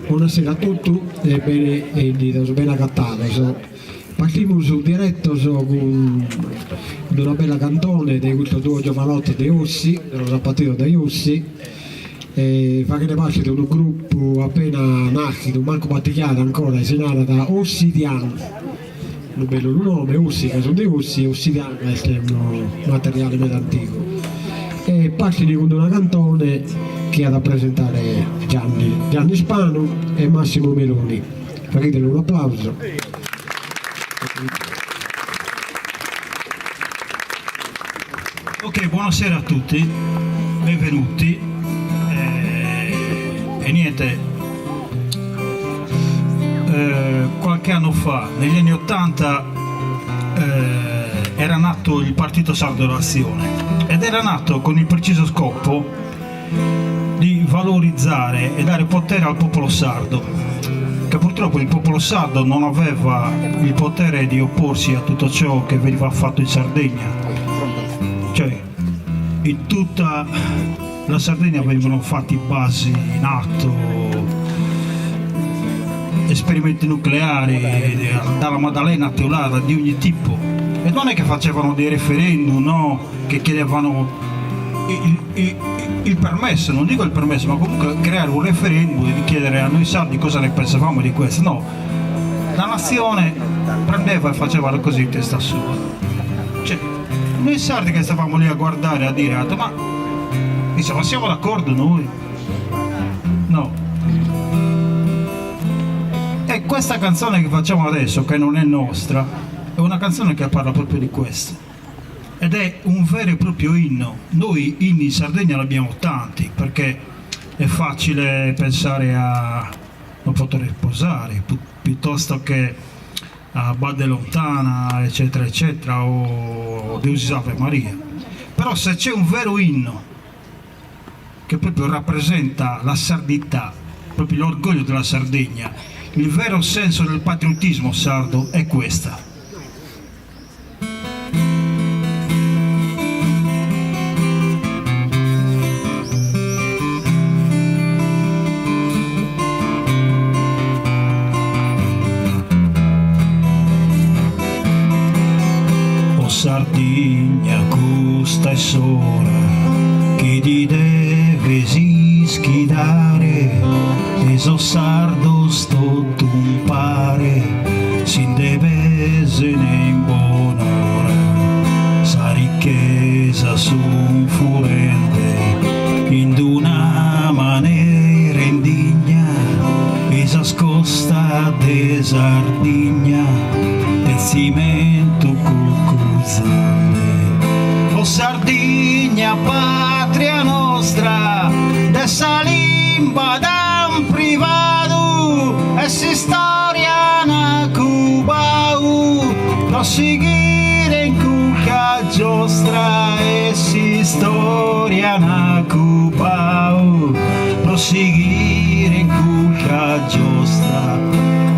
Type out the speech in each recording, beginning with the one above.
Bonasera a totu e bene 'ennidos, bene agatados. Partimus diretos cun una bella cantone de custos duos giovanottos de Ossi, de los Apatidos de Ossi, faghende parte de unu grupu appena naschidu, mancu batijadu ancora, e si narat Ossidian, unu bellu nome, Ossi ca sun de Ossi e Ossidian ca est unu materiale meda antigu. E partin cun una cantone chi at a presentare Gianni, Gianni Spanu e Massimo Meloni. Faghideli unu applausu. Ok, buonasera a tutti, benvenuti. E, e niente, eh, qualche anno fa, negli anni Ottanta, eh, era nato il Partito Sardo d'Azione ed era nato con il preciso scopo di valorizzare e dare potere al popolo sardo, che purtroppo il popolo sardo non aveva il potere di opporsi a tutto ciò che veniva fatto in Sardegna. Cioè, in tutta la Sardegna venivano fatti basi NATO, esperimenti nucleari, dalla Maddalena a Teulada, di ogni tipo. E non è che facevano dei referendum, no, che chiedevano il, il, il permesso, non dico il permesso, ma comunque creare un referendum e di chiedere a noi sardi cosa ne pensavamo di questo. No, la nazione prendeva e faceva così in testa sua. Cioè, noi sardi che stavamo lì a guardare, a dire, ma insomma siamo d'accordo noi? No. E questa canzone che facciamo adesso, che non è nostra, è una canzone che parla proprio di questo. Ed è un vero e proprio inno. Noi inni in Sardegna ne abbiamo tanti, perché è facile pensare a Non potho riposare, piuttosto che a Badde Lontana, eccetera eccetera, o Deus Ave Maria. Però se c'è un vero inno che proprio rappresenta la sardità, proprio l'orgoglio della Sardegna, il vero senso del patriottismo sardo è questa. O Sardigna custa est s'ora chi ti deves ischidare e sos sardos totu umpare si nde pesen in bonora sa ricchesa sun furende in d'una manera indigna e sas costas de Sardigna de tzimentu cucuzende. O Sardigna patria nostra de sa limba t'an privadu e s'istoria an cubadu pro sighire in custa giostra e s'istoria an cubadu pro sighire in custa giostra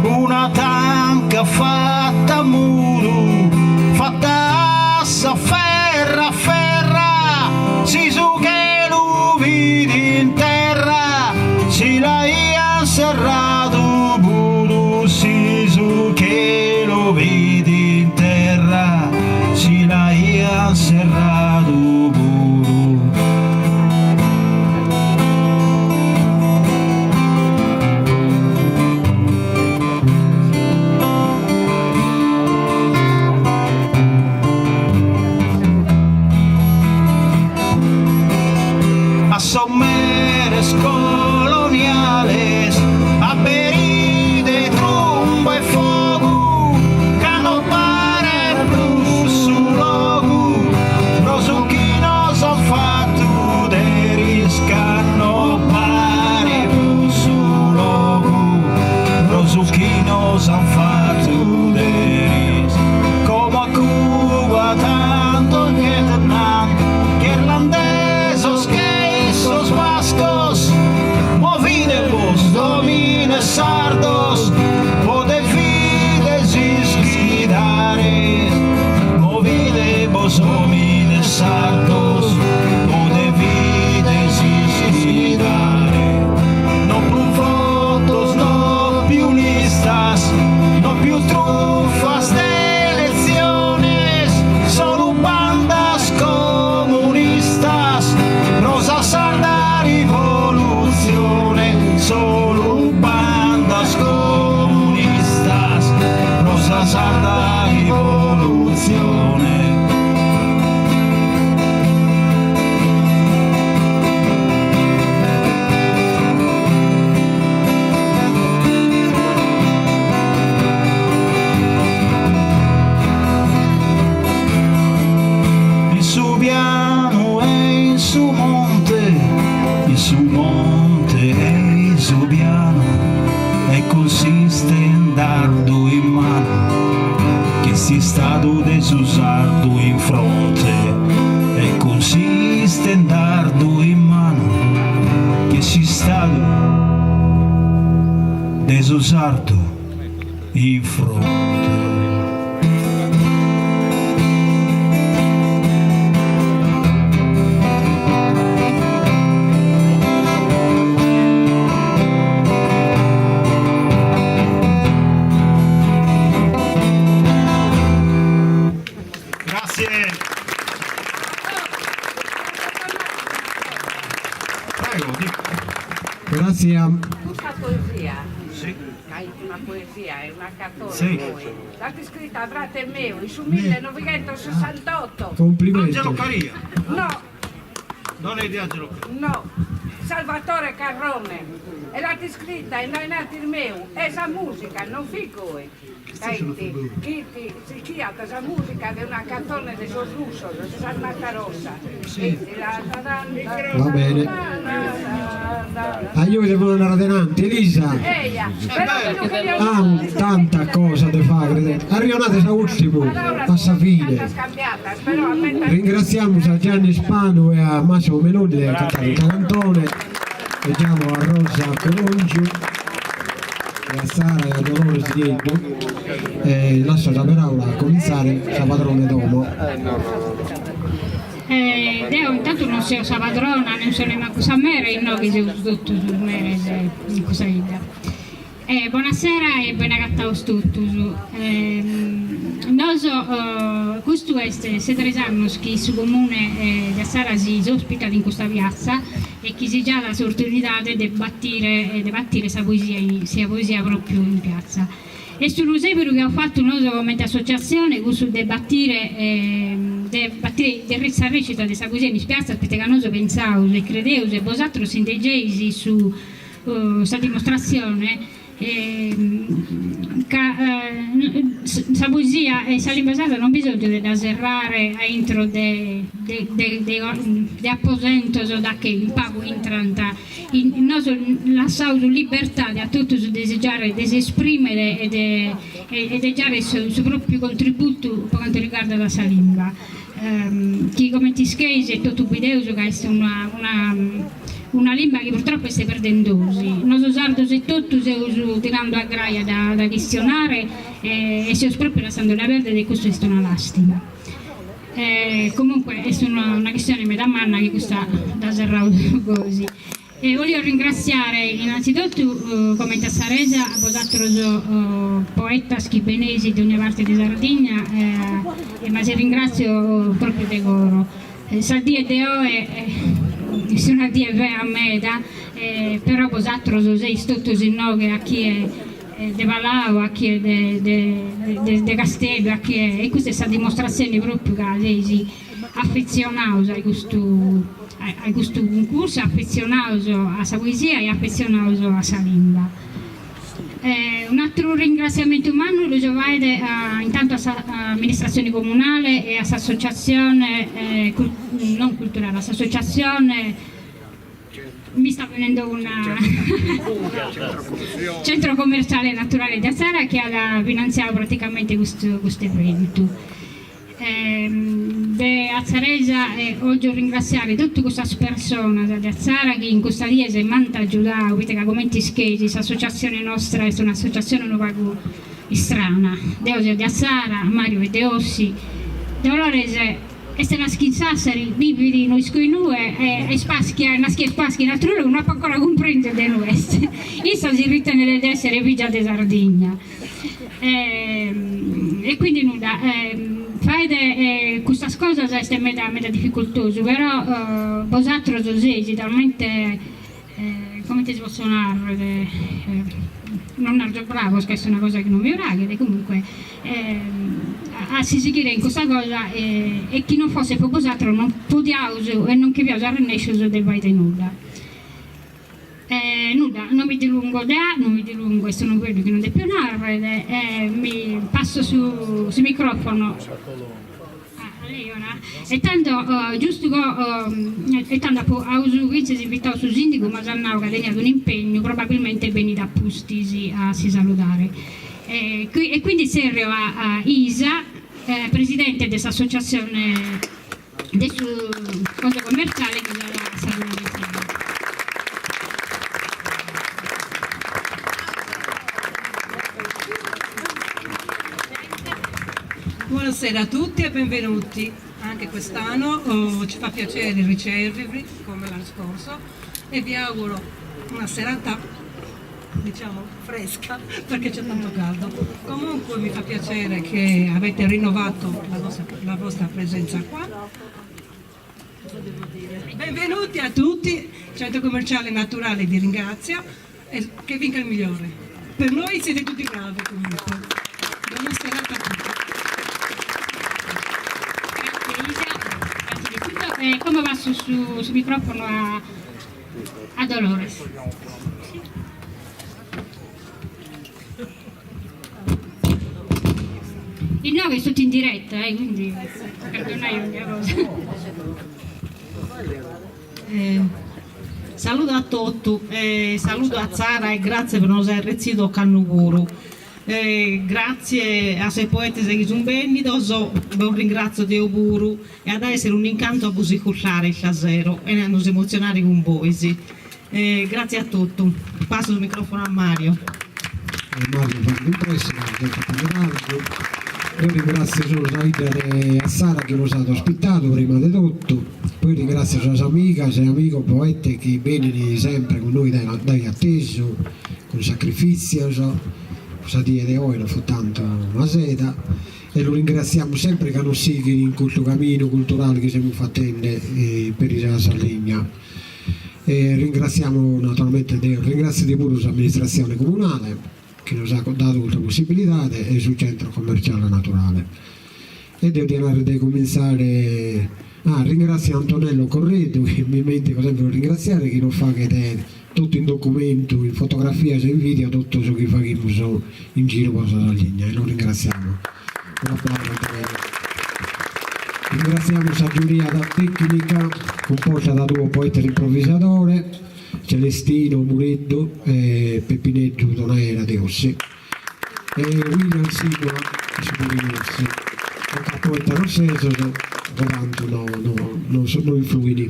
una tanca fatta a muru fatta a s'aferra aferra si su chelu fit in terra si l'aian serradu puru si su chelu fit in terra si l'aian serradu puru. Coloniales, aberide trumba e fogu, ca no paret prus su logu, pro su chi nos an fatu deris, ca no paret prus su logu, pro su chi nos an fatu deris. Como a Cuba tanto in Vietnam, che irlandesos che sos bascos, movide-bos omines sardos, bo devides ischidare, movide-bos omines sardos, bo devides ischidare. No prus votos, no pius listas, no pius trufas de eletziones, solu bandas comunistas pro sa sarda rivolutzione, solu bandas comunistas pro sa sarda rivolutzione. In su pianu e in su monte, in su monte e in su pianu, e cun s'istendardu in manu, ch'est s'istadu de su sardu in fronte, e cun s'istendardu in manu, ch'est s'istadu de su sardu in fronte. Grazie. Prego, dica. Grazie a. Custa poesia. Sì. Ca est una poesia, est una cantone Sì. poi. L'at iscrita frate meu in su millenovighentossessantotto. Complimenti. Angelo Caria. No. Non è di Angelo Caria. No, Salvatore Carrone. E l'at iscrita in dae innantis meu e sa musica non fit goi. Chi sichiat sa musica de una cantone de sos russos, de s'Armata Rossa. Va bene. A io devo andare adenanti, Elisa. Ah, tanta cosa de fagher. Arrionade a ùrtimu, a sa fine. Ringraziamus a Gianni Spanu e a Massimo Meloni de aer cantadu custa cantone e giamo a Rosa Corongiu e a Sara e a Dolores Nieddu e lasso sa paraula a comintzare sa padrona 'e domo. Deo intantu non seo sa padrona, non seo nemmancu sa mere, inoghe seus totus meres in custa 'idda. Bonasera e bene agatados totus. Noso custu est se tres annos chi su Comune de Atzara si ospitat in custa piatza e chi si giat s'oportunidade de batire de batire sa poesia sa poesia propriu in piatza. Est unu seberu chi aus fatu noso comente associatzione cussu de batire de batire de sa recita de sa poesia in is piatzas poita ca noso pentzaus e credeus e bosatrus si nde geis su sa dimostratzione ca sa poesia e sa limba sarda non bisòngiat de dda serrare a intro de de aposentos da che in pagu intrant noso lassaus libertade a totus de si giare de si esprimere e de e de giare su su propriu contributu po cantu riguardat sa limba chi comente ischeis e totu bideus ca est una una una limba chi purtroppo est perdendosi. Noso sardos etotu seus tirando a grai a dda dda chistionare e seus propriu lassandola perdere e custu est una lastima. Comunque est una una chistione meda manna chi custa dda serraus gosi. E bolio ringraziare innanzitottu comente atzaresa a bosateros poetas chi beneis de ogna parte de Sardigna e ma si ringratzio propriu de coro. Sa die de oe est una die fea meda però bosateros seis totus inoghe a chie de Palau, a chie de de de Casteddu, a chie e custa est sa dimostratzione propriu ca seis afetzionados a custu. a custu cuncursu, afetzionaus a sa poesia e afetzionaus a sa limba. Un'atteru ringraziamentu mannu lu so faede intantu a s'amministratzione comunale e a s'associatzione non culturale, a s'associatzione mi sta venendo una Centro Commerciale Naturale di Atzara chi at finantziadu praticamente custu custu eventu. De Atzaresa 'ògio ringrassiare totu cussas personas de Atzara chi in custas dies m'ant agiudadu, poita ca comente ischeis s'associatzione nostra est un'associatzione unu pagu istrana, deo seo de Atzara, Mario est de Ossi, Dolores est naschia in Sassari, bivit no isco inue e est paschia naschia e paschia in ateru logu, no apo ancora cumprendiu de inue est, issa si ritenet de essere fìgia de Sardigna. E quindi nudda, faede custas cosas est meda meda dificultosu, però bosateros seis talmente, comente si potzo narrer, non nargio bravos ca est una cosa chi non mi praghet, comunque a si sighire in custa cosa e chi non fosset po bosateros non podiaus e non che fiaus arrennescius de faere nudda. Nudda, non mi dilungo de a, non mi dilungo, est unu fueddu chi non depio narrer, e mi passo su su microfono a lei ora. E tando giustu co e tando apo aus fintzas invitadu su sindigu ma s'at nau ca teniat un'impegnu, probabilmente benit a pustis a si saludare. E e quindi tzerrio a Isa, presidente de s'associazione de su cosa commerciale chi s'at a saludare. Buonasera a tutti e benvenuti. Anche quest'anno oh, ci fa piacere ricevervi come l'anno scorso e vi auguro una serata diciamo fresca perché c'è tanto caldo. Comunque mi fa piacere che avete rinnovato la vostra, la vostra presenza qua. Cosa devo dire? Benvenuti a tutti, Centro Commerciale Naturale vi ringrazia e che vinca il migliore. Per noi siete tutti bravi comunque. Buona serata a tutti. Grazie Isa, grazie di tutto. E como passo su, su microfono a A Dolores. Inoghe est totu in diretta, eh, quindi perdonai ogni cosa. Saludu a totu, saludu Atzara e gratzie pro nos aer retzidu ocannu puru. Gratzie a sos poetes chi sun bennidos, bos ringratzio deo puru e at a essere un'incantu a bos iscurtare istasero e a nos emotzionare cun bois. Gratzie a totu. Passo su microfono a Mario. Mario faghet in presse ca est giai tardu. Deo ringratzio solu sa 'idda de Atzara chi nos at ospitadu prima de totu, poi ringratzio sas amigas e amigos poetes chi benint sempre cun nois dae atesu, cun sacrifìtzios, sa die de oe non fut tantu maseda, e lu ringratziamus sempre ca nos sighit in custu caminu culturale chi semus fatende peri sa Sardigna. E ringratziamus naturalmente deo ringratzio puru s'amministratzione comunale chi nos at dadu custa possibilidade e su centro commerciale naturale. E deo dia narrer de cumintzare, ah ringratzio Antonello Correddu chi mi ismentico sempre de lu ringratziare chi nos faghet totu in documentu, in fotografias e in video totu su chi faghimus in giru po sa Sardigna e lu ringratziamus. Un'aplausu Antonello. Ringratziamus sa giuria tecnica cumposta da duos poetas improvisadores, Celestino Mureddu e Pepineddu Donaera de Ossi. E William Simola issu puru in Ossi. E poetas ossesos po tantu no no no influini.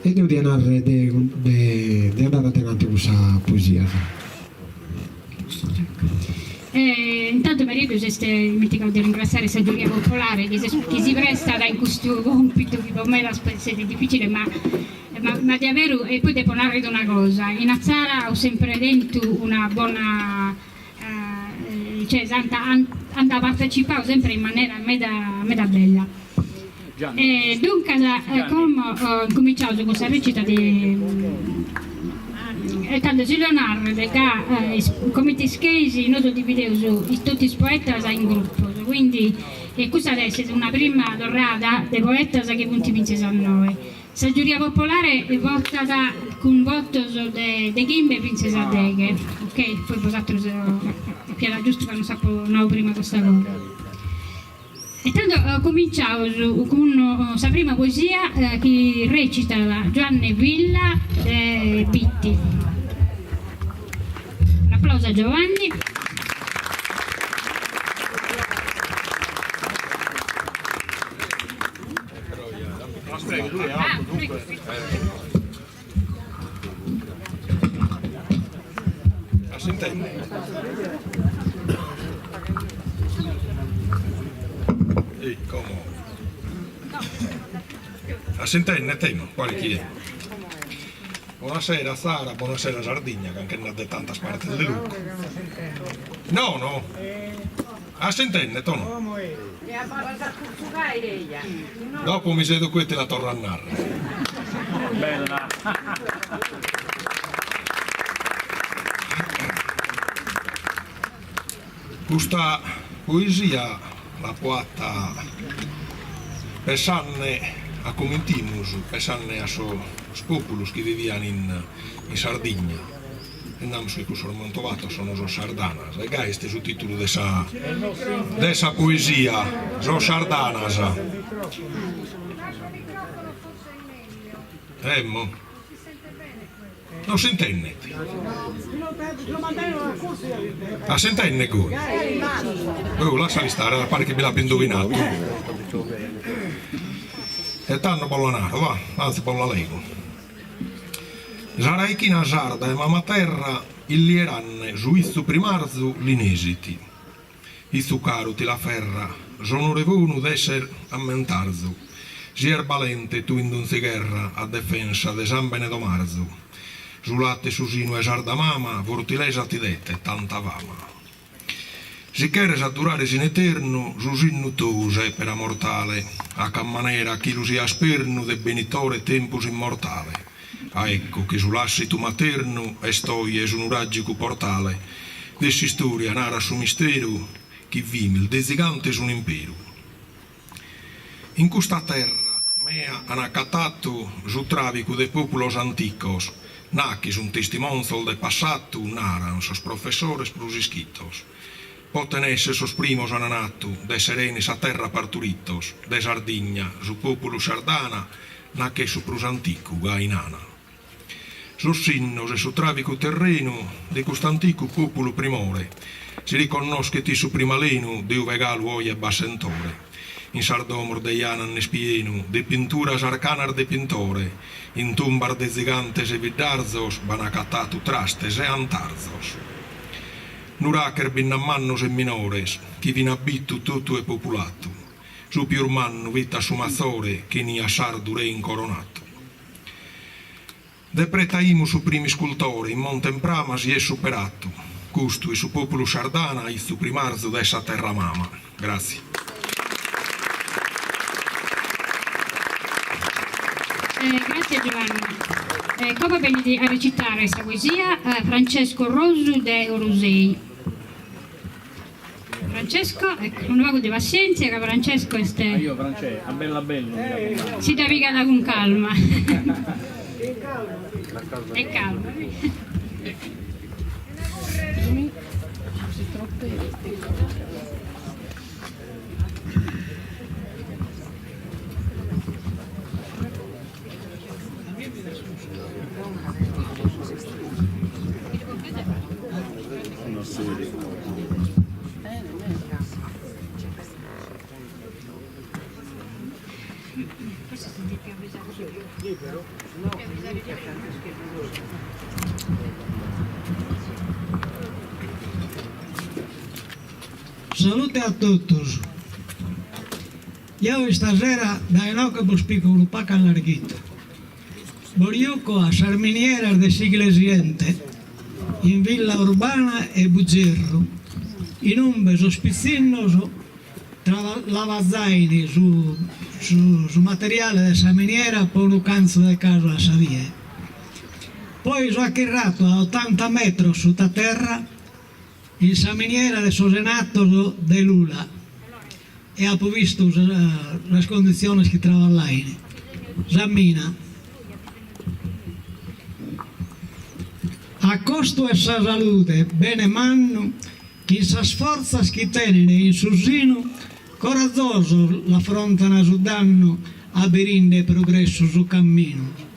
E deo dia narrer de de andare adenanti cun sa poesia. Intantu Marieddu s'est ismentigadu de ringrassiare sa giuria popolare chi s'est chi si prestat in custu compitu chi po medas podet essere dificile ma ma ma de aberu e poi depo narrer una cosa, in Atzara aus sempre tentu una bona cioè s'ant ant partecipadu sempre in manera meda meda bella. E duncas como incuminciaus cun sa recita de e tando si deo narrer ca comente ischeis nosu divideus totu is poetas in grupos, quindi custa at a essere una prima torrada de poetas chi funt finzas a innoe. Sa giuria popolare votat cun votos de de chimbe fintzas a deghe, ok? Poi bosatrus fiat giustu ca non s'apo nau prima custa cosa. E tando cominciaus cun sa prima poesia chi recitat Giuanne Villa de Bitti. Un'aplausu a Giovanni. A s'intende emmo, quali chi è. Buonasera Sara, buonasera Sardigna, ca nche nd'at de tantas partes de logu. No no. A s'intendet o no? Dopo mi sedo qui e ti la torro a narrer. Bella. Custa poesia l'apo 'atta pessanne a coment'imus, pessanne a sos populos chi vivian in Sardigna. E namus chi cussos mentovatos sono sos Sardanas, e gai est su titulu de sa de sa poesia, sos Sardanas. Emmo. Non s'intendet. A s'intendet goi? Oh, lassali stare, paret chi bi l'apo indovinatu. E tando bos la naro, va, anzi bos la lego. Sa raichina sarda 'e mama terra illieranne su 'izzu primarzu li nesit, 'Izzu caru ti l'afferra s'onore bonu d'esser ammentarzu, sias balente tue in donzi gherra a defensa de sambene domarzu, su latte 'e su sinu 'e sarda mama fortilesa ti det tanta fama. Si cheres addurare in eternu su sinnu tou sèpera mortale, a ca manera chi lu sias pernu de benitore tempus immortale. A ecco chi su làssitu maternu est oje su nuràgicu portale de s'istòria narat su misteru chi fimis de zigantes un'imperu. In custa terra mea an acatatu su tràvicu de pòpulos anticos, nachi sun testimonzos de passatu, naran sos professores prus ischitos. Poten esser sos primos an natu de serene sa terra parturitos, de Sardigna su pòpulu Sardana nach'est su prus anticu, gai nana. Sos sinnos e su tràvicu terrenu de cust'anticu pòpulu primore, si riconnoschet in su prim'alenu de ube galu oje b'at sentore. In sas domos de janas nd'est pienu de pinturas arcanas de pintore, in tumbas de zigantes e biddarzos b'an acatatu trastes e antarzos. Nuraches bi nd'at mannos e minores chi fin abitu totue populatu. Su pius mannu fit a su matzore chi 'eniat sardu re incoronatu. De Pretaimu su primu iscultore in Monte Prama si est superatu, custu est su populu Sardana 'izzu primarzu de sa terra mama. Grazie. Grazie Giovanni. Como benit a recitare sa poesia Francesco Rosu de Orosei. Francesco, ecco, unu pagu de passièntzia ca Francesco est. Io Francè, a bellu a bellu. Si dda pigat cun calma. E calma. Salute a totus. Jeo istasera dae inoghe bos pico unu pacu a larghitu. Bos juco a sas minieras de s'Iglesiente, in Villaurbana e Buggerru, in umbe sos pitzinnos lavazain su su materiale de sa miniera po unu cantzu de casu a sa die. Poi so achirratu a otanta metros suta terra in sa miniera de sos Enattos de Lula e apo bistu sas conditziones chi traballain. Sa mina. A costu 'e sa salude bene mannu chin sas fortzas chi tenen in su sinu corazosos l'afrontan su dannu aberinde 'e progressu su camminu.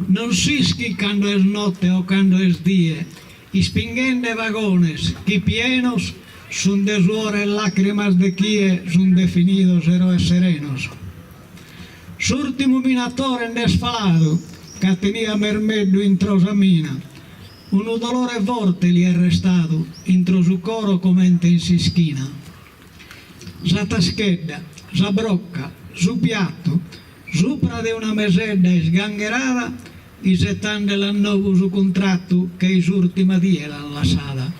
Non s'ischit cando est note o cando est die, ispinghende vagones chi pienos sun de suore e lacrimas de chie sun definidos eroes serenos. S'urtimu minatore nd'est faladu ca teniat mermeddu intro sa mina, unu dolore forte li est restadu intro su coro comente in s'ischina. Sa taschedda, sa brocca, su piattu, Supra de una mesedda isgangherada, isetandela a nou su cuntrattu che-i s'urtima die l'an lassada.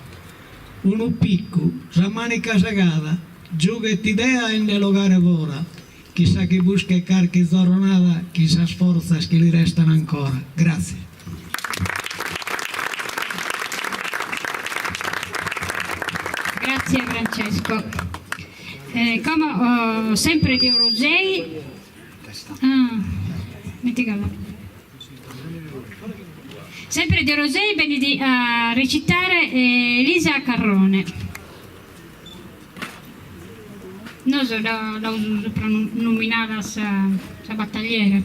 Unu piccu, sa manica segada, giughet idea 'e nde l'ogare fora, chissà chi buschet carchi zorronada chin sas fortzas chi li restan ancora. Grazie. Grazie Francesco. Como sempre de Orosei Ah, dimenticada. Sempre de Orosei benit a recitare Elisa Carrone. Nosu dd'aus soprannominada sa sa battagliera.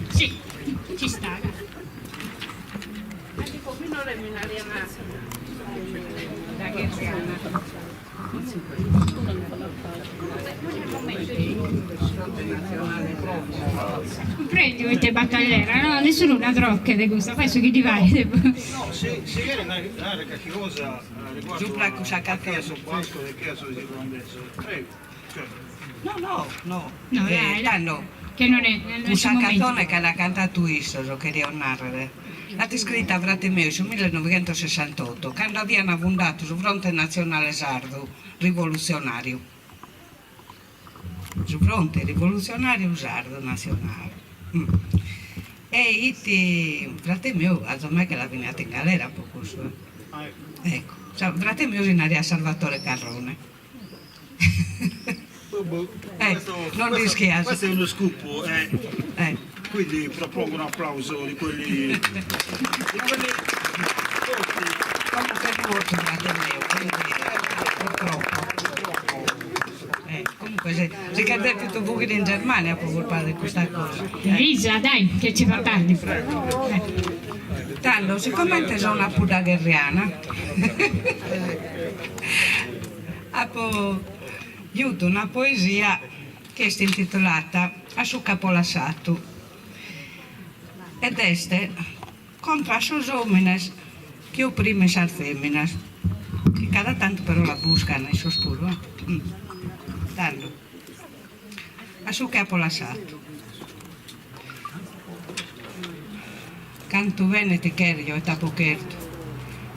Si, ci stat. Cumprendiu ite battagliera, no? Nessunu dda trochet custa, fait su chi ddi parit. No, si si cheret narrer carchi cosa riguardo a chi a su bascu e chi a sos irlandesos, prego, cioè. No, no, no. No, dai, dai. Tando, Che non è, non è su cussa momentu. canzone che l'at cantatu issos, cherio narrer, L'at iscrita frate meu in su millenovighentosessantotto, cando avian fundatu su Fronte Natzionale Sardu Rivolutzionàriu. Su Fronte Rivolutzionàriu Sardu Natzionale. E ite frate meu azomai che la finiat in galera po cussu eh. Ecco, frate meu si nariat Salvatore Carrone. Eh, non l'ischias. Questo è uno scoop e quindi propongo un applauso di quelli di quelli forti. Comunque est mortu frate meu, quindi purtroppo. Eh, comunque si si ch'est depitu fughire in Germania po culpa de custa cosa. Elisa, dai, che ci fa tardi. Tando, sicomente so una pudda gherriana Apo giutu una poesia chi est intitulata A su ch'apo lassatu ed est contra a sos omines chi oprimen sas feminas, chi cada tantu però la buscan issos puru eh. Tando, a su chi apo lassatu. Cantu bene ti cherjo e t'apo chertu,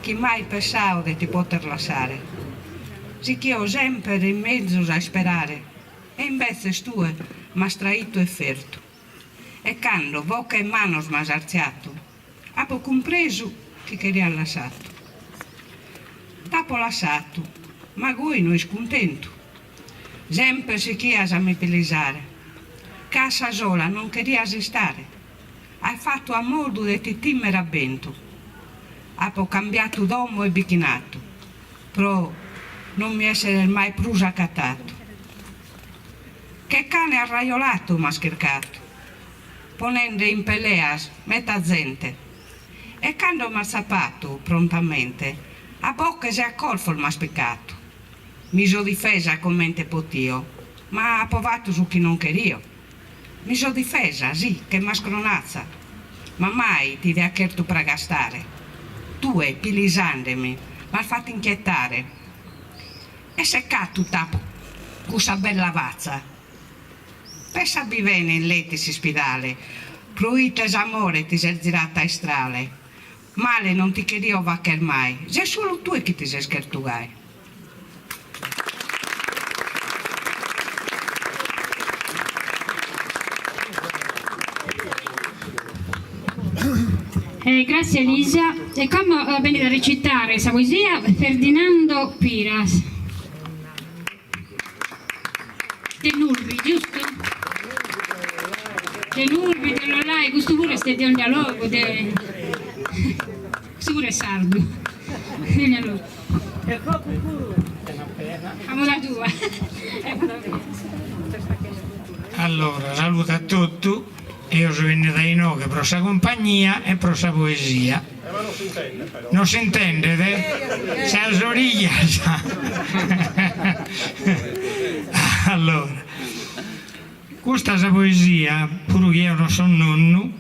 chi mai pessao de ti poter lassare. Sichio semper in mezus a isperare e imbetzes tue m'as traitu e fertu. E cando boca e manos m'as artziatu, apo cumpresu chi cherias lassatu. T'apo lassatu, ma goi no iscuntentu. Semper sichias a mi pilisare, ca a sa sola non cherias istare. As fatu a modu de ti timere a bentu. Apo cambiatu domo e bichinatu pro non mi esseres mai prus acatatu. Che cane arrajolatu m'as chircatu, ponende in peleas meta zente. E cando m'as tzapatu prontamente, a boches e a corfos m'as picatu. Mi so difesa comente potio, ma apo fatu su chi non cherio. Mi so difesa, sì, che mascronatza, ma mai ti dia chertu pragastare. Tue, pilisandemi, m'as fatu inchietare. E secatu t'apo cussa bella fatza. Pessabi bene in letu in s'ispidale, proite s'amore ti s'est ziratu a istrale. Male non ti cherio facher mai, ses solu tue chi ti ses chertu gai. Grazie Elisa. E como benit a recitare sa poesia Ferdinando Piras. De Nulvi, giustu? De Nulvi, de. Nicolai, custu puru est de ogna logu, de custu puru est sardu, de ogna logu. A moda tua. Allora, saludu a totu, eo so 'ennida inoghe pro sa cumpagnia e pro sa poesia. Non s'intendet? Sas orijas! Allora, custa sa poesia, puru chi eo non so nonnu,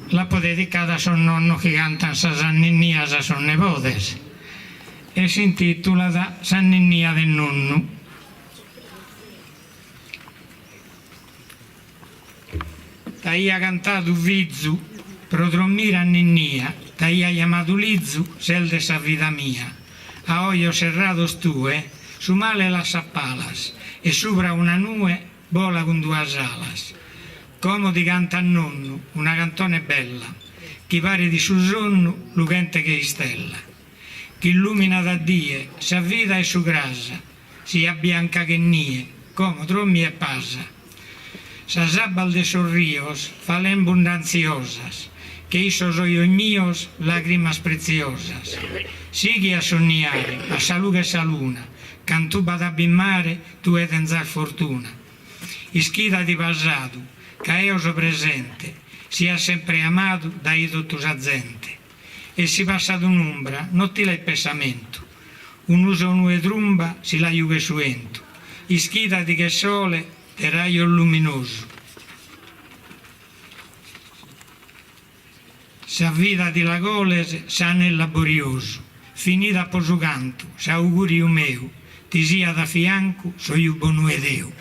l'apo dedicada a sos nonnos chi cantan sas anninnias a sos nebodes e s'intitulat S'anninnia de nonnu. T'aia cantadu fizu pro drommire anninnia, t'aia jamadu lizu, ses de sa vida mia. A ojos serrados tue su male lassa a palas e subra una nue bola cun duas alas. Como ti cantat nonnu una cantone bella chi paret su sonnu lughente che istella, ch'illuminat a die sa vida e su cras, siat bianca che nie, como drommi e pasa. Sas abbas de sos rios falen bundantziosas, che-i sos ojos mios lagrimas pretziosas. Sighi a sonniare a sa lughe 'e sa luna, cantu b'at abba in mare tue tenzas fortuna. Ischidadi pasadu, ca eo so presente, sias sempre amadu dae totu sa zente. E si passat un'umbra no ti leet pessamentu, unu sonu 'e trumba si la jughet su 'entu, ischidadi che sole de rajos luminosu. Sa vida ti la coles sanu e laboriosu, finidu apo su cantu, s'auguriu meu, ti siat a fiancu s'oju bonu 'e Deu.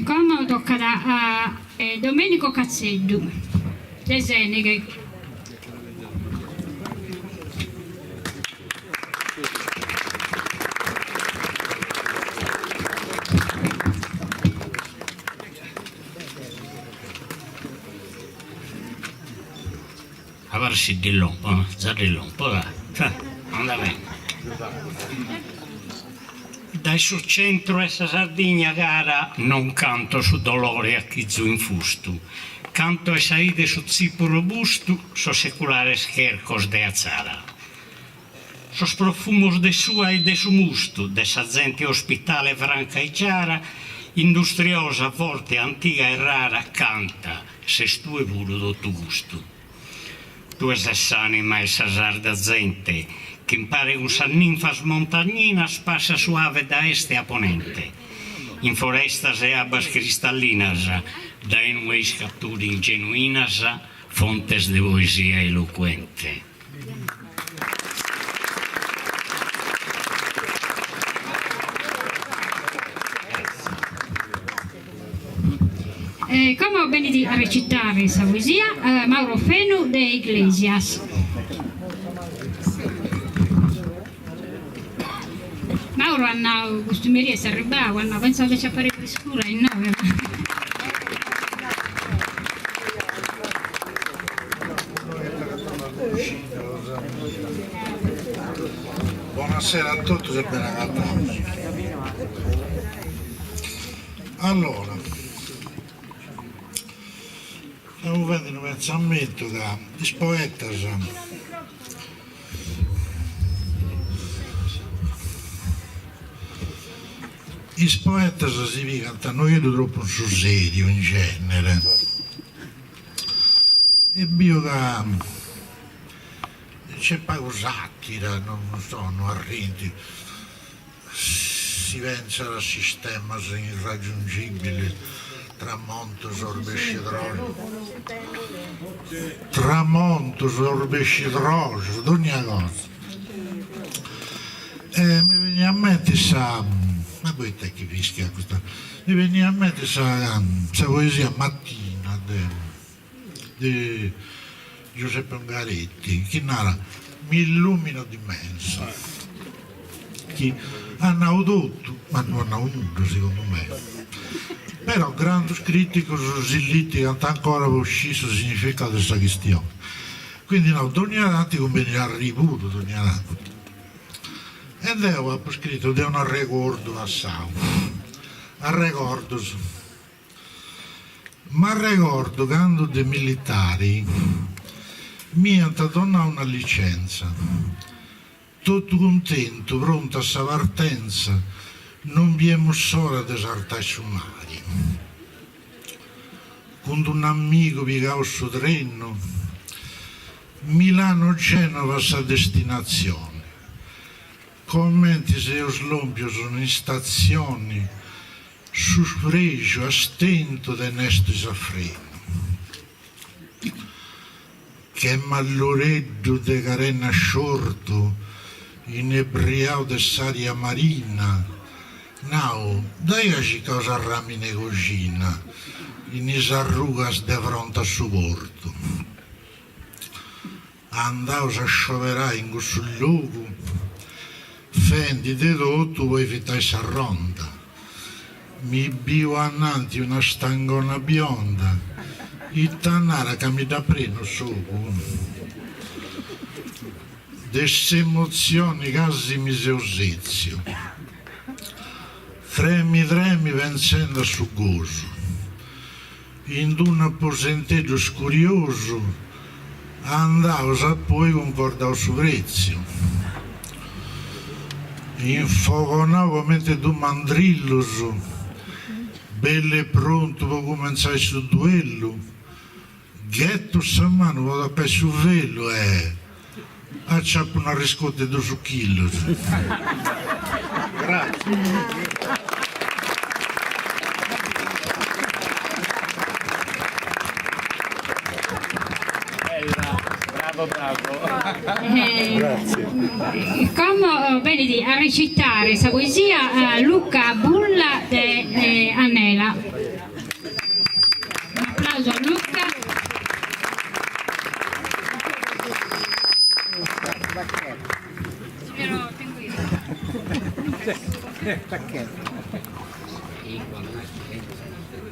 Como tocat a Domenico Cazzeddu de Seneghe. A bar si ddi lompo, già ddi lompo, dai, anda bene. Dae su centru 'e sa Sardigna cara non canto su dolore a chizu infustu, canto 'e sa 'ide su tzippu robustu, sos seculares chercos de Atzara. Sos profumos de s'ua e de su mustu, de sa zente ospitale franca e giara, industriosa, forte, antiga e rara, canta, ses tue puru totu custu. Tue ses s'anima 'e sa sarda zente, ch'impare cun sas ninfas montagninas passas suave da este a ponente, in forestas e abbas cristallinas, dae inue iscaturin genuinas fontes de poesia eloquente. E como benit a recitare sa poesia Mauro Fenu de Iglesias. Mauro at nau custu merie est arribbau, at nau pentzau de aciapare friscura inoghe ma. Buonasera a totus e bene agataus. Allora, stemu fendi unu pentzamentu ca is poetas Is poetas si pigant unu pagheddu tropu in su seriu in genere e biu ca nc'est pagu satira, non so, no arrint, si pentzat a sistemas irraggiungibilis, tramontos orbescidroxos, tramontos orbescidroxos, dogna cosa. E mi beniat a menti sa, ma poita chi fischiat custa, mi beniat a menti sa sa poesia Mattina de de Giuseppe Ungaretti chi narat mi illumino d'immenso, chi at nau totu ma no at nau nudda segundu mei, però grandus criticus si litigant ancora po scì su significau de sa chistioni. Quindi nau, dogna tanti cumbenit arriri puru, dogna tanti. E deu apu scritu de un'arregordu passau. Arregordus. M'arregordu candu de militari m'iant donau una licenza. Totu cuntentu, prontu a sa partenza, non biemus s'ora de sartai su mari. Cun d'un'amigu pigaus su trenu, Milano-Genova sa destinatzioni. Comenti seus lompius in istatzioni, su prexu a stentu tenestis a frenu. Che malloreddu de carena sciortu, inebriau de s'aria marina, nau, dd'aia circau s'arramine 'e coxina in is arrugas de fronte a su portu. Andaus a scioberai in cussu logu, fendi de totu po evitai sa ronda. Mi biu ananti una stangona bionda, ita narat ca mi dda prenu s'ogu? De s'emotzioni casi mi seu setziu, tremi tremi pentzendi a su gosu. In d'unu aposenteddu scuriosu andaus a poi cuncordaus su pretziu. Infogonau comente dus mandrillus, bellu e prontu po cumentzai su duellu, ghettu sa manu po tapai su velu e aciapu un'arriscotu 'e dus chillus. Como benit a recitare sa poesia Luca Bulla de Anela. Un'aplausu a Luca.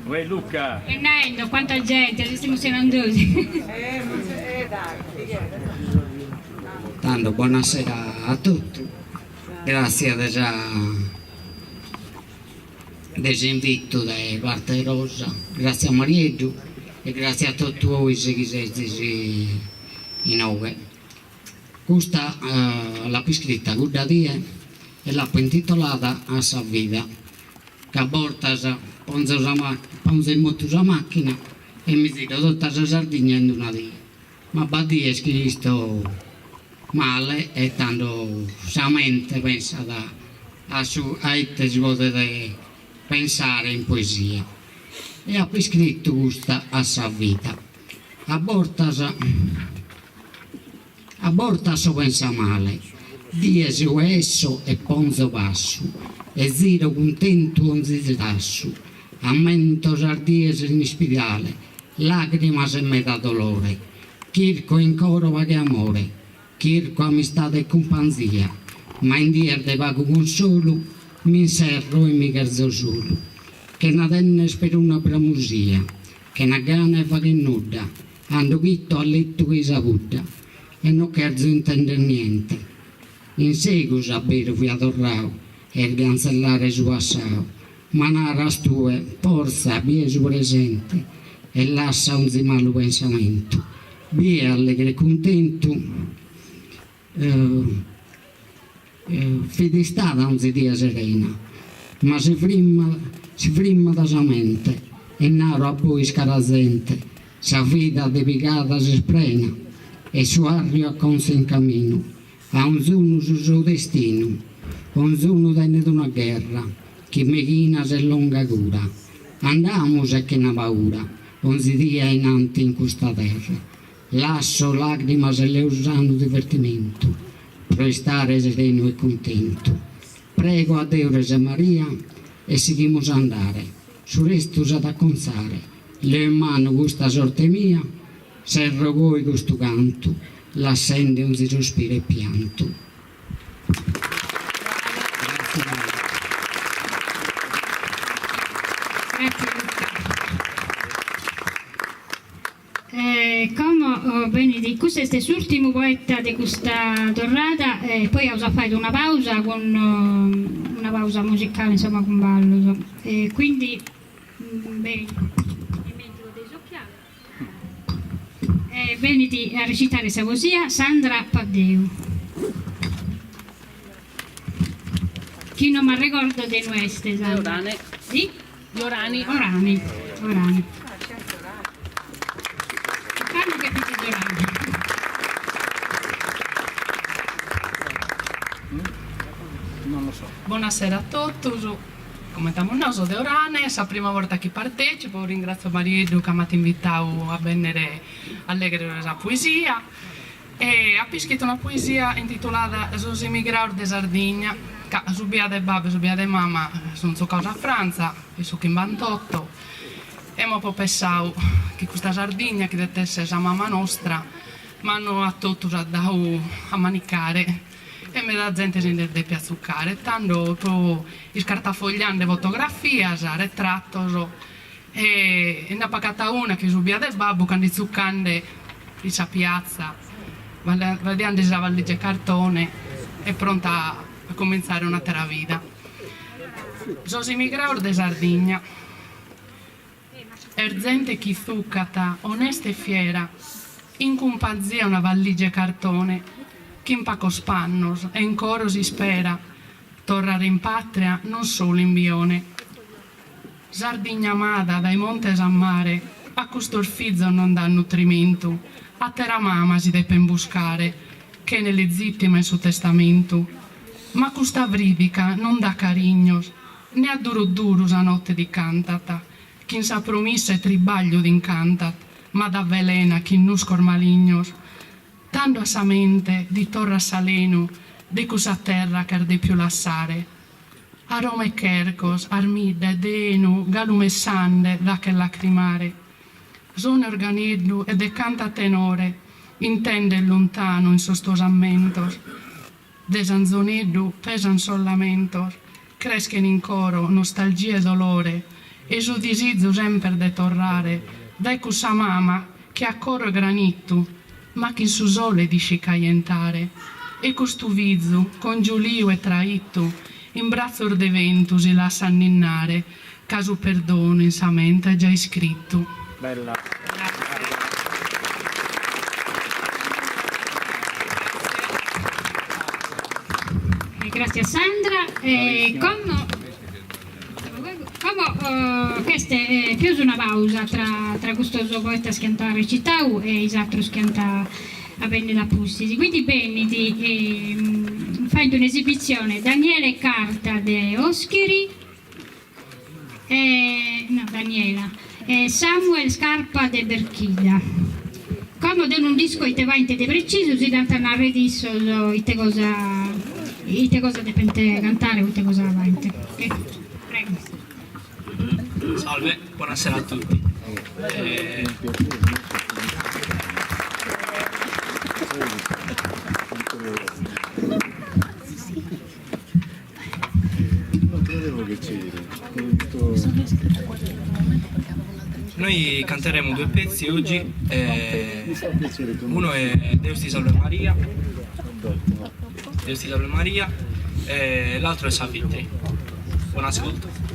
Uè Luca! E naendo, quanta gente, si semus emozionandosi. Tando, bonasera a totu, gràtzias de sa de s'invitu de parte 'e Rosa, gràtzias a Marieddu e gràtzias a totu 'ois chi sezis inoghe. Custa l'apo iscrita cudda die e l'apo intitolada A sa vida, ca a bortas ponzo sa ponzo in motu sa macchina e mi ziro tota sa Sardigna in una die, ma b'at dies chi isto male e tando sa mente pensat a su a ite si podet pensare in poesia e apo iscritu custa a sa vida. A bortas a bortas so pensa male, dies ue esso e ponzo passu e ziro cuntentu onzi zassu, ammento sas dies in ispidale, lagrimas e meda dolore, chirco in coro paghe e amore, chirco amistade e cumpanzia, ma in dies de pagu consolu m'inserro e mi cherzo solu, chena tenner peruna bramosia, chena gana 'e fagher nudda, ando chito a lettu che-i sa pudda e no cherzo intender niente. In segus abberu fia torrau a isgantzellare su passau, ma naras tue, fortza, bie su presente e lassa onzi malu pensamentu, bie allegru e cuntentu. Fit istada onzi die serena, ma si frimmat si frimmat sa mente e naro a bois cara zente, sa vida de pigadas est prena e su 'àrriu acontza in caminu, a onzunu su sou destinu, onzunu tenet una gherra, chin meighinas e longa cura, andamus e chena paura, onzi die a innanti in custa terra. Lasso lagrimas e leo sanu divertimentu pro istare serenu e cuntentu. Prego a Deus e Maria e sighimus a andare, su restu s'at a acontzare. Leo in manu custa sorte mia, serro goi custu cantu, lassende onzi suspiru e piantu. E como. Como benit, custu est s'ùrtimu poeta de custa torrada e poi aus a fai una pausa cun una pausa musicale insomma cun ballos e quindi benit mi dimentico de is occhiali e benit a recitare sa poesia Sandra Paddeu chi non m'arregordo de inue est Sandra. Di? Di Orani. Orani, Orani. Ocannu che fit de Orani. Non lo so. Bonasera a totus, comente amus nau so de Orane, est sa prima borta chi partecipo, ringrazio Marieddu ca m'at invitau a bennere a leghere sa poesia E apo iscritu una poesia intitulada Sos emigrados de Sardigna, ca su bia de babbu e su bia de mama sunt tzucados a Frantza in su chimbantotto e emmo apo pessadu chi custa Sardigna chi depet essere sa mama nostra, ma no a totus at dadu a manicare e meda zente si nd'est depia tzucare e tando apo iscartafogliende fotografias, retratos E nd'apo agatadu una chi su bia de babbu cando fit tzucande in sa piatza vadiande sa valligia 'e cartone e pronta a comintzare un'atera vida. Sos emigrados de Sardigna. Est zente chi tzucat onesta e fiera in cumpanzia 'e una valligia 'e cartone chin pacos pannos e in coro s'ispera torrare in patria non solu in bione. Sardigna amada dae montes a mare, a custos fizos non dat nutrimentu, atera mama si depen buscare, chene lezittima in su testamentu. Ma custa fridica non dat carignos, ne a duru duru sa notte ti cantat, chin sa promissa 'e tribagliu t'incantat, ma t'avvelenat chin nuscos malignos. Tando a sa mente ti torrat s'alenu de cussa terra ch'as depiu lassare. Aroma 'e chercos, armidda e de 'enu galu messande faghet lacrimare. Sonu 'e organeddu e de cantu a tenore intendes luntanu in sos tuos ammentos. De s'anzoneddu pesan sos lamentos, creschen in coro nostalgia e dolore e su disizu semper de torrare dae cussa mama chi at coro 'e granitu ma chin su sole t'iscit cajentare e custu fizu congiuliu e traitu in bratzos de bentu si lassat ninnare ca su perdonu in sa mente est già iscritu. Bella. Gràtzias Sandra. E como como ch'est pius una pausa tra tra custos poetas chi ant recitadu e is ateros chi ant a bennere a pustis. Quindi benit faint un'esibitzione Daniele Carta de Oscheri e no Daniela e Samuel Scarpa de Berchidda. Como deo non dd'isco ite faint de precisu, si dd'ant a narrer issos ite cosa ite cosa depent cantare o ite cosa faint. Prego. Salve, buonasera a tutti. Noi canteremo due pezzi oggi, uno è Deus ti salve Maria, Deus ti salve Maria e l'altro è Savitri. Buon ascolto.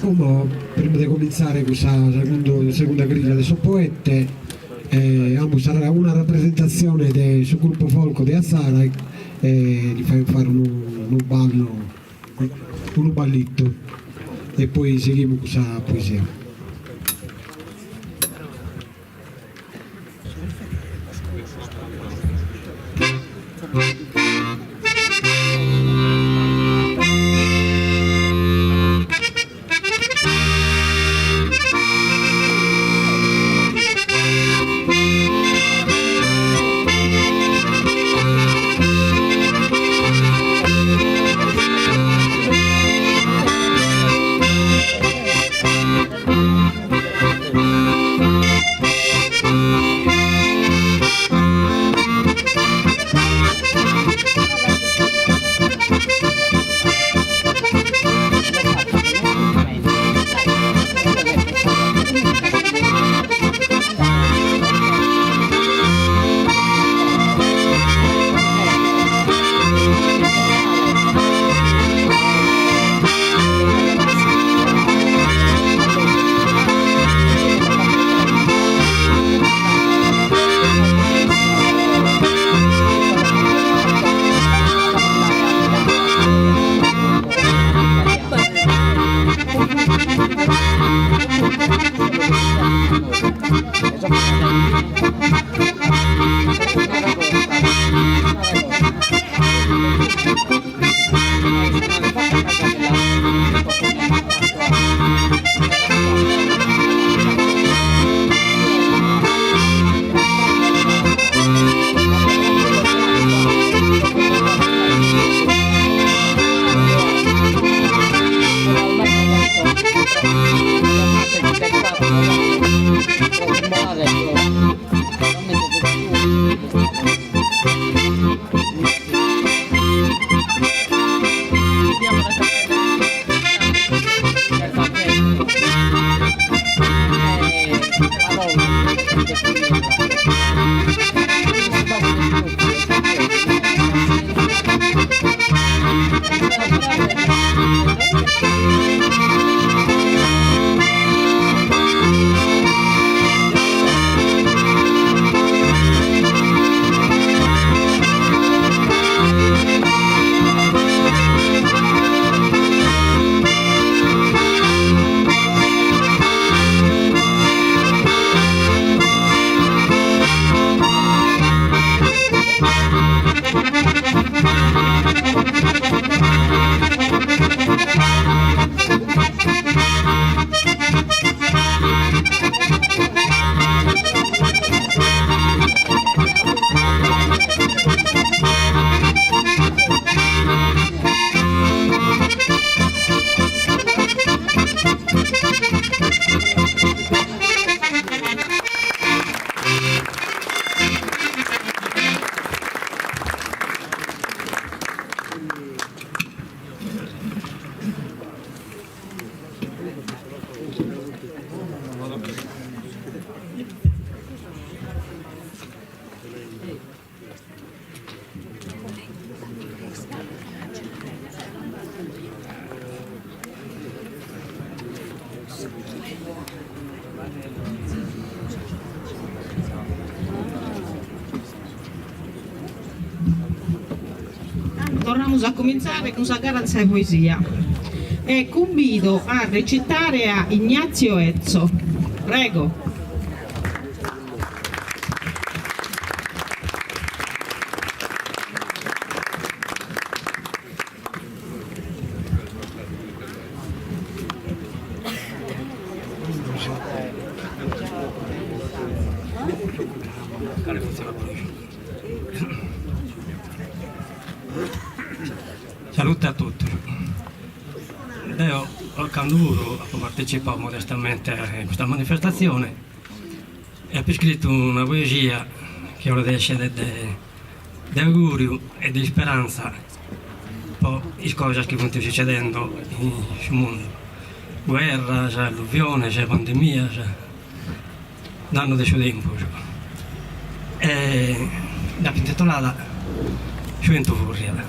Como, prima de comintzare cun sa segunda griglia de sos poetes, amus una rapresentatzione de su grupu folk de Atzara e li faghen fare unu ballu, unu ballittu e poi sighimus cun sa poesia. Torramus a comintzare cun sa gara de sa poesia e cumbido a recitare a Ignazio Etzo. Prego. Salute a totus. Deo ocannu puru apo partecipadu modestamente a custa manifestatzione e apo iscritu una poesia chi 'olet essere de de auguriu e de isperanza po is cosas chi funt sucedendo in su mundu, guerras, alluviones, pandemias, dannu de su tempus. E dd'apo intitulada Su 'entu furriat.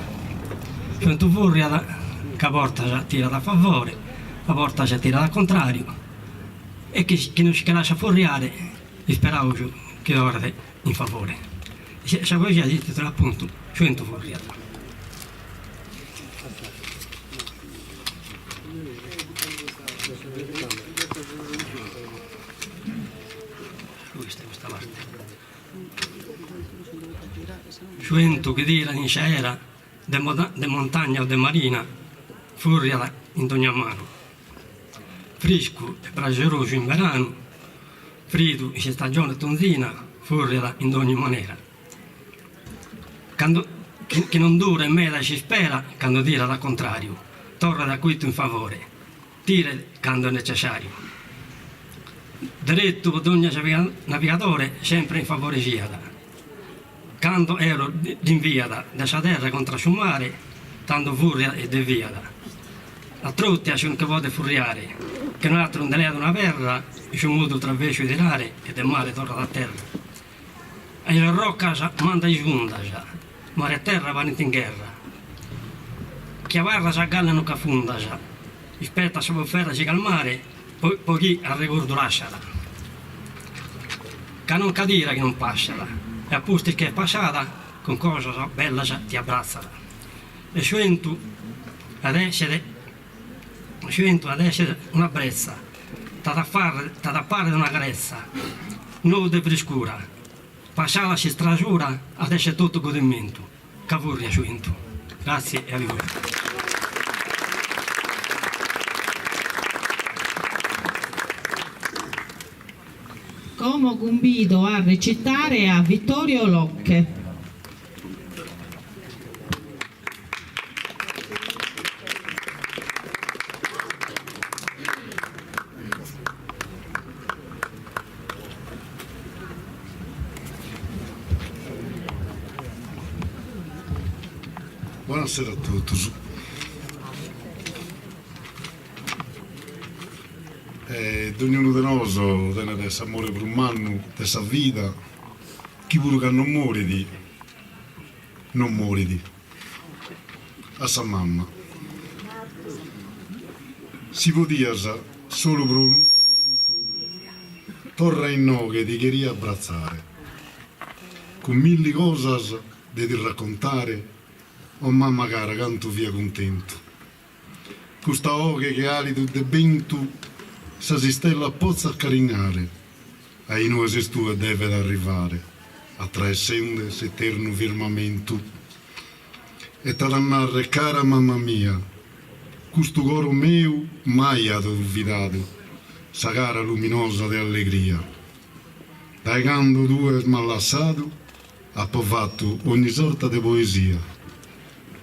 Su 'entu furriat ca a bortas tirat a favore. A bortas tirat a contrariu e chi chi non si che lassat furriare isperaus chi torret in favore. Sa poesia si titulat apuntu Su 'entu furriat. Su 'entu chi tirat in s'aera de montagna o de marina furriat in dogna manu. Friscu e praxerosu in beranu, fridu in s'istagione atunzina furriat in dogni manera. Cando chi non duret meda s'ispera cando tirat a contrariu, torrat a cuitu in favore, tiret cando est necessariu. Deretu po dogna navigadore sempre in favore siat. Cando Eolo dd'inviat de sa terra contra su mare, tando furriat e deviat. A tròtia si nche podet furriare, che un'atru nde leat una perra, in su modu travessu 'e tirare e de mare torrat a terra. A is arrocas mandat is undas, mare e terra parint in gherra. Chi abarras a galla no ch'afundas, ispeta sa bufera si calmare, po chi arregordu lassat. Ca non ch'at ira chi non passat, e a pustis chi est passada, cun cosas bellas ti abbratzat. E su 'entu at essere su 'entu at essere una brezza, t'at a fàrrere t'at a pàrrere una carezza, nou de friscura, passada s'istrasura at essere totu godimentu, ca furriat su 'entu. Gratzie e adiu. Como cumbido a recitare a Vittorio Locche. Buonasera a totus. Dognunu de nosu tenet s'amore prus mannu de sa vida, chi puru cando morit non morit. A sa mamma. Si podias solu pro unu momentu torra inoghe ti cheria abbratzare, cun milli cosas de ti raccontare, o mamma cara cantu fia cuntentu. Custa 'oghe che alidu de bentu sas istellas potzat carignare, a inue ses tue devet arrivare, atraessende s'eternu firmamentu. E t'at a narrer, cara mama mia, custu coro meu mai at olvidadu sa cara luminosa de allegria. Dae cando tue m'as lassadu apo fatu ogni sorta de poesia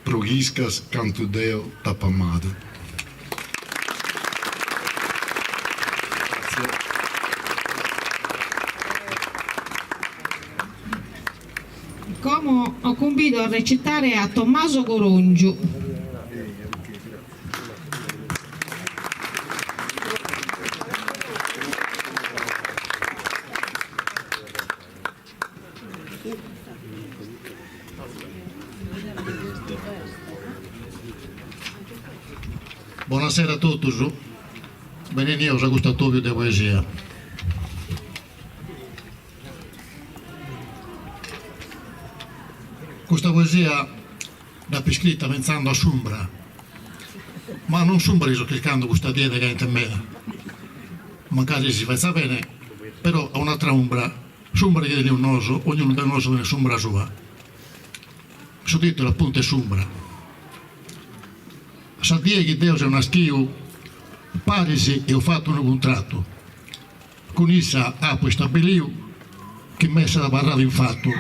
pro chi iscas cantu deo t'apo amadu. Como cumbido a recitare a Tommaso Corongiu. Bonasera a totus, benenios a custu atobiu de poesia. Custa poesia dd'apo iscrita pentzando a s'umbra, ma non s'umbra chi so chircando custa die de caente meda, mancari si fetzat bene, però a un'atra umbra, s'umbra chi teneus nosu, ognunu de nosu tenet s'umbra sua. Su titulu apuntu est S'umbra. Sa die chi deo seo naschiu, paris eus fatu unu cuntratu, Cun issa apo istabiliu chi m'essat abarradu in fatu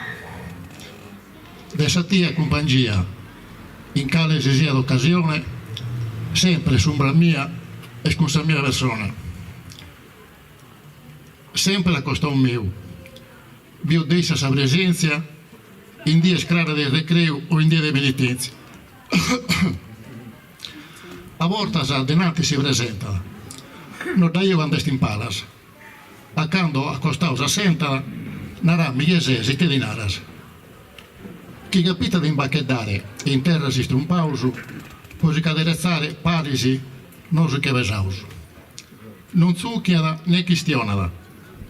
de sa die a cumpangia in cale si siat ocasione sempre s'umbra mia est cun sa mia persone sempre a costau meu bio de issa sa presèntzia in dies craras de recreu o in die de penitèntzia. A bortas denanti si presentat, no dda 'iu cando est in palas, a cando a costau s'assentat, narami chie ses, ite ti naras. Chi capitat in bacheddare e in terra s'istrumpaus, po si ch'aderetzare paris. Nosu che pesaus. Non tzuchiat ne chistionat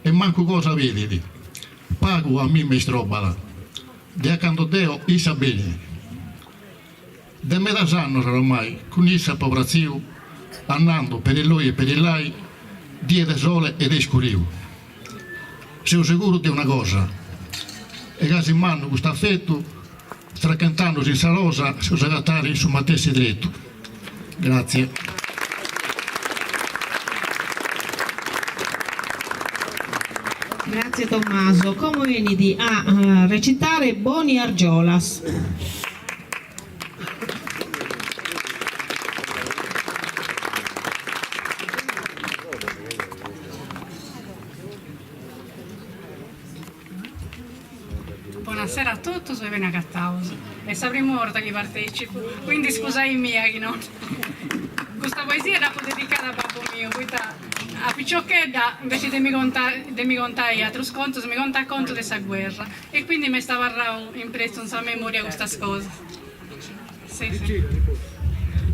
e mancu cosa pedit. Pagu a mimmi istrobat. De a cando deo issa benit. De medas annos oromai cun issa apo pratziu andando per illoi e per illai die de sole e de iscuriu. Seu seguru de una cosa, est gasi mannu custu afetu, tra chent'annos in sa losa s'eus agatare in su matessi tretu. Grazie. Grazie Tommaso. Como 'enit a recitare Boni Argiolas. Bonasera a totus e beni agataus. Est sa primu 'orta chi partecipu, quindi scusaimia chi non. Custa poesia dd'apu dedicada a babbu miu, poita a piciochedda inveci de mi contai de mi contai atrus contus mi contat contus de sa guerra e quindi m'est abarrau impressu in sa memoria custas cosas. Si si.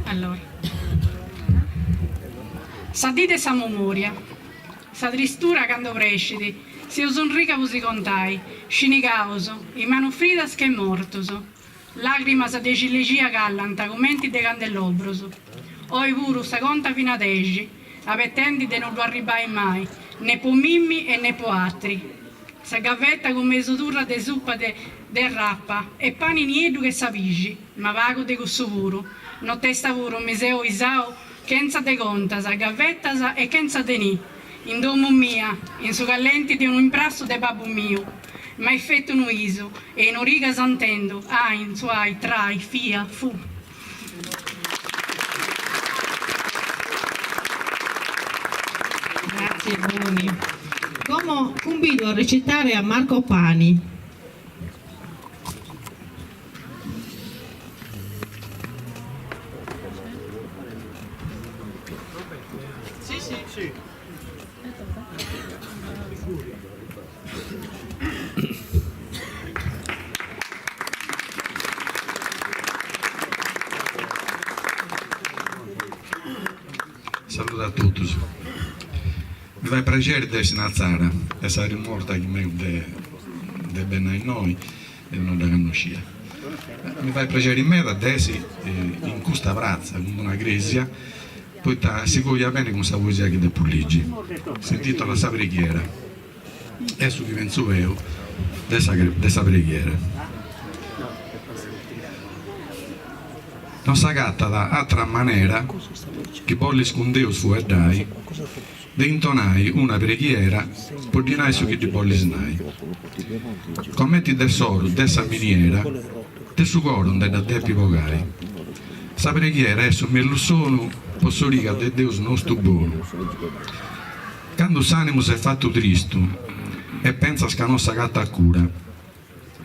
Allora. Sa dì de sa memoria. Sa tristura cando crescit, seus in riga po si contai, scinigaus, in manus fridas che mortus. Lagrimas de cilixia callant cumenti de candelobrus. Oi puru sa conta fin'a dexi, abetendi de no ddu arribbai mai, ne po mimmi e ne po atri. Sa gavetta cun mesu turra de supa de de rapa e pani nieddu che sa pixi, ma pagu de cussu puru. Notesta puru mi seu isau chentza de contas, gavetas e chentza de nì, in domu mia, in su callenti de unu imprassu de babbu miu. M'ait fetu unu 'isu e in origas intendu, ain, suai, trai, fia, fu. Grazie Boni. Como cumbido a recitare a Marco Pani. Salude a totus. Mi fait prexeri de essi in Atzara, est sa primu 'orta chi megu de de benni a innoi e no dda connoscia. Mi fait prexeri meda de essi in custa pratza cun d'una cresia poita si coiat beni cun sa poesia chi depu ligi. S'intitolat Sa preghiera. Est su chi pentzu deu de sa de sa preghiera. Non s'agatat atra manera chi bollis cun Deus fueddai de intonai una preghiera po ddi nai su chi ddi bollis nai. Comenti de s'oru de sa miniera de su coru nde dda depi bogai. Sa preghiera est su mellus sonu po s'origa de Deus nostu bonu. Candu s'animu s'est fatu tristu e pentzas ca no s'agatat cura,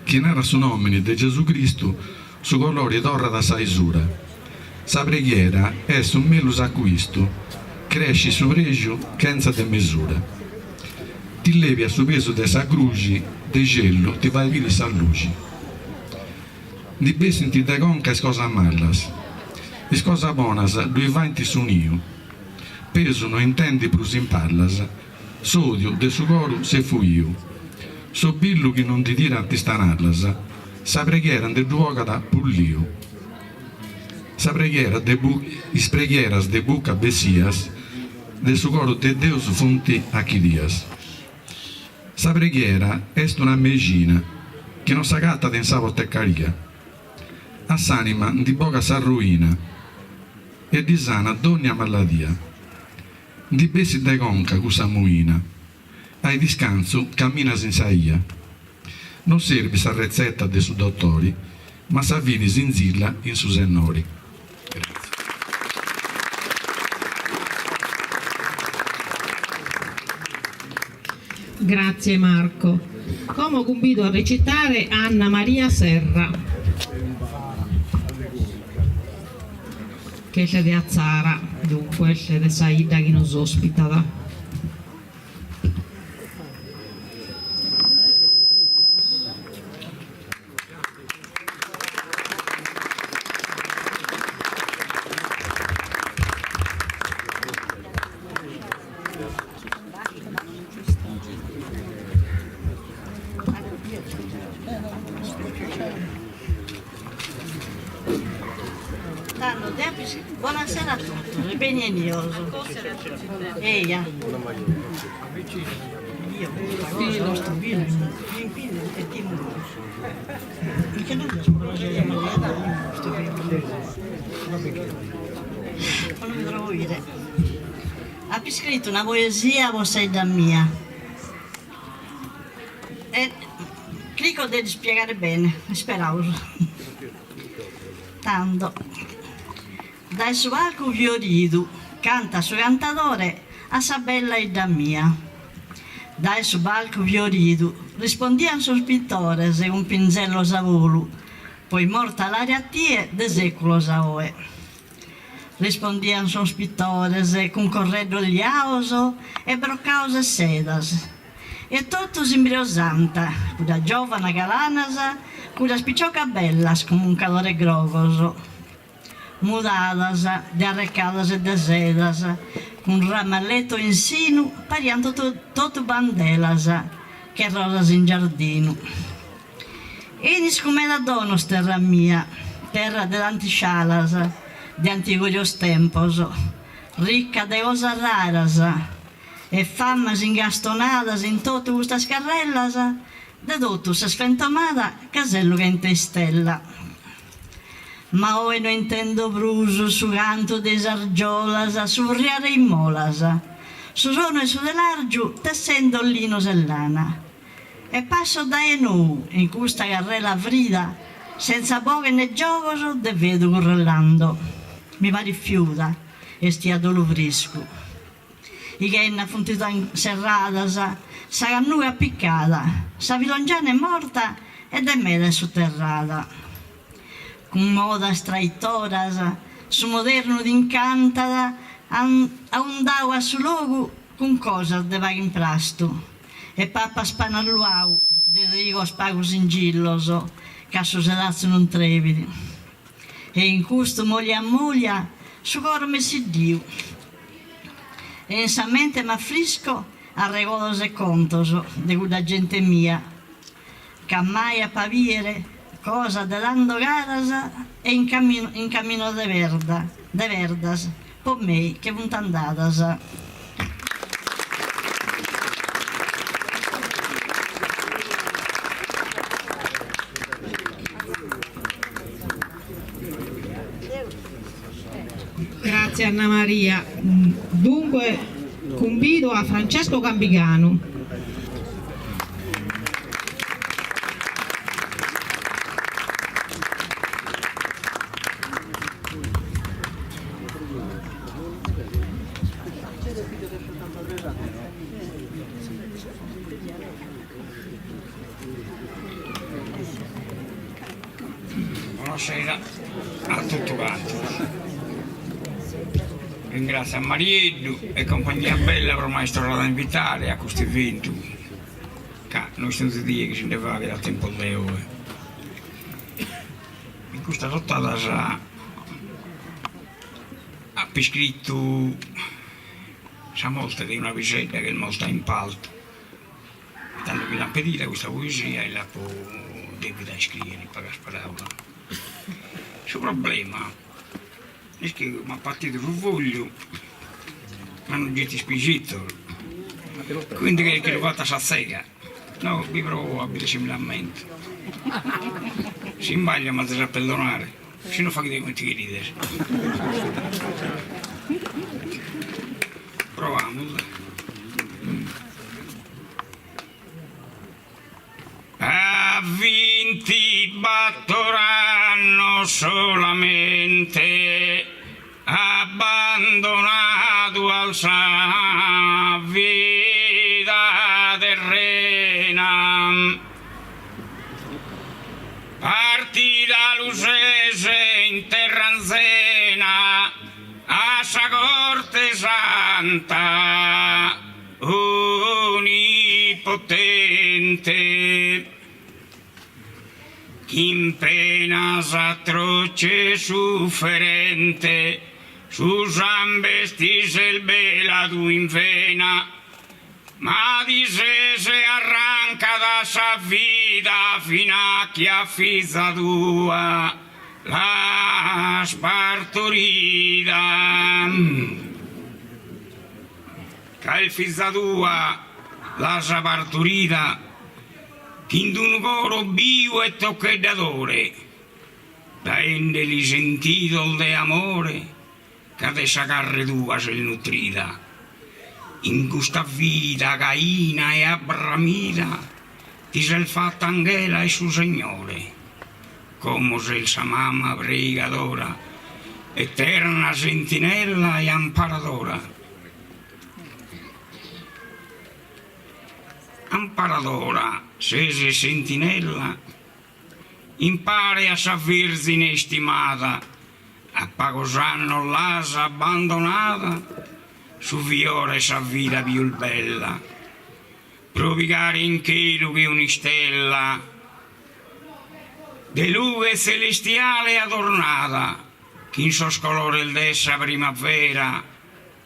chi naras su nomini de Gesù Cristu su colori torrat a sa 'isura. Sa preghiera est su mellus acuistu, crescit su prexu chentza de mesura. Ti leviat su pesu de sa gruxi, de celu ti fait biri sa luxi. Ndi bessint de conca is cosas malas, is cosas bonas ddui faint su niu. Pesu no intendit prus in pallas, s'odiu de su coru s'est fuiu. S'obillu chi non ndi tirant is tanallas, sa preghiera nde ddu bogat pulliu. Sa preghiera de is preghieras de buca bessias de su coru de Deus funt achidias. Sa preghiera est una mexina chi non s'agatat in sa potecaria. A s'anima ndi bogat sa ruina e ddi sanat dònnia maladia. Ndi bessit de conca cussa muina. Ai discantzu caminas in sa 'ia. Non serbit sa retzeta de su dotori, ma sa fidi sinzilla in su Sennori. Grazie Marco. Como cumbido a recitare Anna Maria Serra. Ch'est de Atzara, dunque est de sa 'idda chi nos ospitat. Bonasera a totus e beni 'enios. Eia. Apo iscritu una poesia po sa 'idda mia e crico de dd'ispiegare bene, isperaus. Tando, dae su palcu fioridu cantat su cantadore a sa bella 'idda mia. Dae su palcu fioridu rispondian sos pitores cun pinzellos a bolu po immortalare a tie de seculos a oe. Rispondian sos pitores cun correddos liaos e brocaos e sedas. E totus imbriosant cuddas giovanas galanas, cuddas piciocas bellas cun muncadores grogos, mudadas de arrecadas e de sedas, cun ramalletto in sinu pariant totu totu bandelas che rosas in giardinu. Enis cun meda donos terra mia, terra de tantis scialas, de antigorios tempos, ricca de cosas raras, E famas ingastonadas in totu custas carrellas, de totus ses fentomada ca ses lughente istella. Ma oe no intendo prus su cantu de is argiolas, su furriare is molas, su sonu 'e su telàrgiu tessendo linos e lana. E passo dae nou in custa carrela frida senza boghe ne giogos de fedu currellando. Mi parit fiuda, 'estia a dolu friscu. I ghennas funt serradas, sa cannuga apicada, sa filongiana est morta e de meda est suterrada. Cun modas traitoras su modernu t'incantat, aundau at su logu cun cosas de pagu imprastu e papas pane alluau de trigos pagu singillos ca su sedatzu non trebit. E in custu molia molia su coro m'est siddiu e in sa mente m'afrisco arregodos e contos de cudda gente mia ca mai ap'a bìere cosa de tando caras e in caminu in caminos de perda de perdas po mei che funt andadas. Grazie Anna Maria. Dunque cumbido a Francesco Gambiganu. Bonasera a totu cantos. Ringratzio a Marieddu e compagnia bella pro m'aer torradu a invitare a custu eventu ca no est onzi die chi si nde faghet a tempos de oe. In custas otadas apo iscritu sa morte de una pisedda chi est morta in partu, tando mi l'ant pedida custa poesia e l'apo dèvida iscrìere in pagas paràulas. Su problema est chi m'at partidu su fogliu ma non gito is pisitos, quindi cheret chi lu fata a sa tzega No, bi provo a bider si mi l'ammento. Si imbaglio m'azis a perdonare, si no faghide comente cherides. Provamus. A vintibattor annos solamente Abbandonadu as sa vida terrena. Partida lu ses in terra anzena a sa corte santa onnipotente. Chin penas atroces sufferente su samben ti s'est beladu in vena, ma ti ses arrancada sa vida fin'a chi a fiza tua. L'as partorida. Ca est fiza tua l'as partorida chin d'unu coro biu e tocheddadore, daendeli sentidos de amore ca de sa carre tua s'est nutrida. In custa vida caina e abbramida ti ses fatta anghela 'e su Segnore. Como ses sa mama preigadora, eterna sentinella e amparadora. Amparadora ses e sentinella, impare a sa Vìrzine istimada, a pagos annos l'as abbandonada, su fiore 'e sa vida pius bella, pro pigare in chelu che un'istella, de lughe tzelestiale adornada, chin sos colores de sa primavera,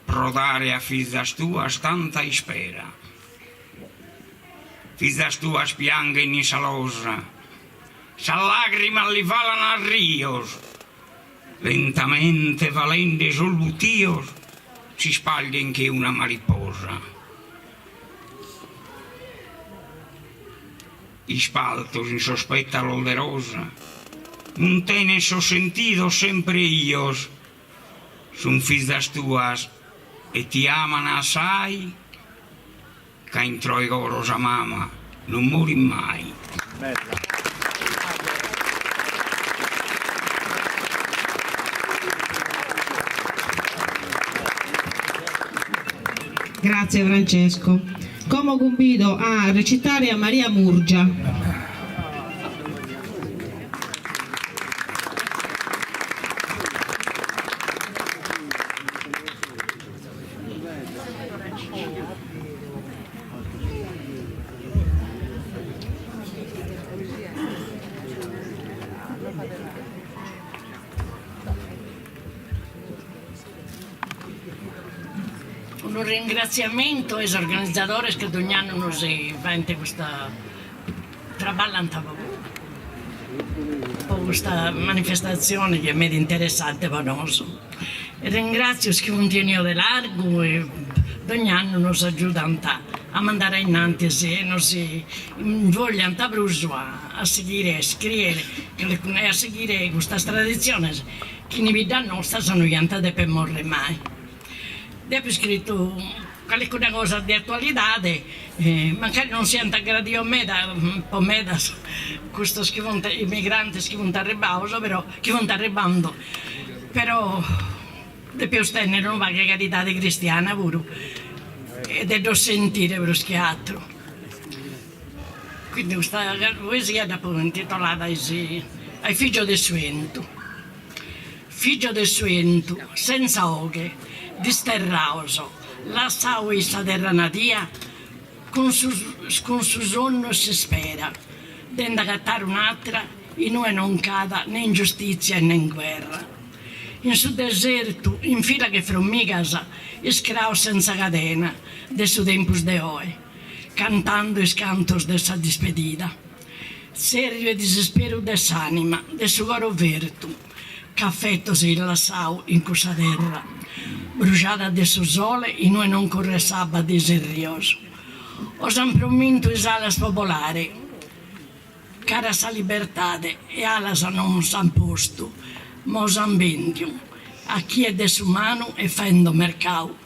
pro dare a fizas tuas tanta ispera. Fizas tuas pianghen in sa losa, sas lagrimas li falan a rios, lentamente falende sos butios s'ispalghen che una mariposa. Ispaltos in sos petalos de rosa, muntenen sos sentidos sempre 'ios, Sun fizas tuas e ti aman assai, ca intro 'e coro sa mama non morit mai. Grazie Francesco. Como cumbido a recitare a Maria Murgia. Unu ringratziamentu a is organizadores chi dogni annu nos faint custa Traballant po custa manifestatzioni chi est meda interessante po nosu. Ringratziu is chi funt 'enius de largu e dogni annu nos agiudant a mandare a innantis e nos invogliant prus a sighire a iscriere e a sighire custas traditziones chi in biddas nostras no iant a deper morrer mai. Deu apu scritu calicuna cosa de atualidade, mancari non siant agradios meda po medas custos chi funt is migrantes chi funt arribbaus però chi funt arribbando, però depeus tennere unu pagu 'e caridade cristiana puru e de ddos sentire prus che atru. Quindi custa poesia dd'apu intitolada Ai fìgios de su 'entu. Fìgios de su 'entu, senza 'oghe, disterraos, lassau eis sa terra nadia, cun su cun su sonnu e s'ispera de nd'agatare un'atra inue non nc'at ne ingiustìtzia e nen guerra. In su desertu, in fila che frommigas, iscraos senza cadena de su tempus de oe, cantando is cantos de sa dispedida. Tzèrriu 'e disisperu de s'ànima, de su coro fertu, ch'afetos eis lassau in cussa terra, brujada de su sole inue non curret s'abba de is rios. Os an promintu is alas po bolare cara a sa libertade e alas non s'an postu, ma os an bèndiu a chie de s'umanu est faendo mercau.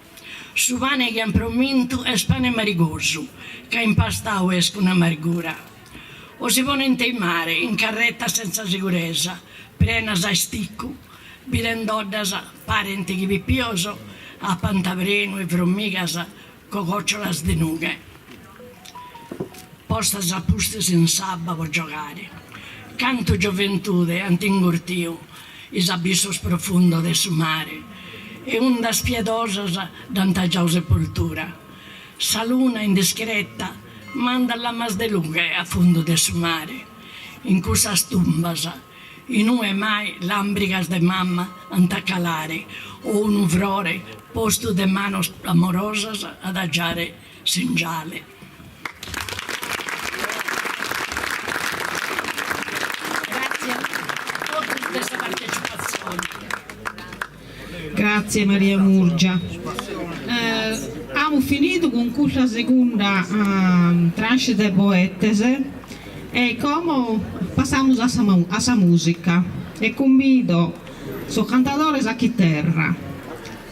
Su pane chi an promintu est pane marigosu, ca impastau est cun amargura. O si ponent in mare, in carretas senza siguresa, prenas a isticcu, bidendoddas parent chi pipios apant prenu 'e frommigas cocòcciolas de nughe, postas a pustis in s'abba po giogare. Cantu gioventude ant ingurtiu is abissos profundos de su mare e undas piedosas dd'ant giau sepoltura. Sa luna indiscreta mandat lamas de lughe a fundu de su mare, in cussas tumbas in ue mai làmbrigas de mama ant a calare o unu frore postu de manos amorosas at a giare singiale. Gràtzias a totus de sa. Grazie Maria Murgia. Amus finidu cun custa segunda tranche de poetes e como passamus a sa a sa musica e cumbido sos cantadores a chiterra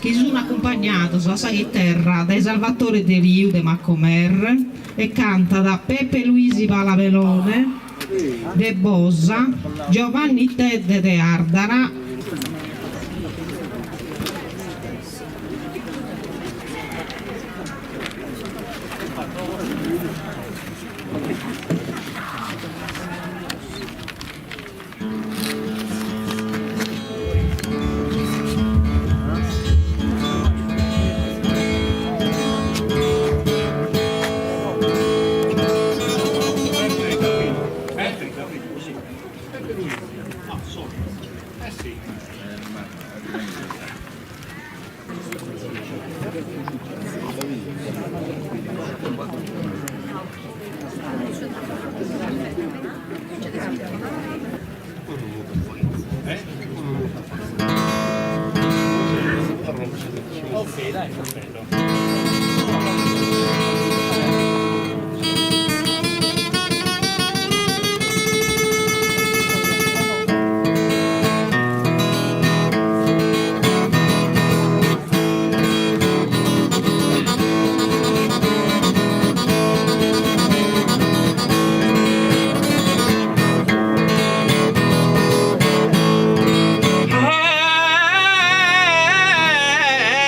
chi sun acumpagnados a sa chiterra dae Salvatore Deriu de Macomer e cantat Pepe Luisi Pala Melone de Bosa, Giovanni Tedde de Ardara.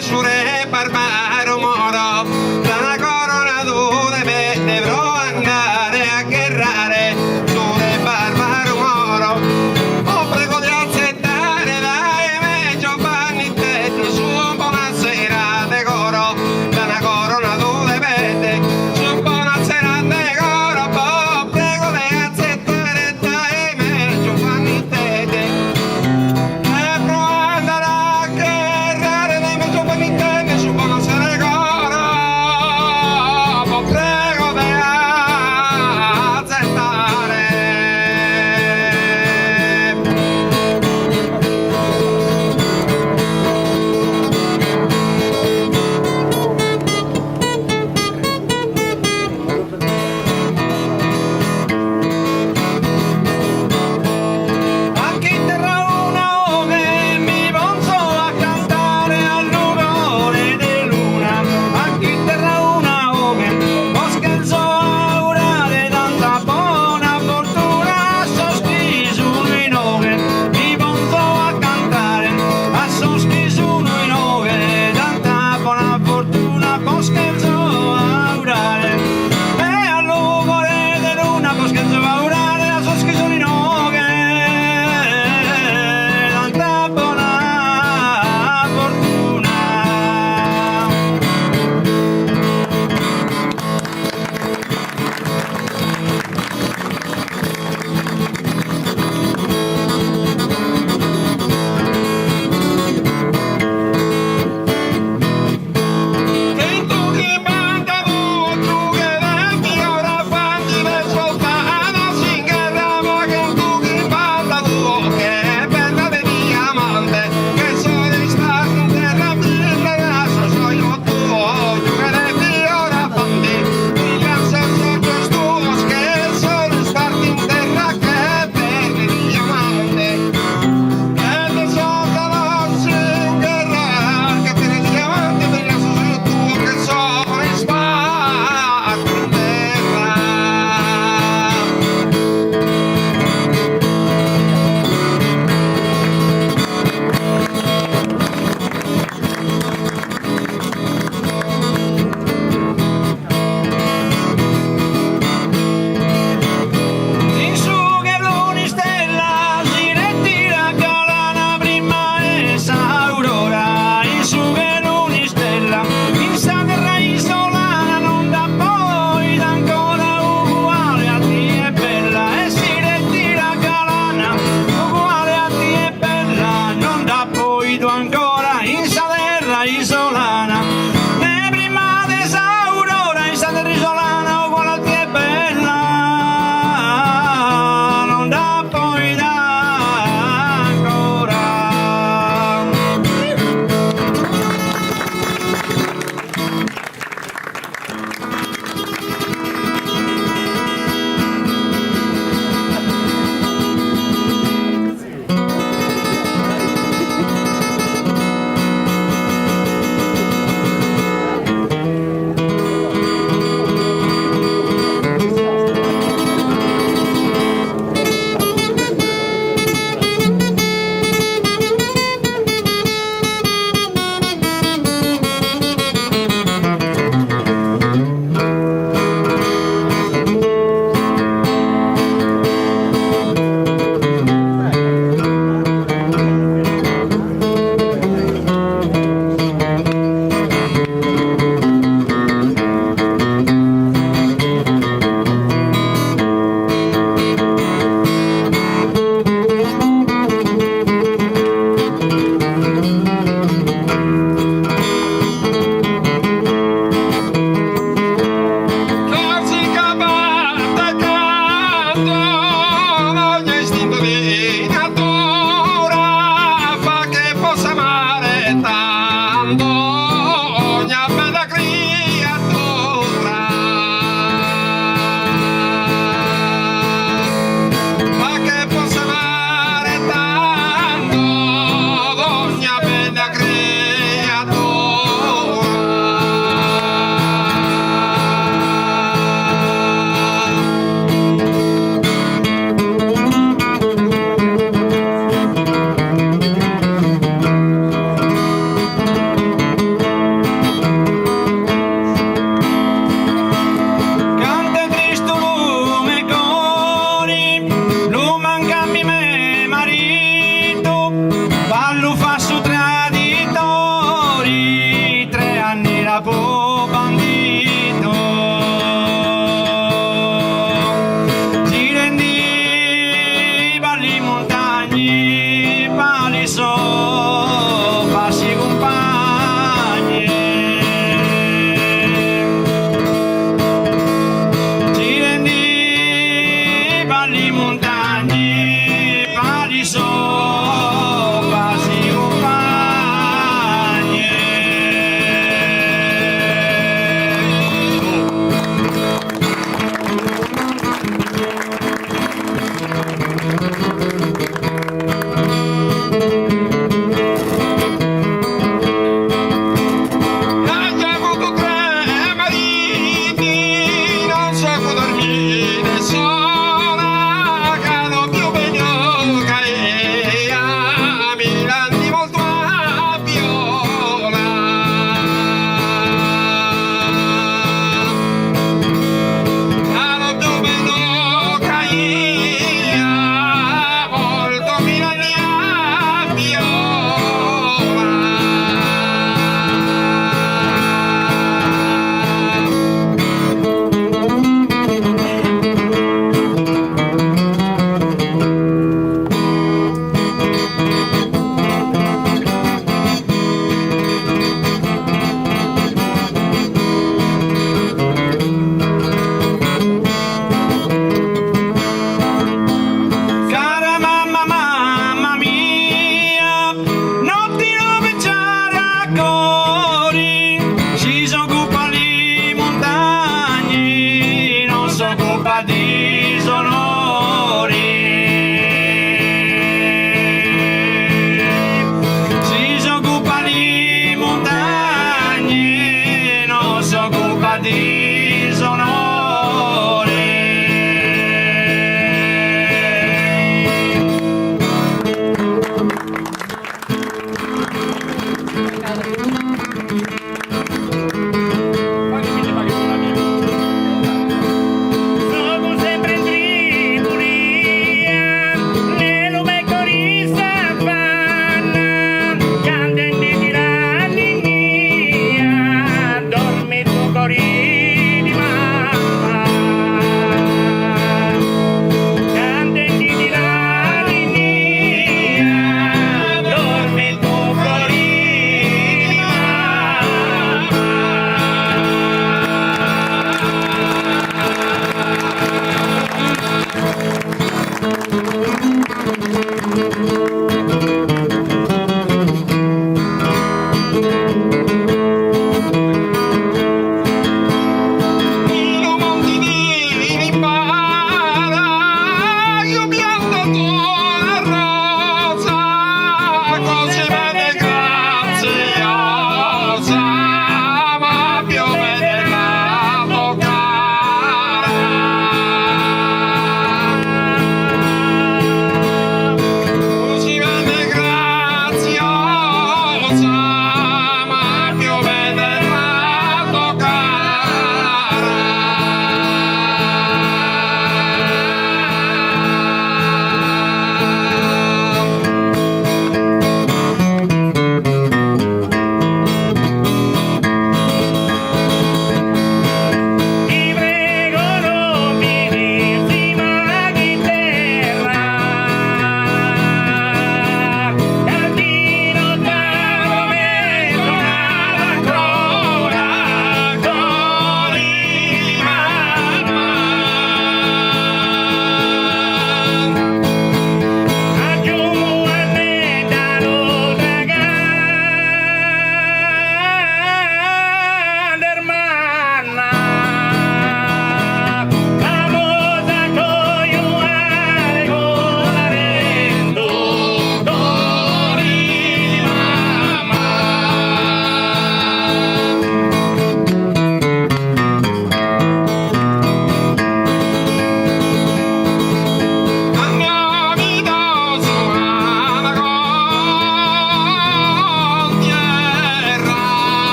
Su re Barbara.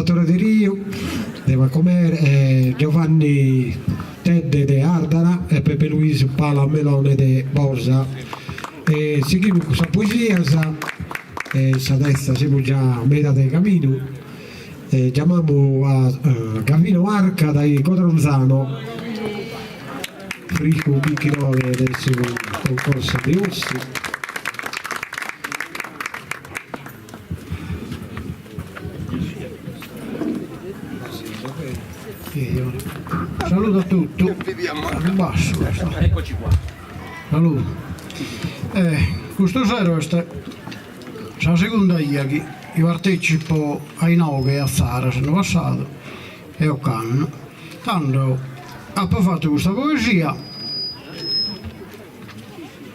Salvatore Deriu de Macumere e Giovanni Tedde de Ardara e Pepe Luisu Pala Melone de Bosa. E sighimus cun sas poesias e sa tertza semus già a meidade de caminu e giamamus a Gavino Arca dae Codronzano, friscu binchidore de su concorso de Ossi. Saludu a totu. Eccoci qua. Saludu. Custu sero est sa segunda 'ia chi partecipo a inoghe a Atzara s'annu passadu e ocannu. Tando apo fatu custa poesia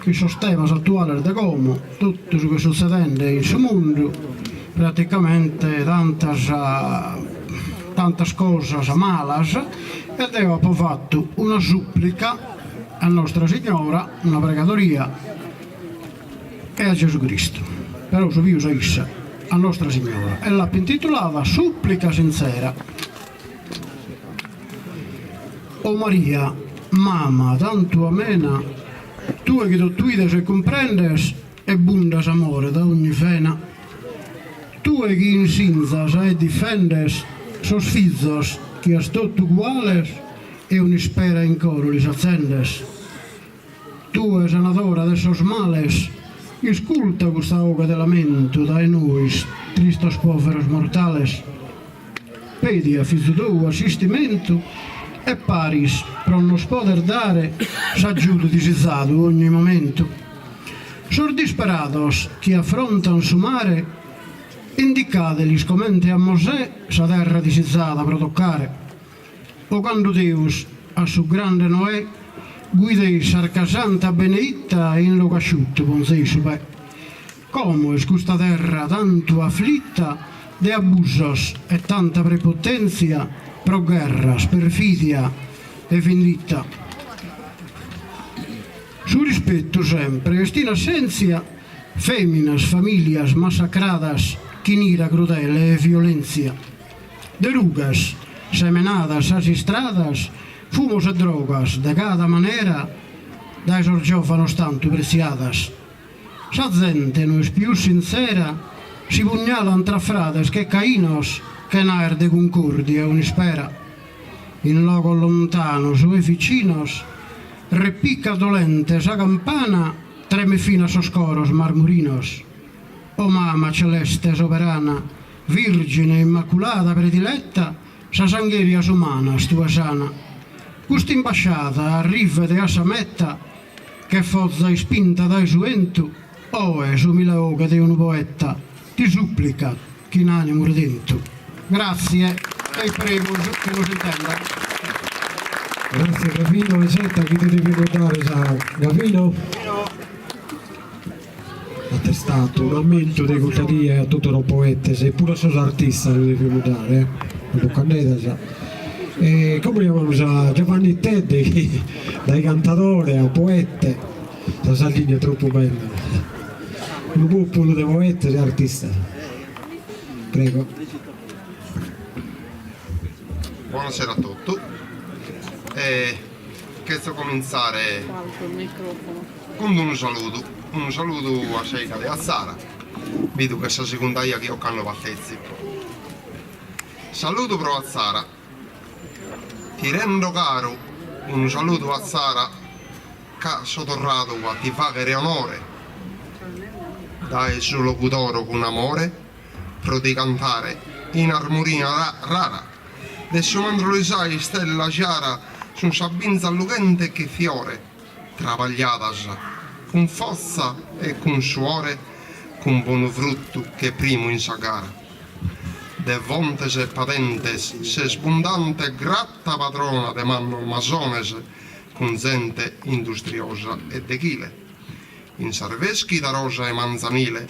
Chin sos temas atuales de como, totu su chi est sutzedende in su mundu, praticamente tantas tantas cosas malas, e deo apo fatu una sùplica a Nostra Signora, una pregadoria, e a Gesù Cristu, però su pius a issa, a Nostra Signora, e l'apo intitulada Sùplica sintzera. O Maria, mama tantu amena, tue chi totu 'ides e cumprendes e bundas amore da ogni vena, tue chi insinzas e difendes sos fizos chi as totu uguales e un'ispera in coro lis atzendes. Tue sanadora de sos males, isculta custa 'oghe de lamentu dae nois tristos poveros mortales. Pedi a fizu tou assistimentu e paris pro nos poder dare s'aggiudu disizadu ogni momentu. Sos disperados chi afrontan su mare, indicadelis comente a Mosè sa terra disizada pro toccare. O cando Deus a su grande Noè guideit s'arca santa beneitta e in logu asciuttu ponzeit su pè. Como est custa terra tantu afflitta de abusos e tanta prepotenzia pro gherras, perfidia e vinditta. Su rispettu sempre est in assenzia, feminas, familias massacradas chin ira crudele e violenzia. De rugas semenadas sas istradas, fumos e drogas de cada manera dae sos giovanos tantu pretziadas. Sa zente no est pius sintzera, si pugnalan tra frades che cainos chena aer de cuncordia un'ispera. In logos lontanos e vicinos repiccat dolente sa campana tremet finas sos coros marmurinos. O mama celeste soberana, Virgine immaculada prediletta, sas angherias umanas tue sana. Cust'imbasciada arrivet a sa meta, che foza ispinta dae su 'entu, oe s'umile 'oghe de unu poeta ti supplicat chin animu redentu. Grazie e isperemus chi nos intendan. Grazie Gavino, isetta chi ti devimus dare sa Gavino. Atestatu, un'ammentu de custa die a totu sos poetes e puru a sos artistas lu devimus dare, eh, Lucannedas. E como giamamus a Giovanni Tedde chi dae cantadore a poete, sa Sardigna est tropu bella, unu populu de poetes e artistas. Prego. Buonasera a totu. Cherzo comintzare Cun unu saludu, unu saludu a sa 'idda de Atzara, bidu ch'est sa segunda 'ia chi ocannu partetzipo. Saludu pro Atzara. Ti rendo caru unu saludu Atzara ca so torradu a ti faghere onore dae su Logudoro cun amore pro ti cantare in armonia rara de su Mandrolisai istella giara sun sa binza lughente che fiore Trabagliadas cun fortza e cun suore cun bonu fruttu che primu in sa gara. De fontes e padentes ses bundante grata padrona de mannos masones cun zente industriosa e deghile. In s'arveschida rosa 'e manzanile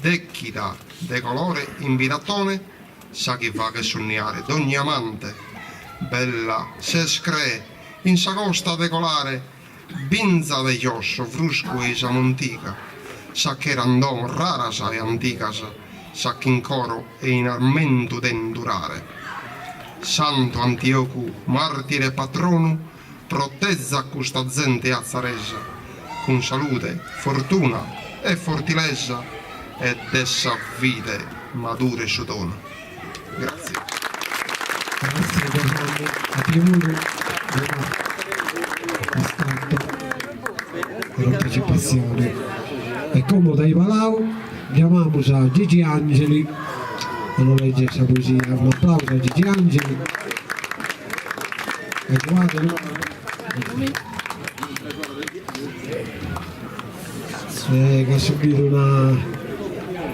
dechida de colore in bidatone sa chi faghet sonniare dogni amante. Bella ses crê In sa costa de colare binza de josso fruscu 'e sa montiga, sa ch'eran domos raras e antigas. sa ch'in coro e in ammentu den durare. Santu Antiogu, martire e patronu, proteza custa zente atzaresa, cun salude, fortuna e fortilesa e de sa fide madure su donu. Grazie. Grazie Giovanni, a tie puru bona iscatto partecipazione. E como dae Palau giamamus a Gigi Angeli a nos leggere sa poesia. Un'aplausu a Gigi Angeli. Agiuadelu. Eh, che ha subito una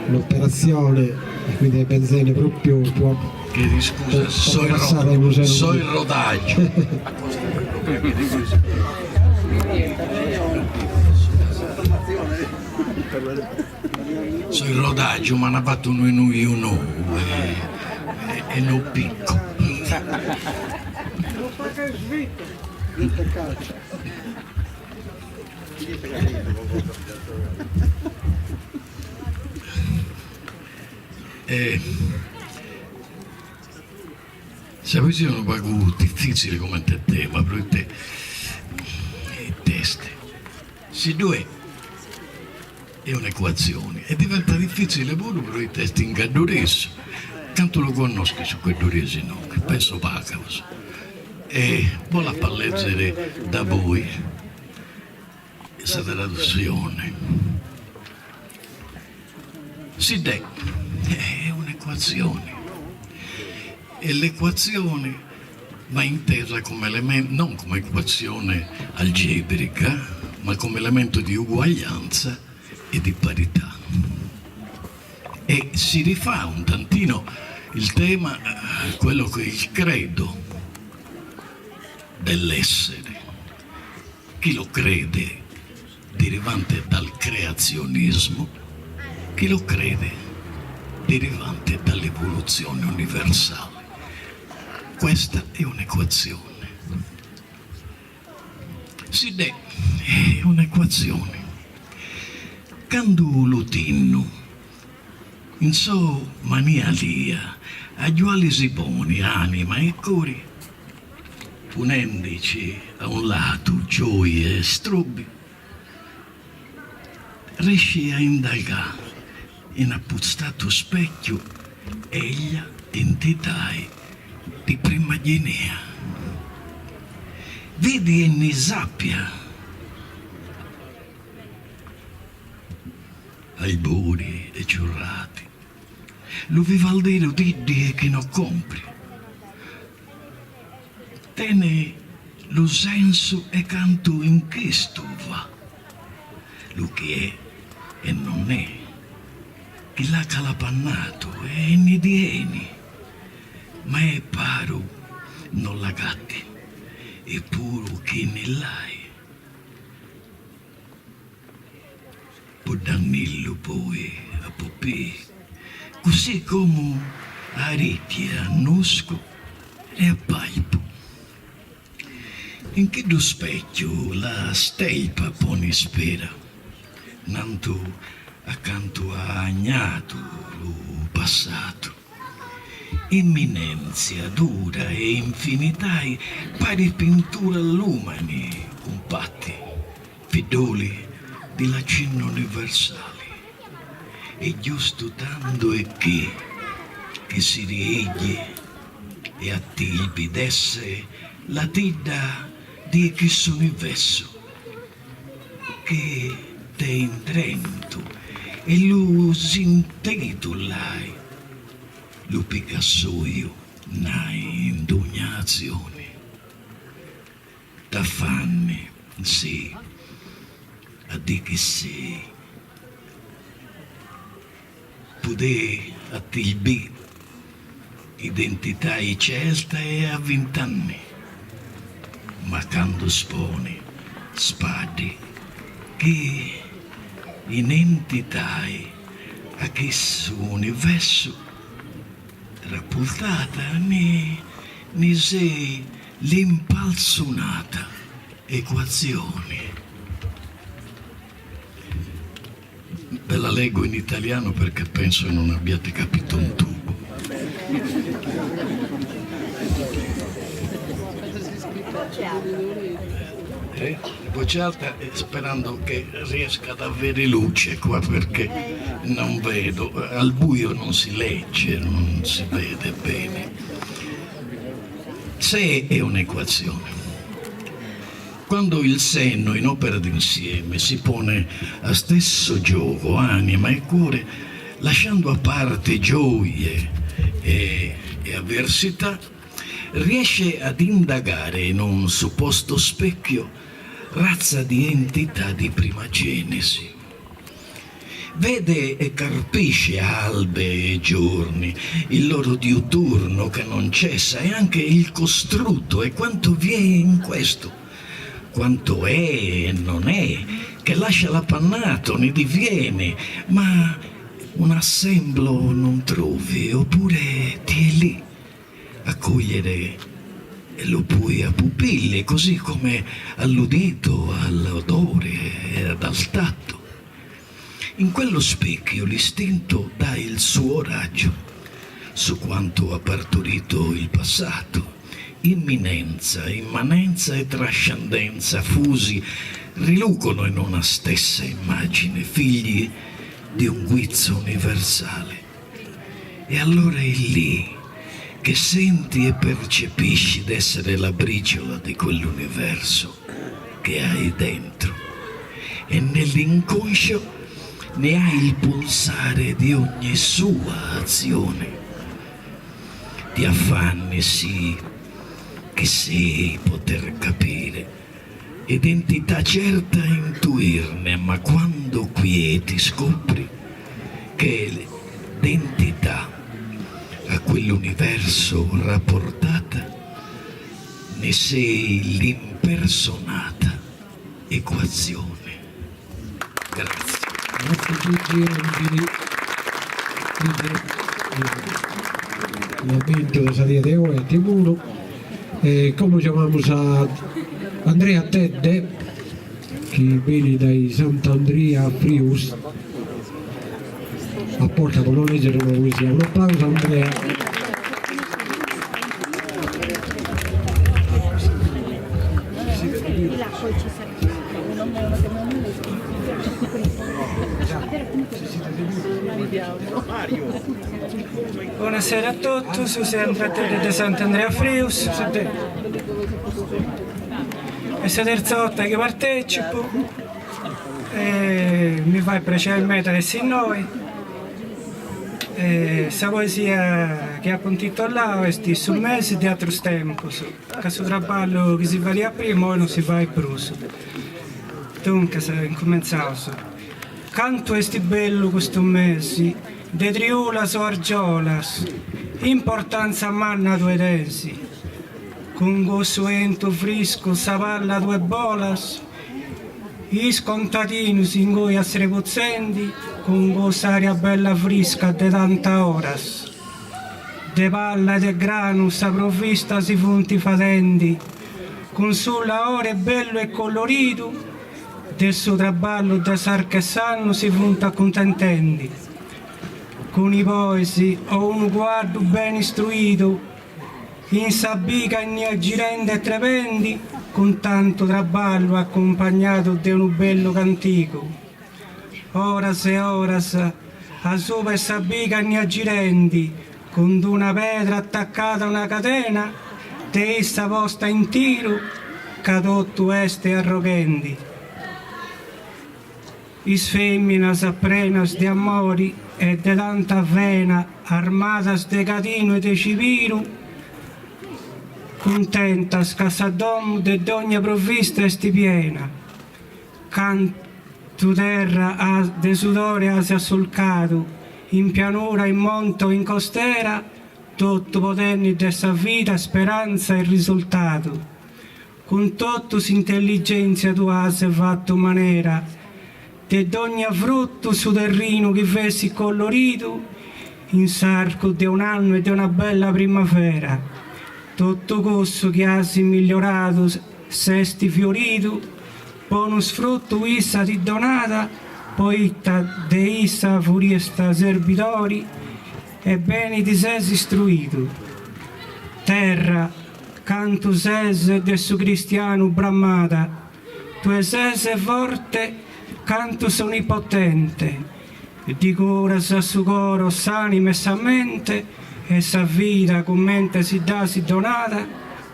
un'operazione e quindi è benzende propriu può Chiedo scusa, so il, so il rodaggio. So il rodaggio, m'ant fatu unu 'enuju nou e, e no picco. E sa poesia est unu pagu difitzile comente tema, proite it'est? Si ddue est un'ecuatzione e diventat difitzile puru proite est in gadduresu, cantu lu connoschet su gadduresu inoghe? Penso pagos e bos l'apo a lezere daboi sa tradussione. Si dd'est est un'ecuatzione e l'ecuatzione va intesa come elemento, non come equazione algebrica, ma come elemento di uguaglianza e di parità. E si rifà un tantino il tema a quello che è il credo dell'essere. Chi lo crede derivante dal creazionismo, chi lo crede derivante dall'evoluzione universale. Questa è un'equazione. Si dd'est è un'equazione. Candu lu tinnu in so mania lia agiuali si poni anima e cori, ponendici a un latu gioia e strobbi, resci a indagai in apostatu specchiu eglia entitai di prima genia. Vidi e ni sappia albori e ciurrati, lu vivaldiru d'iddi e chi no compri. Tene lu sensu 'e cantu in chistu va, lu chi è e non è, chi l'at calapannatu e ni dieni, ma è paru non l'agatti, e puru chi ni l'hai. Puddannillu poi a pupì, così comu a aricchia a nuscu e a palpu. In chiddu specchiu la stelpa poni spera, nantu a cantu ha agnatu lu passatu. Imminentzia dura e infinitai pari pintura all'umani cumpatti. Fiddoli di l'accinnu universali. E giustu tandu è chi chi si riegghi e attilbi d'esse la tidda di chiss'universu chi te in Trentu e lu sintetu l'hai lu Picassoiu nai in dugna azioni. T'affanni, sì, a di chi sei. Pudè a tilbì identitai celta e a vint'anni, ma candu sponi spaddi chi in entitai a chissu universu rapultata ni ni sei L'impalzunata equazioni. Ve la leggo in italiano perché penso non abbiate capito un tubo. Eh? Voce alta e sperando che riesca ad avere luce qua perché non vedo, al buio non si legge, non si vede bene. Se è un'equazione. Quando il senno in opera d'insieme si pone a stesso gioco anima e cuore, lasciando a parte gioie e, e avversità, riesce ad indagare in un supposto specchio razza di entità di prima genesi. Vede e carpisce albe e giorni, il loro diuturno che non cessa e anche il costrutto e quanto vi è in questo, quanto è e non è, che lascia l'appannato, ne diviene, ma un assemblo non trovi, oppure ti è lì a cogliere lo puoi a pupille, così come all'udito, all'odore e al tatto. In quello specchio l'istinto dà il suo raggio su quanto ha partorito il passato. Imminenza, immanenza e trascendenza fusi rilucono in una stessa immagine, figli di un guizzo universale. E allora è lì che senti e percepisci d'essere la briciola di quell'universo che hai dentro e nell'inconscio ne hai il pulsare di ogni sua azione. Ti affanni, sì, che sei poter capire, identità certa intuirne, ma quando quieti scopri che l'entità a quell'universo rapportata ne sei l'impersonata equazione. Grazie. Grazie Gigi Angeli. L'ammentu de sa die de oe a tie puru. E como giamamus a Andrea Tedde chi benit dae Sant'Andria Frius a porta po nos lègere una poesia. Un'aplausu a Andrea. Bonasera a totus, seu Andrea Tedde de Sant'Andrea Frius, est sa terza 'orta chi partecipu e mi fait prexeri meda essi innoi. Sa poesia chi apu intitolau est Su mesi de atrus tempus, ca su traballu chi si fadiat prima oi non si fait prus. Duncas incumentzaus. Cantu est bellu custu mesi de triulas o argiolas, importanza manna tue tenis. Cun cussu 'entu friscu sa palla tue bolas, is contadinus ingui arrepotzendi cun cuss'aria bella frisca de tanta oras. De palla e de granu sa provvista si funt fadendi, cun su laore bellu e coloridu de su traballu de s'arcu 'e s'annu si funt acuntentendi. Cun i bois o unu cuaddu beni istruidu In sa biga innia girendi e trebendi cun tantu traballu acumpagnadu de unu bellu cantigu. Oras e oras asuba 'e sa biga innia girendi cun d'una pedra atacada a una cadena de issa posta in tiru ca totu est arroghendi. Is feminas prenas de amori e de tanta vena armadas de cadinu e de cibiru, cuntentas ca sa domu de dogna provvista est piena. Cantu terra de sudore as assulcadu in pianura, in monte o in costera, totu po tenni de sa vida speranza e risultadu. Cun totu s'intelligèntzia tua as fatu manera de dogna frutu su terrinu chi fessit coloridu in s'arcu de un'annu e de una bella primavera. Totu cussu chi as miglioradu s'est fioridu, bonus frutu issa ti donat. poita de issa furiasta serbidori e beni ti ses istruidu. Terra, cantu ses de su cristianu bramada, tue ses forte cantu s'Onnipotente, ddi curas su coro, s'anima e sa mente e sa vida cummente si dd'as donada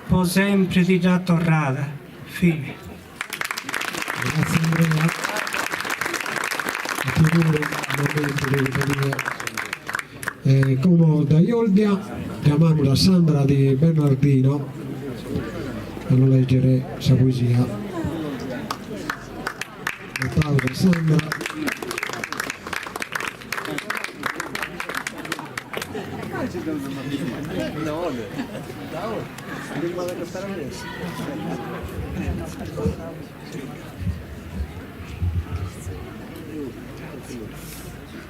po sempri ti dd'at torrada. Fine. Grazie Andrea. A tie puru momentu de custa die. E como dae Olbia giamamus a Sandra Di Bernardino a nos leggere sa poesia. Un'aplausu a Sandra.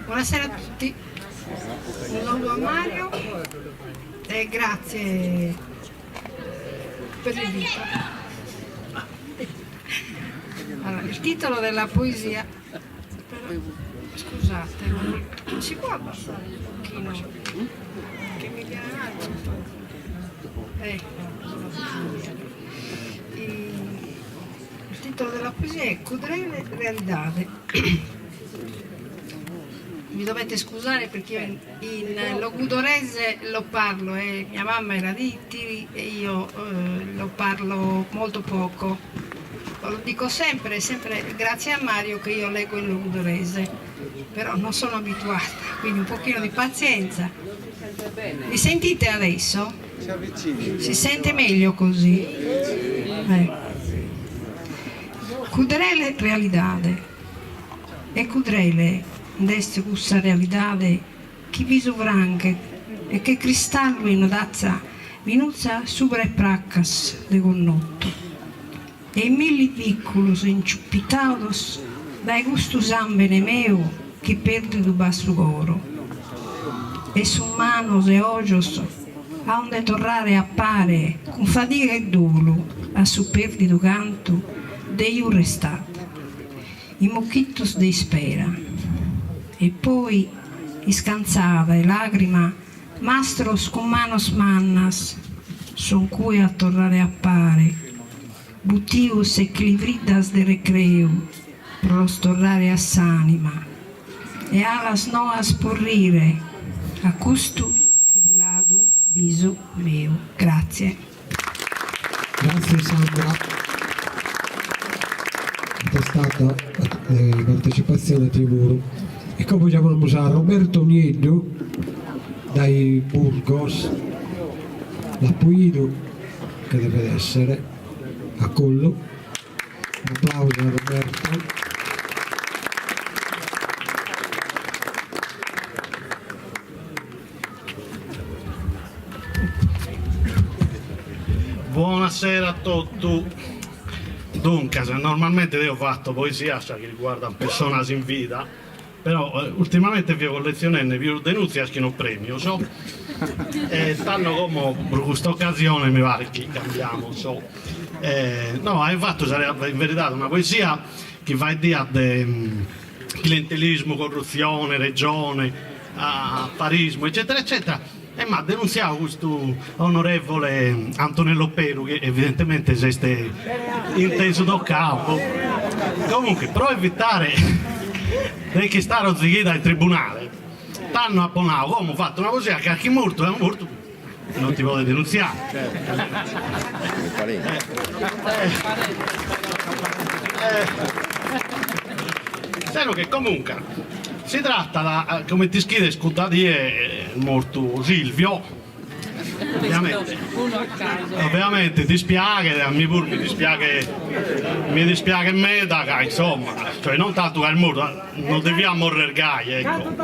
Buonasera a tutti, un saluto a Mario e grazie per l'invito. Allora, il titolo della poesia, scusate, ma non si può abbassare un pochino? Che mi viene male. Il titolo della poesia è Crudele realidade. Mi dovete scusare perché io in logudorese lo parlo e mia mamma era di Ittiri e io lo parlo molto poco. Lo dico sempre, sempre grazie a Mario che io leggo in logudorese, però non sono abituata, quindi un pochino di pazienza. Mi sentite adesso? Si sente meglio così? Eh. Crudele realidade. E crudele nd'est cussa realidade chi bisu franghet e che cristallu in una minutza subra 'e praccas de connottu e in milli bicculos inciuppitados dae custu sambene meu chi perdidu b'at su coro e sun manos e ojos a onde torrare a pare cun fadiga e dolu a su perdidu cantu de 'iu restat in mucchittos de ispera e poi iscanzada 'e lagrima mastros cun manos mannas sun cue a torrare a pare buttios e chilivriddas de recreu pro los torrare a s'anima e alas noas porrire a custu tribuladu bisu meu. Grazie. Grazie Sandra. Est stata partecipazione a tie puru. E como giamamus a Roberto Nieddu dae Burgos, l'apo 'idu che devet essere a collu. Un'aplausu a Roberto. Buonasera a totu. Duncas, normalmente deo fatto poesias chi riguardan personas in vida, però ultimamente fio collezionende pius denutzias chi no premios e tando como pro custa occasione mi paret chi cambiamus. No, aio fattu in veridade una poesia chi faeddiat de clientelismu, corrutzione, regione, afarismu eccetera eccetera e m'at denuntziadu custu onorevole Antonello Peru chi evidentemente s'est intesu tocadu. Comunque pro evitare de ch'istare onzi chida in tribunale tando apo nadu como fatto una poesia ca chi mortu est mortu non ti podet denuntziare. Sero che comunque si trattat, comente ischides, cudda die est mortu Silvio, ovviamente, ovviamente dispiaghet, a mie puru mi dispiaghet, mi dispiaghet meda ca insomma, cioè non tantu ca est mortu, non deviat morrer gai, ecco.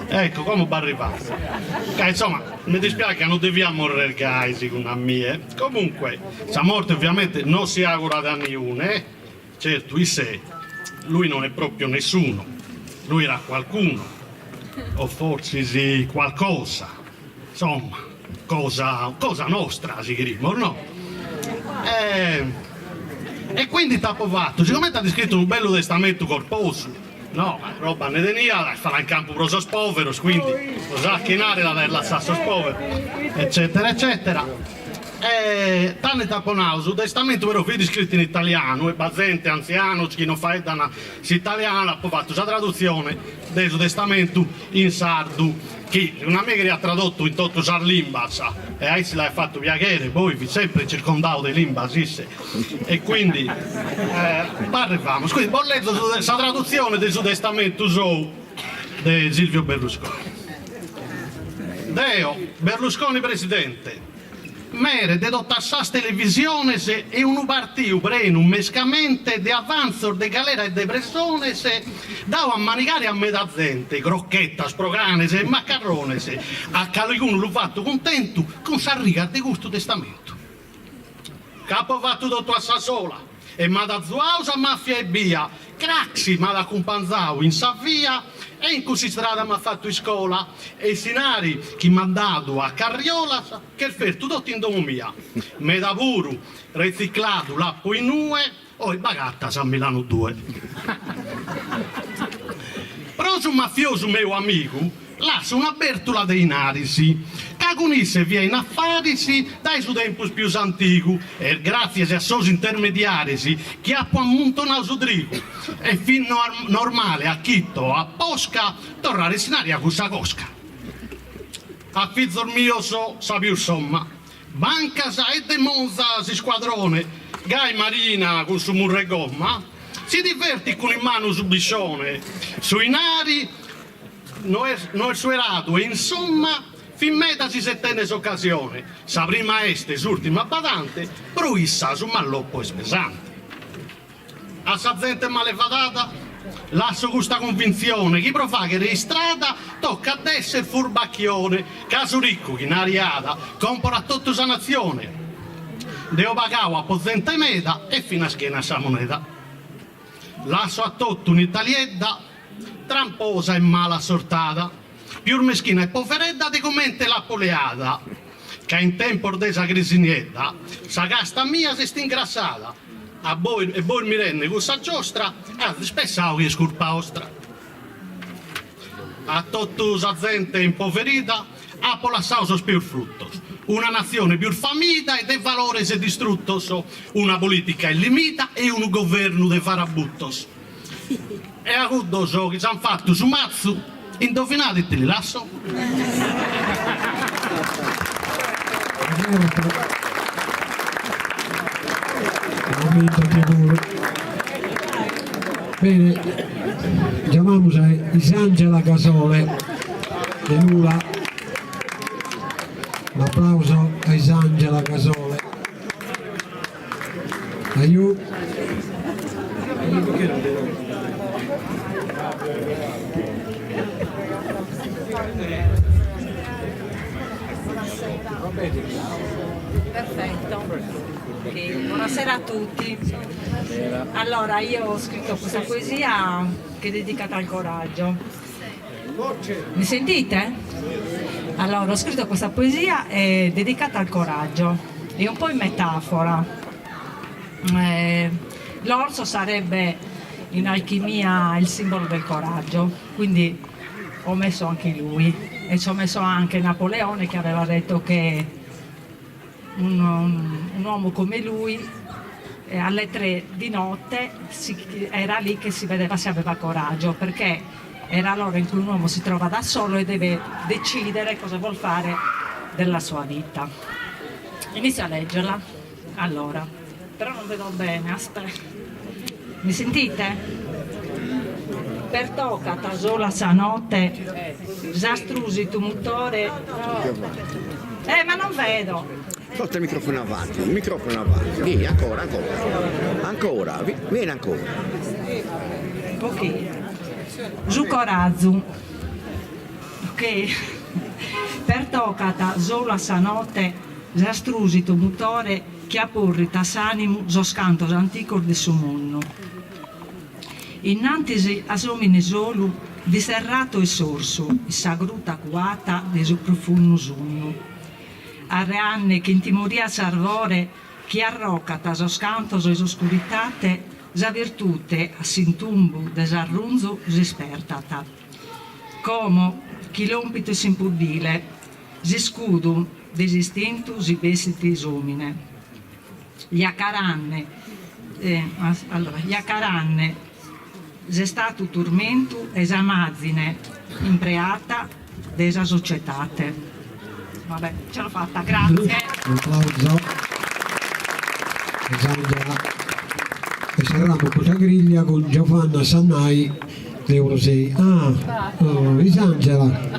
Ecco, como b'arrivamus. Ca insomma, mi dispiaghet ca non deviat morrer gai, segundu a mie. Comunque, sa morte ovviamente non si augurat a niune, certu isse, lui non è proprio nessuno, lui era qualcuno, o forsis qualcosa, insomma, cosa cosa nostra, si cherimus, no? E quindi ite apo fatu, sigomente at iscritu unu bellu testamentu corposu. No, roba nde teniat, est faladu in campu pro sos poveros, quindi su chi inari l'at aer lassadu a sos poveros, eccetera eccetera. E tando ite apo nadu, su testamentu però fit iscritu in italianu e b'at zente, antzianos chi non faeddan s'italianu, apo fatu sa tradutzione de su testamentu in sardu, chi segundu a mie cheriat tradottu in totu sas limbas e a isse l'aiat fatu piaghere, poi fit sempre circondadu de limbas isse e quindi b'arrivamus. Quindi bos lezo sa tradutzione de su testamentu sou de Silvio Berlusconi. Deo, Berlusconi presidente, Mere de totas sas televisiones e unu partiu prenu mescamente de avantzos de galera e de presones, dao a manigare a meda zente crocchetas pro canes e macarrones, a calicunu lu fatto cuntentu cun sas rigas de custu testamentu. C'apo fatu totu a sa sola e m'at azuau sa mafia ebbia, Craxi m'at acumpanzau in sa via e in cuss'istrada m'at fatu iscola e s'inari chi m'at dadu a carriolas ch'est fertu totu in domo mia. Meda puru retzicladu l'apo inue oe b'agatas a Milanu Due. Pro su mafiosu meu amigu Lasso una bertula de inaris, ca cun isse fia in affaris dae su tempus pius antigu, est gratzias a sos intermediaris chi apo ammuntonadu su trigu, e fit normale a chito a posca torrare s'inari a cussa cosca. A fizos mios sa pius somma, bancas e de Monza s'isquadrone, gai Marina cun su murru 'e gomma si divertit cun in manu su biscione, su inari No est no est sueradu e insomma fit meda s'isettende s'occasione, sa prima est s'urtima badante, pro issa su malloppo est pesante. A sa zente malevadada lasso custa cunvintzione chi pro faghere istrada toccat d'esser furbacchione, ca su riccu chi inari at comporat totu sa natzione. Deo pagadu apo zente meda e finas chena sa moneda. Lasso a totu un'Italiedda tramposa e mala assortada, pius meschina e poveredda de comente l'apo leada, ca in tempos de sa crisi niedda sa casta mia s'est ingrassada, a bois e bois mirende cussa giostra azis pessadu chi est curpa 'ostra. A totu sa zente impoverida apo lassadu sos peus fruttos, una natzione pius famida e de valores distruttos, una politica illimida e unu governu de farabuttos. E a cuddos chi s'an fattu su mazzu, indovinade ite li lasso? Bene, giamamus a Isangela Casole de Lula. Un'aplauso a Isangela Casole. Aiu. Perfetto. Ok, buonasera a tutti. Allora, io ho scritto questa poesia che è dedicata al coraggio. Mi sentite? Allora, ho scritto questa poesia è dedicata al coraggio, è un po' in metafora. Eh, l'orso sarebbe in alchimia il simbolo del coraggio, quindi ho messo anche lui e ci ho messo anche Napoleone che aveva detto che un, un uomo come lui eh, alle 3 di notte si, era lì che si vedeva se aveva coraggio, perché era l'ora in cui un uomo si trova da solo e deve decidere cosa vuol fare della sua vita. Inizio a leggerla. Allora, però non vedo bene, aspetta. Mi sentite? Pertocat sola sa notte, s'astrusitu mutore. Eh, ma non vedo. Porta il microfono avanti, il microfono avanti, vieni ancora, ancora, ancora, vieni ancora. Ok. Su corazu. Ok. Pertocat solu a sa notte s'astrusitu mutore chi aporrit a s'animu sos cantos anticos de su munnu. Innantis a s'omine solu disterratu est s'orsu in sa gruta cuata de su prufunnu sunnu. Arreanne chin timoria s'arvore chi arrocat sos cantos 'e s'oscuritate. Sa virtute a s'intumbu de s'arrunzu s'ispertat. Como chi lompit s'impuddile, s'iscudu de s'istintu si bestit s'omine. Jacaranne, allora, jacaranne s'est statu turmentu 'e sa mazine impreata de sa societate. Vabbè, ce l'ho fatta, grazie. Un applauso. Isangela. E serramus custa griglia cun Giovanna Sannai de Orosei. Ah, oh, Isangela.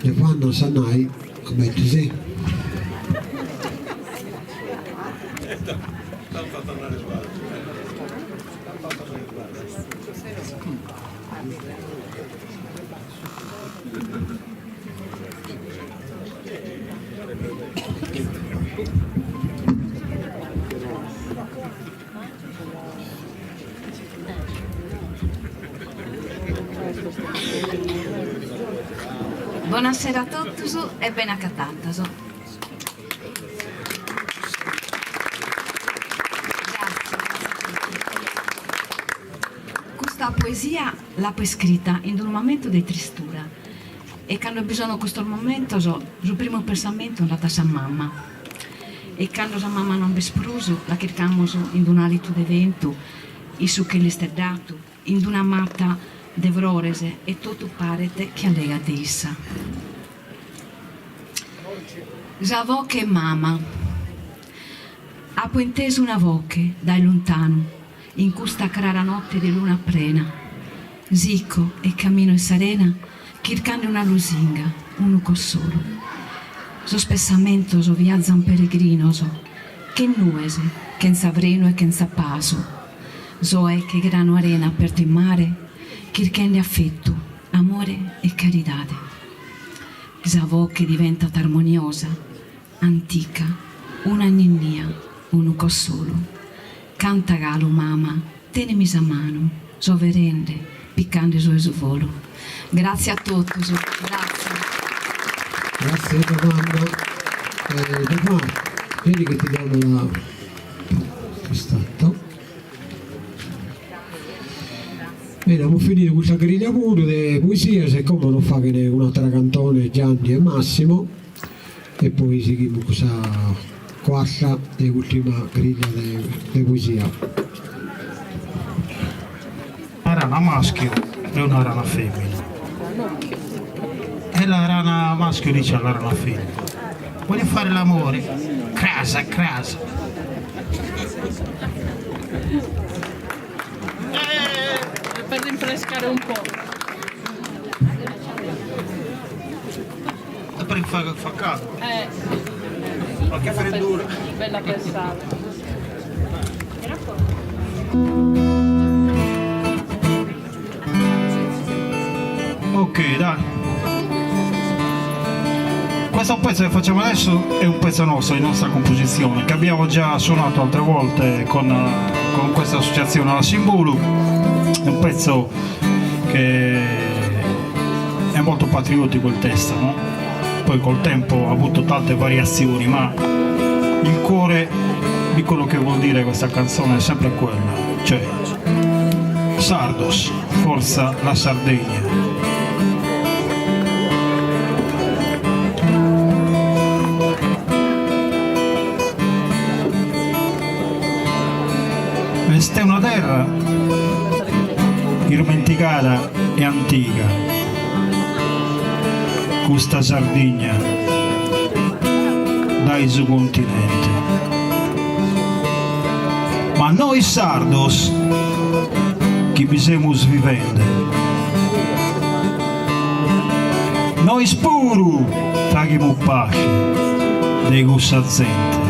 Giovanna Sannai, cumenti si. Bonasera a totus e bene acatados. Custa poesia l'apo iscrita in unu mamentu de tristura e cando bi sono custos momentos su primu pensamentu andat a sa mama E cando sa mama non b'est prus, la chircamus in un'àlitu de bentu, in su chelu isteddadu, in una mata de frores e totu paret chi allegat de issa. Sa voche 'e mama. Apo intesu una voche dae luntanu in custa crara notte de luna prena. Sico e camino in s'arena chircande una lusinga, unu cossolu. Sos pessamentos viazan peregrinos che nues chentza frenu e chentza pasu. Soe che granu 'e arena apertu in mare chirchende affettu, amore e caridade. Sa voche diventat armoniosa, antica, una ninnia, unu cossolu. Canta galu mama, tenemi sa manu, so ferende, picande soe su volu. Gratzie a totus. Gratzie. Grazie Giovanna. Giovanna, vedi che ti diamo la... Quest'atto. Bene, amus finidu custa griglia puru de poesias e como nos faghen un'atera cantone Gianni e Massimo e poi sighimus cun sa cuarta e ultima griglia de poesia. Una rana maschio e una rana femmina. E la rana maschio dice alla rana femmina, voglio fare l'amore, crasa, crasa. Per rinfrescare un po'. E per fa, fa caldo. Ma che freddura. Bella pensata. Ok, dai. Questo pezzo che facciamo adesso è un pezzo nostro, di nostra composizione, che abbiamo già suonato altre volte con questa associazione alla Simbulu. È un pezzo che è molto patriottico il testo, no? Poi col tempo ha avuto tante variazioni, ma il cuore di quello che vuol dire questa canzone è sempre quello, cioè Sardos, forza la Sardegna. Est una terra irmentigada e antiga, custa Sardigna dae su continente. Ma nois sardos chi bi semus vivende, nois puru faghimus parte de cussa zente.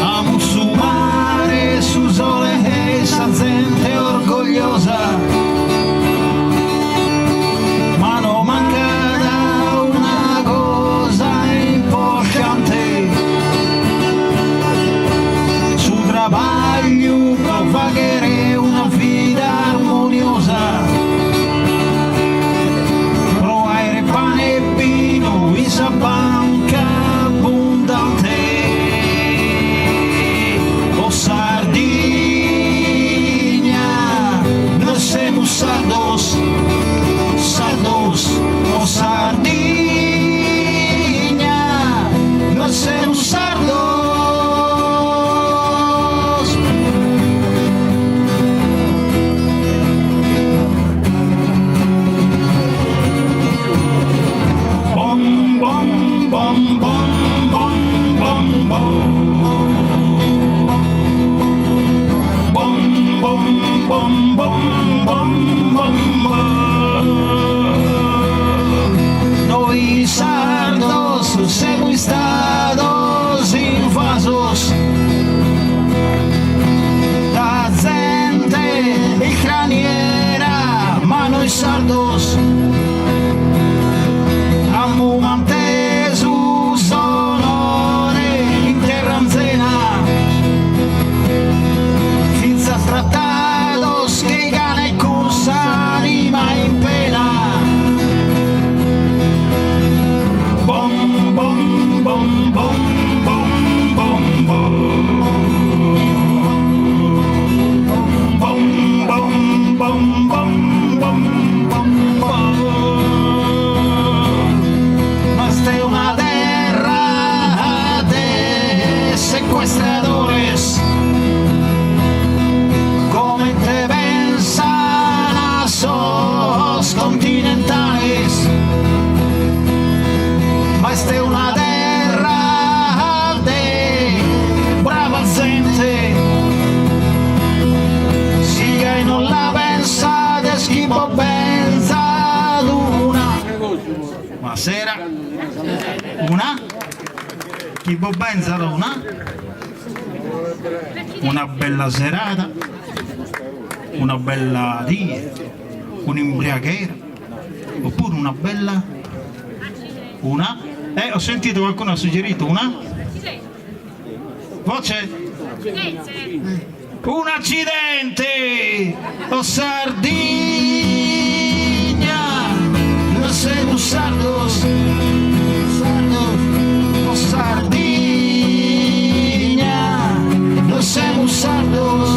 Amus su mare, su sole e sa zente orgogliosa, ma sa banca abbundante. O Sardigna, nois semus sardos, sardos, o Sardigna, nois semus sardos. Bom bom bom bom bom bom bom Bom bom bom bom bom bom bom Nois sardos semus istados invasos Da zente istraniera ma nois sardos amus mantesu s'onore in terra anzena fintzas tratados che cane cun s'anima in pena. Bom bom bom bom bom bom bom Bom bom bom bom bom bom bom Ma est una terra de sequestradores comente pensan sos continentales ma est una terra de brava zente si gai non la pensades chi bos benzat una Buonasera una chi bos benzat una una bella serada una bella die un'imbriaghera oppure una bella una eh ho sentito qualcuno ha suggerito una voce un accidente o Sardigna nois semus sardos sardos o Sardigna nois semus sardos.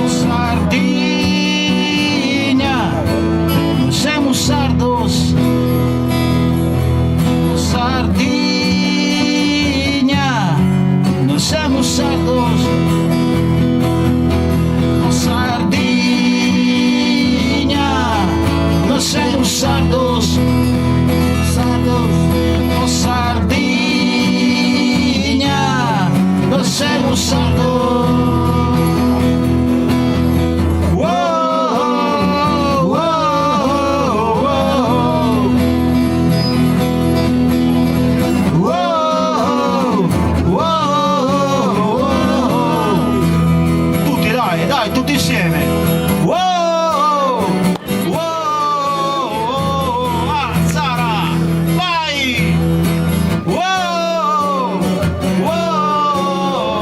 O Sardigna, nois semus sardos. O Sardigna, nois semus sardos. O Sardigna, nois semus sardos. Sardos. O Sardigna, nois semus sardos. Wow, wow, wow. Wow, wow, wow. Tutti dai, dai, tutti insieme. Wow, wow, Atzara, vai! Wow, wow.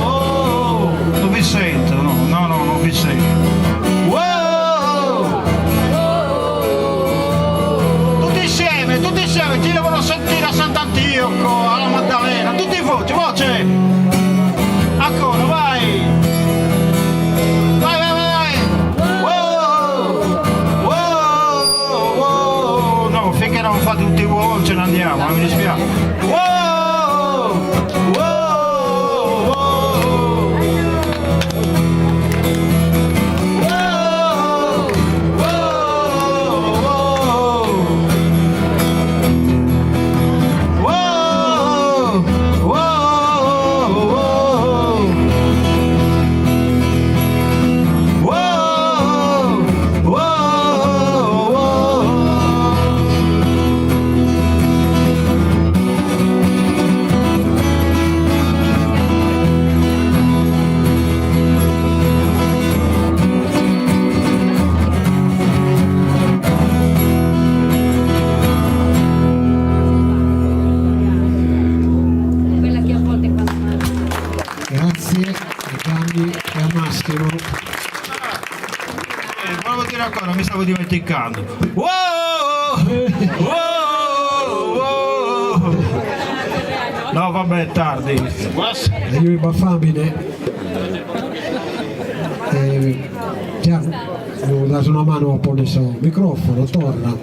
Non vi sento, no, no, no, non vi sento. Wow! Tutti insieme, tutti insieme, ti devono sentire a Sant'Antioco, alla Maddalena, tutti voce, voce! Ancora, vai! Vai, vai, vai, vai! Wow! Wow! Wow! No, finché non fate tutti wow ce ne andiamo, mi dispiace. Wow! Wow! Wow! Wow! Wow! Wow! Wow! Wow! Wow! Wow! stavo dimenticando. Uoh! Uoh! Uoh! No, vabbè, è tardi. E io b'at fàmine. Tiago, das una manu a ponni su microfono, torra.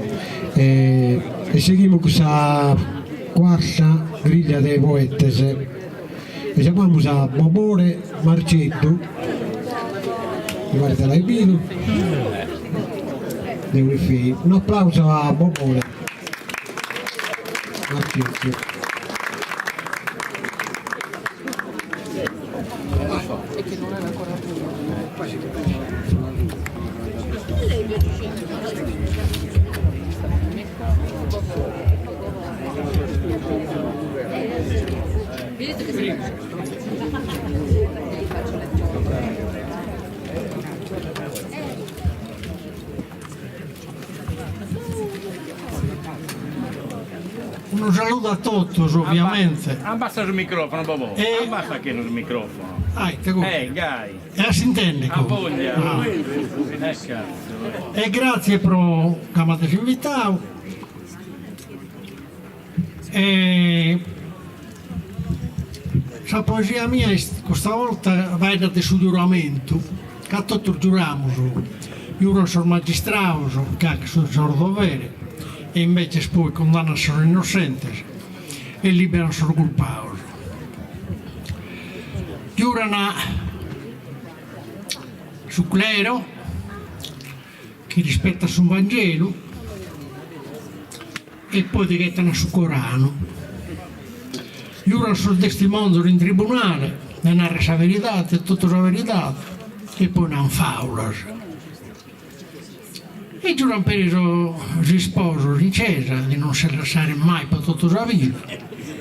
E sighimus cun sa cuarta griglia de poetes. E giamamus a Bobore Marceddu, mi paret de l'ai bidu, de Oniferi. Un'aplausu a Bobore Marceddu. Unu saludu a totus, ovviamente. Abbassa su microfono, Bobò. E... Abbassa che su microfono. Ah, ite cosa? Eh, gai. E a s'intende como? A voglia. Ah. Eh, cazzo. E grazie pro ca m'ades invitadu. E sa poesia mia est custa 'olta faeddat de su giuramentu, ca totus giuramus, giuran sos magistrados ca su issoro dovere e imbeces poi cundannan sos innossentes e liberan sos culpados. Giuran su clero chi rispettat su Vangelu E poi ti ghettan su Coranu. Juran sos testimonzos in tribunale de narrer sa veridade e totu sa veridade e poi nan faulas. E giuran peri sos isposos in chesa de non si lassare mai pro totu sa vida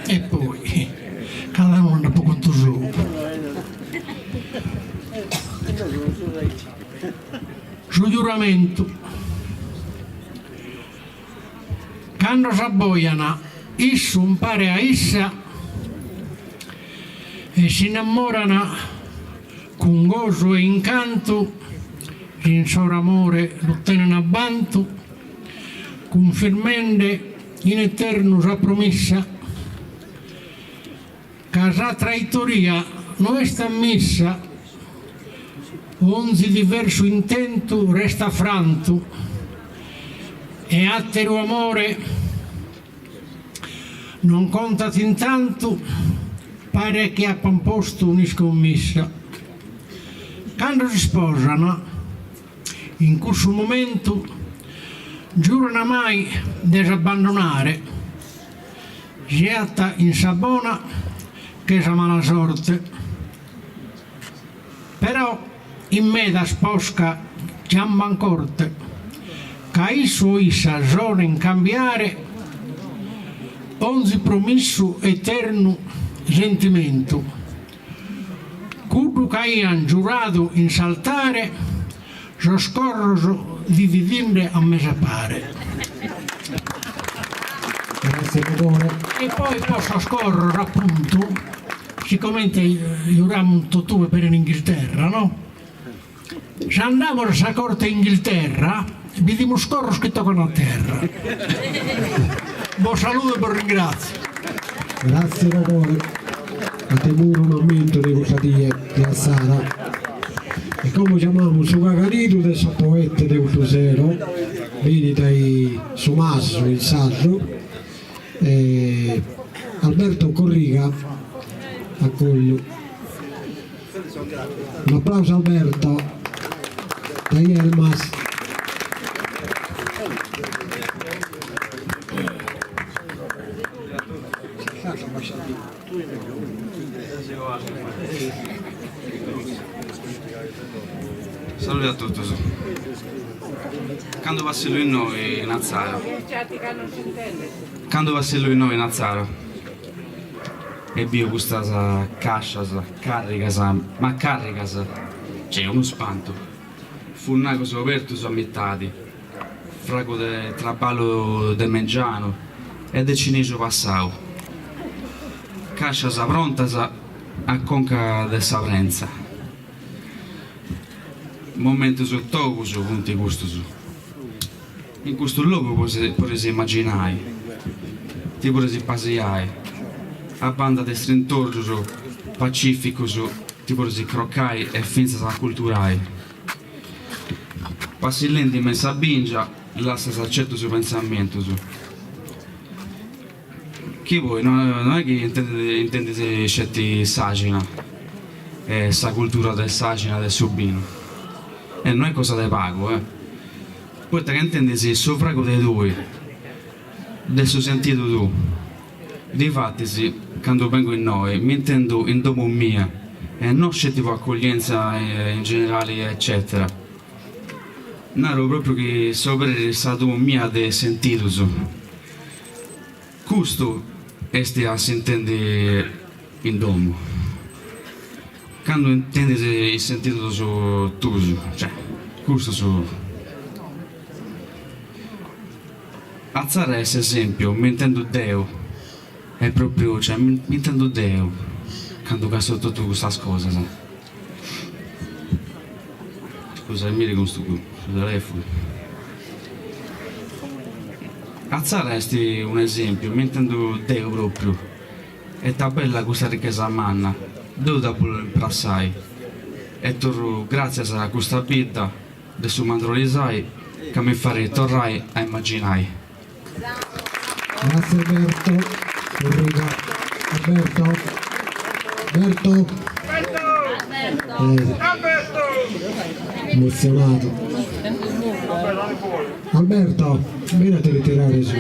e poi cada unu andat pro contu sou. Su giuramentu. Cando s'abbojan issu umpare a issa e s'innamoran cun gosu e incantu, s'insoro amore lu tenen a bantu, cunfirmende in eternu sa promissa, ca sa traitoria no est ammissa, onzi diversu intentu restat frantu e àteru amore non contat intantu, paret chi apan postu un'iscommissa. Cando s'isposan, in cussu momentu, giuran mai de s'abbandonare, Siat in sa bona che sa mala sorte. Però in medas posca giamban corte, ca issu o issa solen cambiare onzi promissu eternu sentimentu, cuddu ch'aian giuradu in s'altare Sos corros dividinde a mesapare. E poi po sos corros apuntu, sicomente juramus totue peri in Inghilterra, no? Si andamus a sa corte 'e Inghilterra bidimus corros chi tocan a terra. Bos saludo e bos ringrazio. Grazie Bobore, a tie puru un'ammentu de custa die de Atzara. E como giamamus su caganidu de sos poetes de custu sero, benit dae Su Masu in sardu, Alberto Corriga, acollu. Un'aplausu a Alberto dae Elmas. Salude a totus. Cando passillo innoi in Atzara. Cando passillo innoi in Atzara e biu custas cascias carrigas, ma carrigas, c'est unu spantu, furnacos obertus a mitadi, fragu de traballu de mengianu e de cinixu passau, cascias prontas a conca de sa prentza. Momentus togus funt custus. In custu logu podis imaginai, ti podis pasiai, a banda de strintorgius pacificus ti podis crocai e fintzas aculturai. Passillendi me in sa bingia lassas certus pentzamentus. Chi poi no est chi intendis sceti s'àxina e sa cultura de s'àxina de su binu. E no est cosa de pagu, eh. Poita ca intendis su fragu de tui, de su sentidu tuu. Difatis, candu bengu innoi, m'intendu in domu mia e no sceti po accoglienza in generali eccetera. Naru propriu chi s'oberit sa domu mia de sentidus. Custu est a s'intendi in domu, candu intendis is sentidus tuus, cioè, custus. Atzara est s'esempiu, m'intendu deu, est propriu, cioè, m'intendu deu candu castu totu custas cosas. Scusaimiri cun su telefunu. Atzara est un'esempiu, m'intendu deu propriu, e ta bella custa richesa manna, deu dda bollu imprassai e torru gratzias a custa bidda de su Mandrolisai ca mi fait torrai a immaginai. Grazie Alberto. Arriva Alberto. Alberto. Eh, emozionato. Alberto, vieni a ti ritirare su.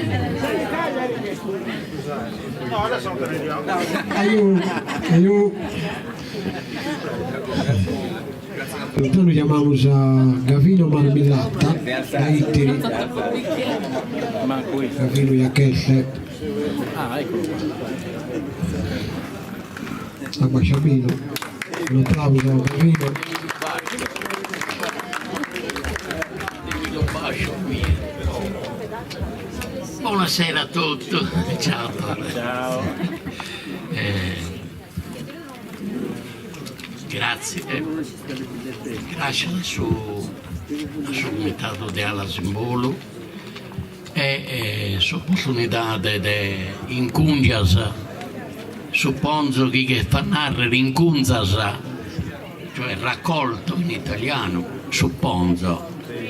Aiu, aiu. Tando chiamamus a Gavino Marmillatta da Ittiri, Gavino Iachesse. Abbasciabinu, unu applausu a Gavino. Buonasera a tutti, ciao. Ciao. Gratzie, gràscias a su a su Comitadu de Alas in Bolu e s'oportunidade de incungias, suponzo chi cherfat narrer incunzas, cioè raccolto in italianu, suponzo,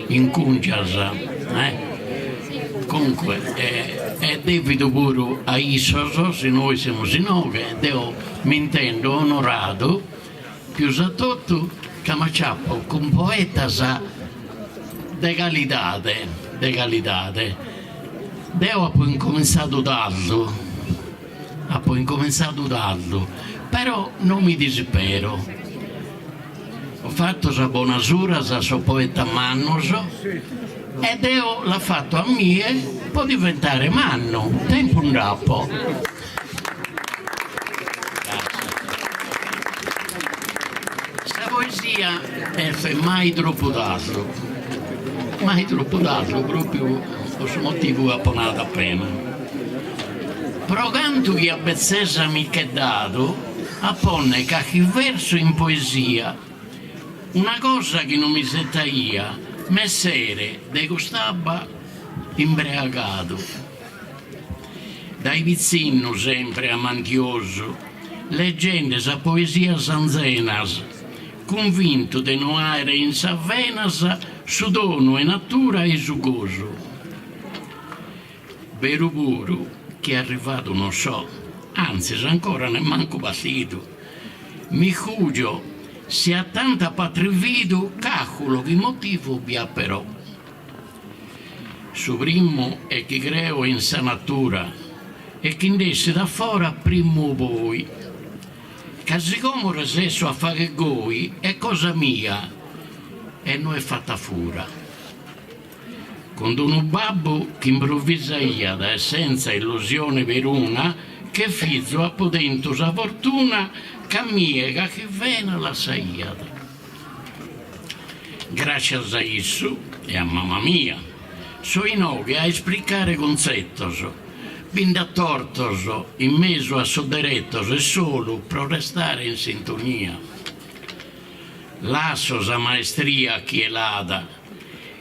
incungias, eh comunque est devidu puru a issos si nois semus inoghe, deo M'intendo onoradu pius a totu ca m'aciapo cun poetas de calidade, de calidade. Deo apo incomintzadu tardu, apo incomintzadu tardu, però non mi dispero. Ho fatto sas bonas uras a sos poetas mannos e deo la fatto a mie pro diventare mannu, tempus nd'apo. Sa poesia est mai tropu tardu, mai tropu tardu propriu pro su motivu chi apo nadu appena. Pro cantu chi a betzesa mi ch'est dadu a ponner carchi versu in poesia, una cosa chi non m'isettaia, m'essere de cust'abba imbreagadu. Dae pitzinnu sempre amantiosu, leggende sas poesias anzenas, cunvintu de no àere in sas venas su donu 'e natura 'e su gosu. Beru puru chi arrivadu non so, antzis ancora nemmancu partidu. Mi cugio si a tantu apo atrividu, càculo chi motivu bi at però. Su primu est chi creo in sa natura e chi nd'essit a fora primu o poi. Ca si como resesso a fagher goi est cosa mia e no est fata a fura. Cun d'unu babbu chi improvvisaiat e sentza illusione peruna che fizu apo tentu sa fortuna ch'a mie carchi vena lassaiat. Gràscias a issu e a mama mia, so inoghe a ispricare cuntzetos, bi nd'at tortos in mesu a sos deretos e solu pro restare in sintonia. Lasso sa maestria a chie l'at.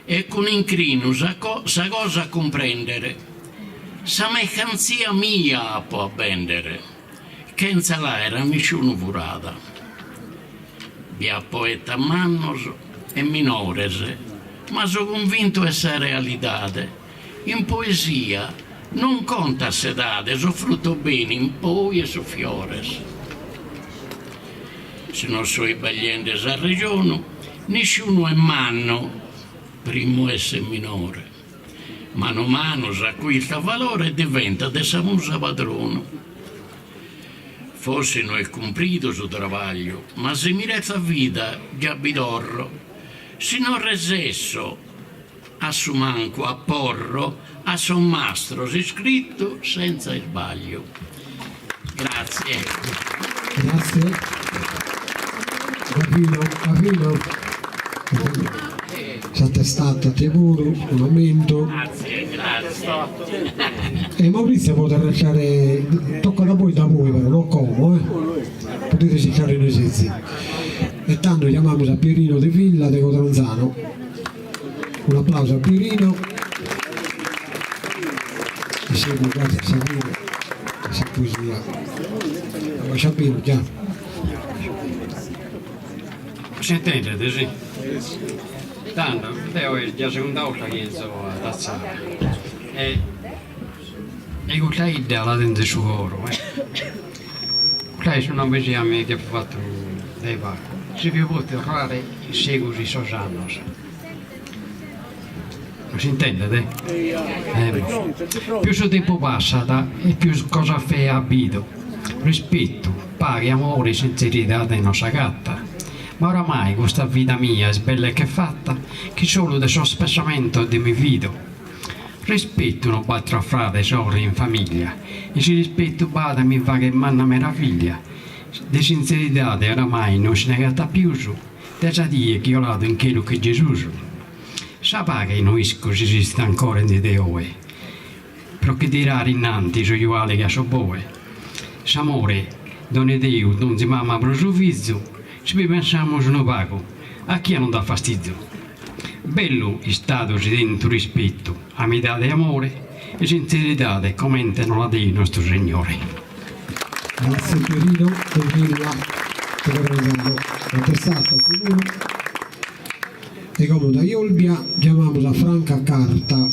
E cun incrinu sa sa cosa a cumprèndere. Sa mercantzia mia apo a bèndere, chentza l'àere a nisciunu furada. Bi at poetas mannos e minores, ma so cunvintu 'e sa realidade, in poesia non contat s'edade, sos frutos benin poi 'e sos fiores. Si non so isbagliende s'arrejonu, nisciunu est mannu primu 'e esser minore. Manu manu s'acuistat valore e diventat de sa musa padronu. Forsi no est cumpridu su trabagliu, ma si mi restat vida già bi torro, si no resesso a su mancu aporro a sos mastros iscritu senza isbagliu. Grazie. Grazie. Gavino, Gavino. S'atestat a tie puru, un'ammentu. Grazie, grazie. E Maurizio podet restare, tocat a bois da poi però, no como, eh. Podides istare inue sezis. E tando giamamus a Pierino De Villa de Codronzanu. Un'aplausu a Pierino. E semus quasi a sa fine de sa poesia. Abbascia Pino, già. S'intendet, si? Tando, deo est già sa segunda 'orta chi 'enzo ad Atzara e e custa 'idda la tenzo in su coro eh. Custa est una poesia mia chi apo fatu dae pagu. Si fio potziu torrare in segus in sos annos. Non s'intendet? Eh. Pius su tempus passat e pius cosa fea bido. Rispettu, paghe, amore e sintzeridade non s'agatat. Ma oramai custa vida mia est bella e che fatta chi solu de sos pessamentos deo mi fido. Rispettu no b'at tra frade, sorre in famiglia e si rispettu b'at mi faghet manna meraviglia. De sintzeridade oramai non si nd'agatat pius dae sa die chi 'oladu in chelu ch'est Gesus. Sa paghe no isco si esistit ancora in die de oe, pro che tirare innanti su juale che a su boe. S'amore donet Deu donzi mama pro su fizu, si bi pensamus unu pagu, a chie non dat fastizu? Bellu istadu si tentu rispettu, amidade e amore e sintzeridade comente nos la deit nostru Segnore. Grazie Pierino De Villa de Codronzanu, atestatu a comunu. E como dae Olbia giamamus a Franca Carta.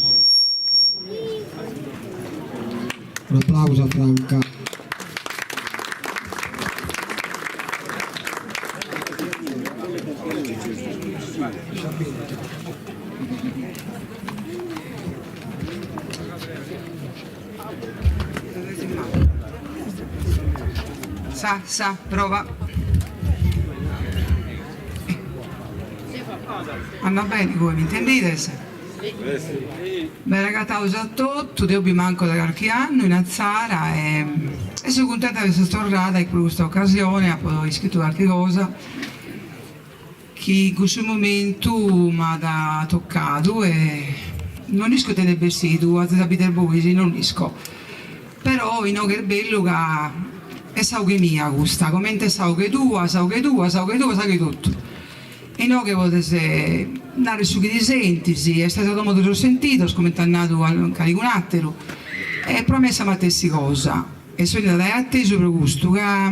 Un'aplausu a Franca. Sa, sa, prova. Andat beni goi, m'intendides? Bene agataus a totu, deo bi manco dae carchi annu in Atzara e e so cuntenta de essere torrada e pro custa occasione apo iscritu carchi cosa chi in cussu momentu m'at tocadu e non isco ite nd'est bessidu, azis a bider bois, non l'isco. Però inoghe est bellu ca est sa 'oghe mia custa, comente sa 'oghe tua, sa 'oghe tua, sa 'oghe tua, sa 'oghe 'e totu. Inoghe podes narrer su chi ti sentis, est sa domo de sos sentidos, comente at nadu calicun'ateru, e pro me est sa matessi cosa. E so 'ennida dae atesu pro custu, ca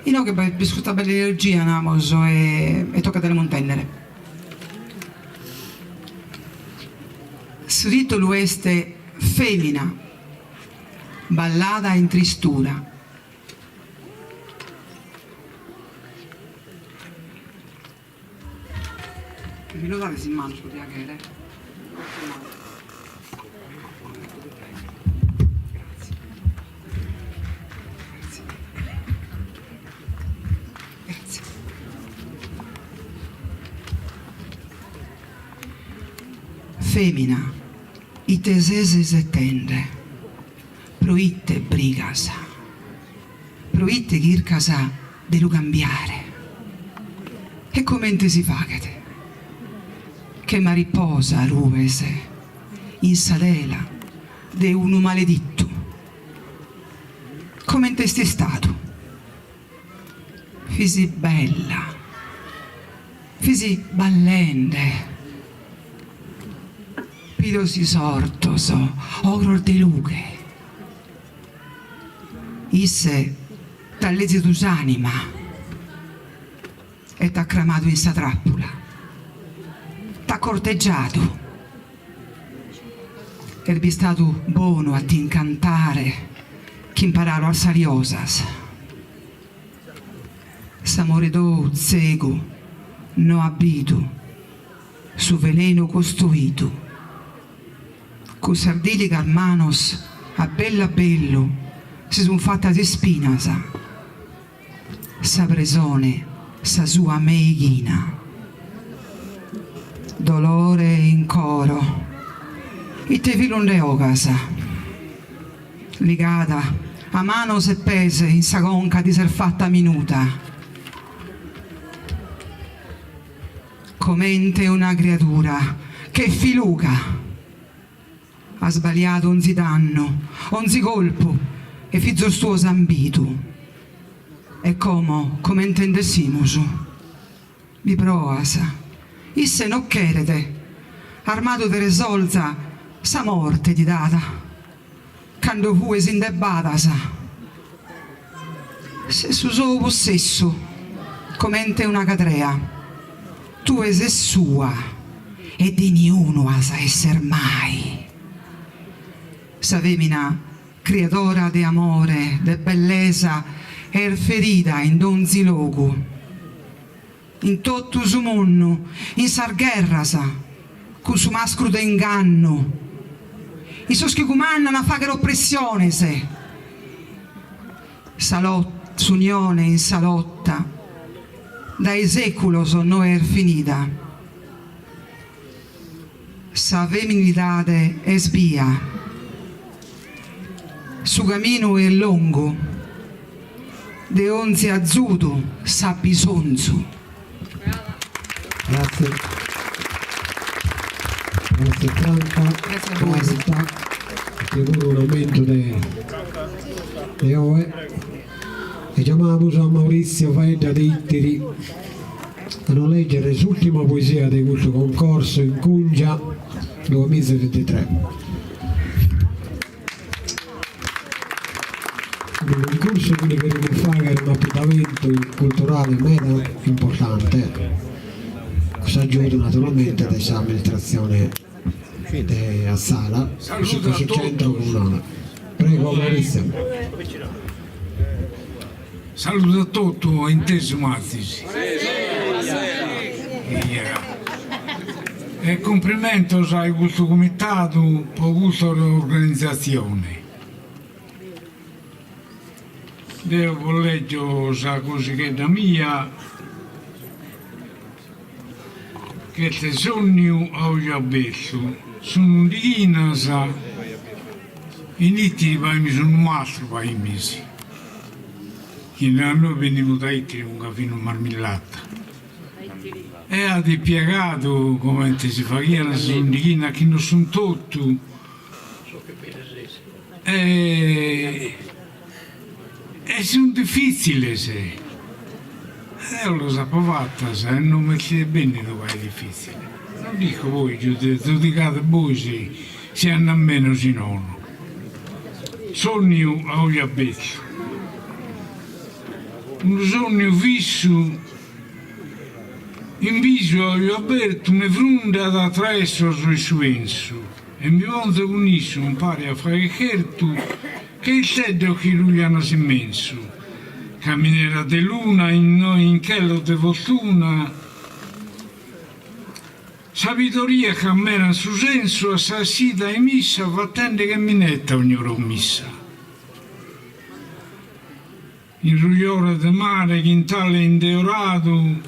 Inoghe b'est custa bella energia, namos, e tocat de la muntènnere. Su tìtulu est Fèmina, ballada in tristura. Mi lu dades in manos pro piaghere? Femina, ite ses isetende? Pro ite brigas? Pro ite chircas de lu cambiare? E comente si faghet? Che mariposa rues in sa tela de unu maledittu. Comente est istadu? Fis bella, fis ballende. Pilos isortos, ogros de lughe. Isse t'at lèzidu s'ànima e t'at cramadu in sa tràpula. T'at cortegiadu. Est bistadu bonu a t'incantare chin paràulas saliosas. S'amore tou tzegu no at bidu su velenu costoidu. Cun sas dìligas manos a bellu a bellu si sun fatas ispinas. Sa presone sa sua meighina. Dolore in coro, ite filu nde 'ogas? Ligada a manos e pes in sa conca ti ses fata minuda. Comente una criadura che filuga as baliadu onzi dannu, onzi colpu e fizos tuos an bidu. E como comente nd'essimus? Bi proas. Isse no cheret. Armadu de resolza sa morte ti dat. Cando fues in debadas. Ses su sou possessu comente una cadrea. Tue ses sua e de niunu as a esser mai. Sa femina criadora de amore, de bellesa, est ferida in donzi logu, in totu su mundu, in sas gherras, cun su mascru de ingannu, in sos chi cumandan a fagher opressiones, sa s'unione in sa lotta dae seculos no est finida. Sa feminilidade est bia. Su caminu est longu. De onzi azudu s'at bisonzu. Grazie. Grazie Franca. Grazie a bois. Chi puru un'ammentu de de oe. E giamamus a Maurizio Faedda de Ittiri a nos lègere s'ùrtima poesia de custu concorso Incungia duamiza e bintitrè. Unu cuncursu chi cherimus fàghere un'apuntamentu culturale meda importante, cun s'agiudu naturalmente de s'amministratzione de Atzara, cun su centro comunale. Prego Maurizio. Saludu a totu, intesu m'azis? E cumprimentos a custu comitadu po custa organizatzione. Deo bos lègio sa cosighedda mia, chi est Sònniu a oju abertu. Sunt undighinas, in Itiri faghimus unu mastru faghimus, chi nois benimus dae Itiri cun Gavinu Marmillata, e at ispiegadu comente si faghiant sas undighinas chi non sunt totu E e sunt difìtziles. Deo las apo fatas e non m'est bènnidu gai difìtzile. Non dd'isco poi giudicade bois si andat bene o si nono. Sònniu a oju abertu. Unu sònniu fissu in bisu a oju abertu mi frundat a traessos in su pensu. E mi ponzo cun issu umpare a fagher chertu che isteddos chi ruglian s'immensu. Caminera de luna in chelos de fortuna, sabidoria ch'ammeran su sensu a sa 'essida 'e missa fatende che minetta ogni promissa. In rujores de mare chintale indeoradu,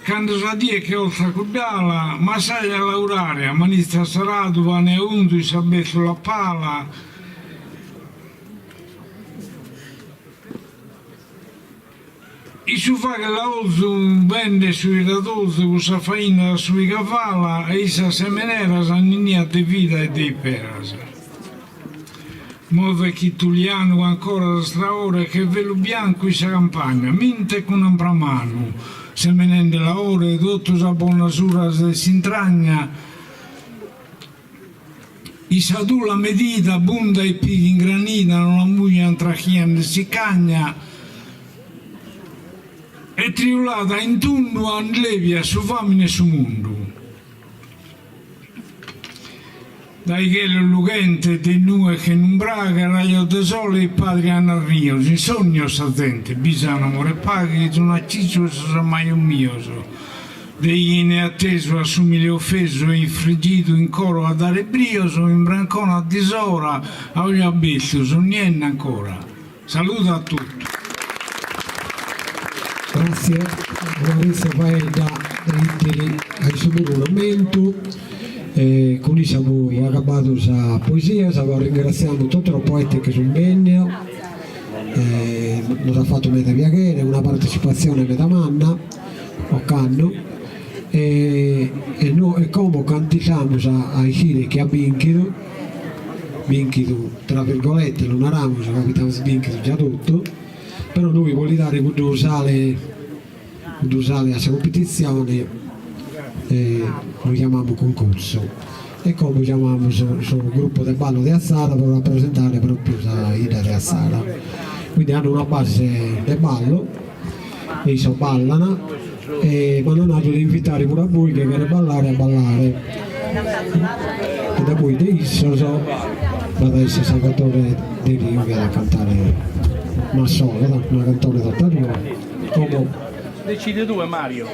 cando sa die che 'oltat cudd'ala, massaia a laurare, ammanitzat s'aradu pane aundu in sa bètula a pala. In su fagher laozu bendet su 'iradorzu cun sa faina a su piga-fala e in sas semeneras anninniat de vida e de isperas. Movet chitulianu ancora s'astraore che velu biancu in sa campagna, mintet cun ampra manu. semenende laore totu sas bonas uras de s'intragna In sa tula medida bunda 'e pighe ingranida non la mujan trachia ne sicagna e triulada in tundu allèbiat su fàmine 'e su mundu. Dae chelu lughente de nue chen'umbraghe rajos de sole ispàdrian rios in sònnios sa zente bisan amore e paghe chi sun accisu 'e sos ammajos mios. De chine atesu at s'umile ofesu e infrigidu in coro a dare brios, imbrancona a disora, a oju abertu, sonniende ancora. Salude a totu. Grazie Maurizio Faedda de Ittiri a issu puru un'ammentu e cun issu apu agabbadu sa poesia, arringratziamus totu sos poetes chi sunt bennios, nos at fatu meda piaghere, una partecipatzione meda manna ocannu e e como cantizamus a ischire chie at binchidu, binchidu tra virgolette lu naramus ca poita amus binchidu già totu, però nois po li dare cuddu sale cuddu sale a sa cumpetizione lu chiamamus cuncursu e como chiamamus su gruppu de ballu de Atzara pro rapresentare propriu sa 'idda de Atzara, quindi an una base de ballu e issos ballan e m'an nadu de invitare puru a bois chie cheret ballare a ballare e da poi de issos b'at a esser Salvatore Deriu chi at a cantare ma solo, una cantone tota sua, como Decide tue Mario.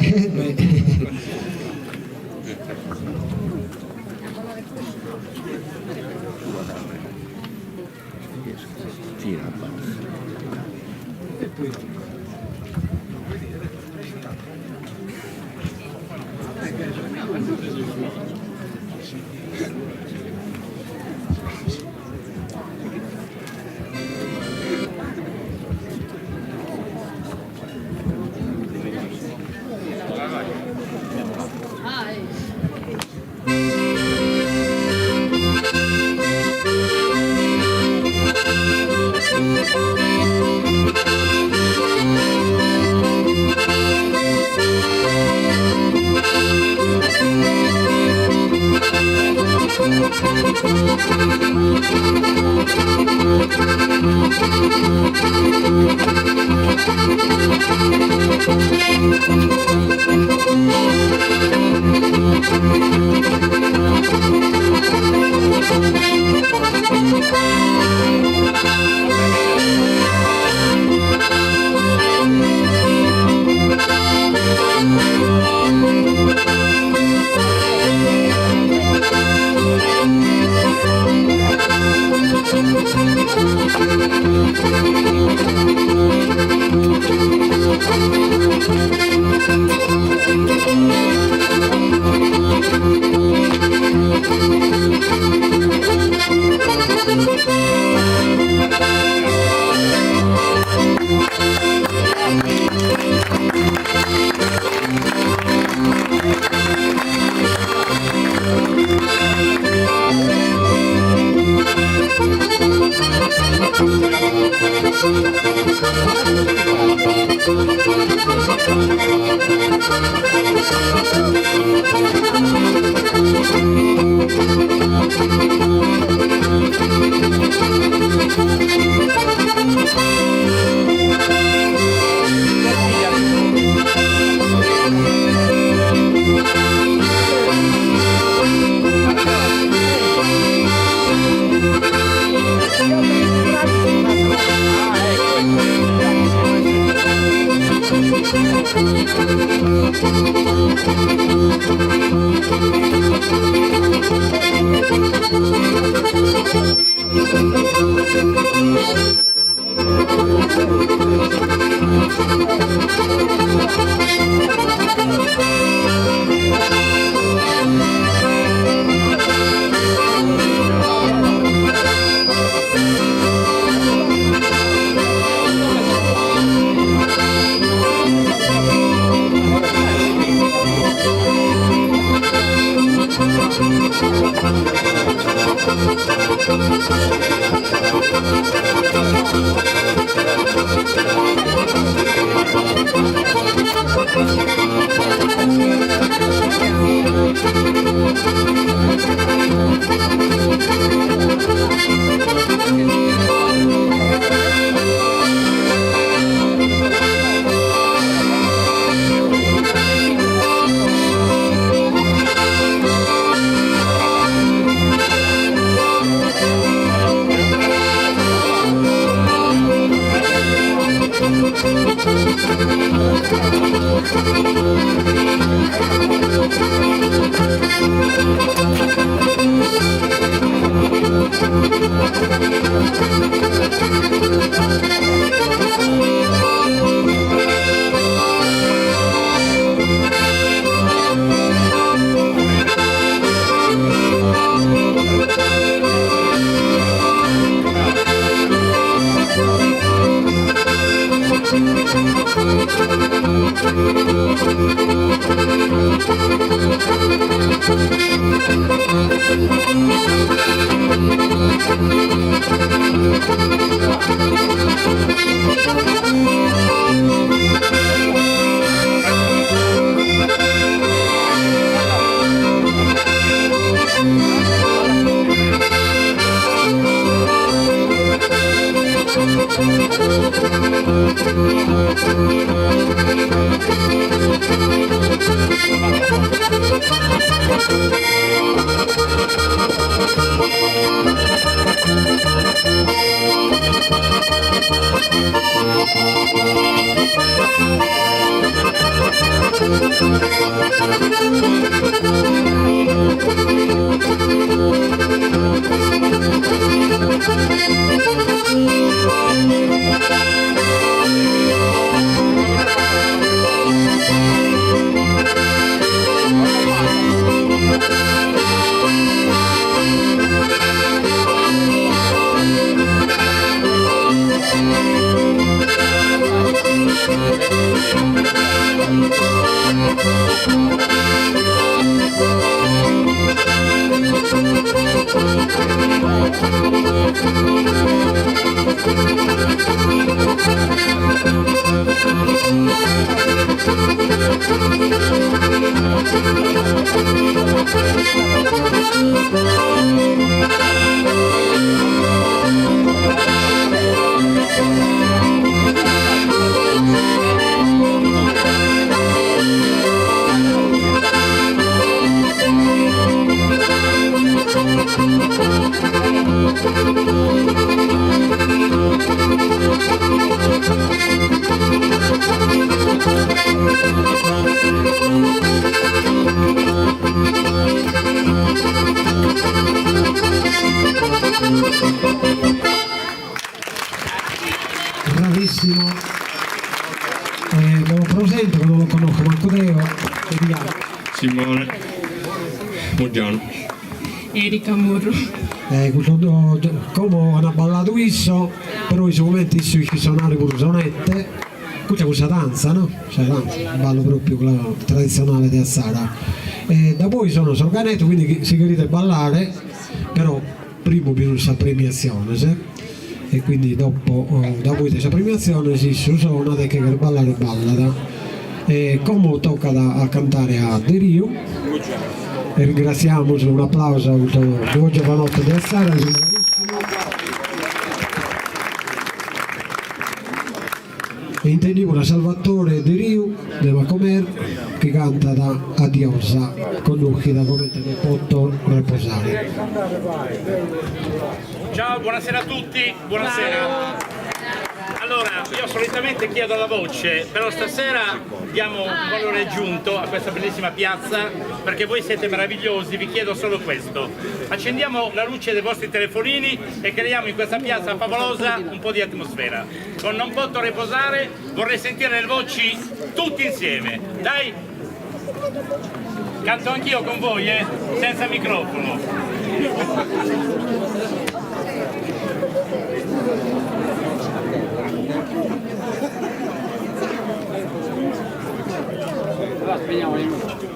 Bravissimo. Eh, ve lo presento che non lo conosco manco deo. Vediamo. Simone Muggianu. Erika Murru. Eh, custu como an balladu issu, però in su momentu issu ischit sonare puru sonette, custa cussa danza no, sa danza, ballu propriu quello tradizionale de Atzara. E da poi sonat s'organetto, quindi si cherides ballare, però primu bi sun sas premiatziones e quindi dopo da poi de sa premiatziones issu sonat e chie cheret ballare ballat. E como tocat a cantare a Deriu e ringraziamus unu applausu a custos duos giovanottos de Atzara chi sun bravissimos. E intendimus a Salvatore Deriu de Macomer chi cantat A Diosa, connoschida comente Non poto reposare. Ciao, buonasera a tutti, buonasera. Allora, io solitamente chiedo la voce, però stasera diamo un valore aggiunto a questa bellissima piazza perché voi siete meravigliosi, vi chiedo solo questo. Accendiamo la luce dei vostri telefonini e creiamo in questa piazza favolosa un po' di atmosfera. Con Non poto reposare vorrei sentire le voci tutti insieme. Dai! Canto anch'io con voi, eh? Senza microfono. Allora spegniamo le luci.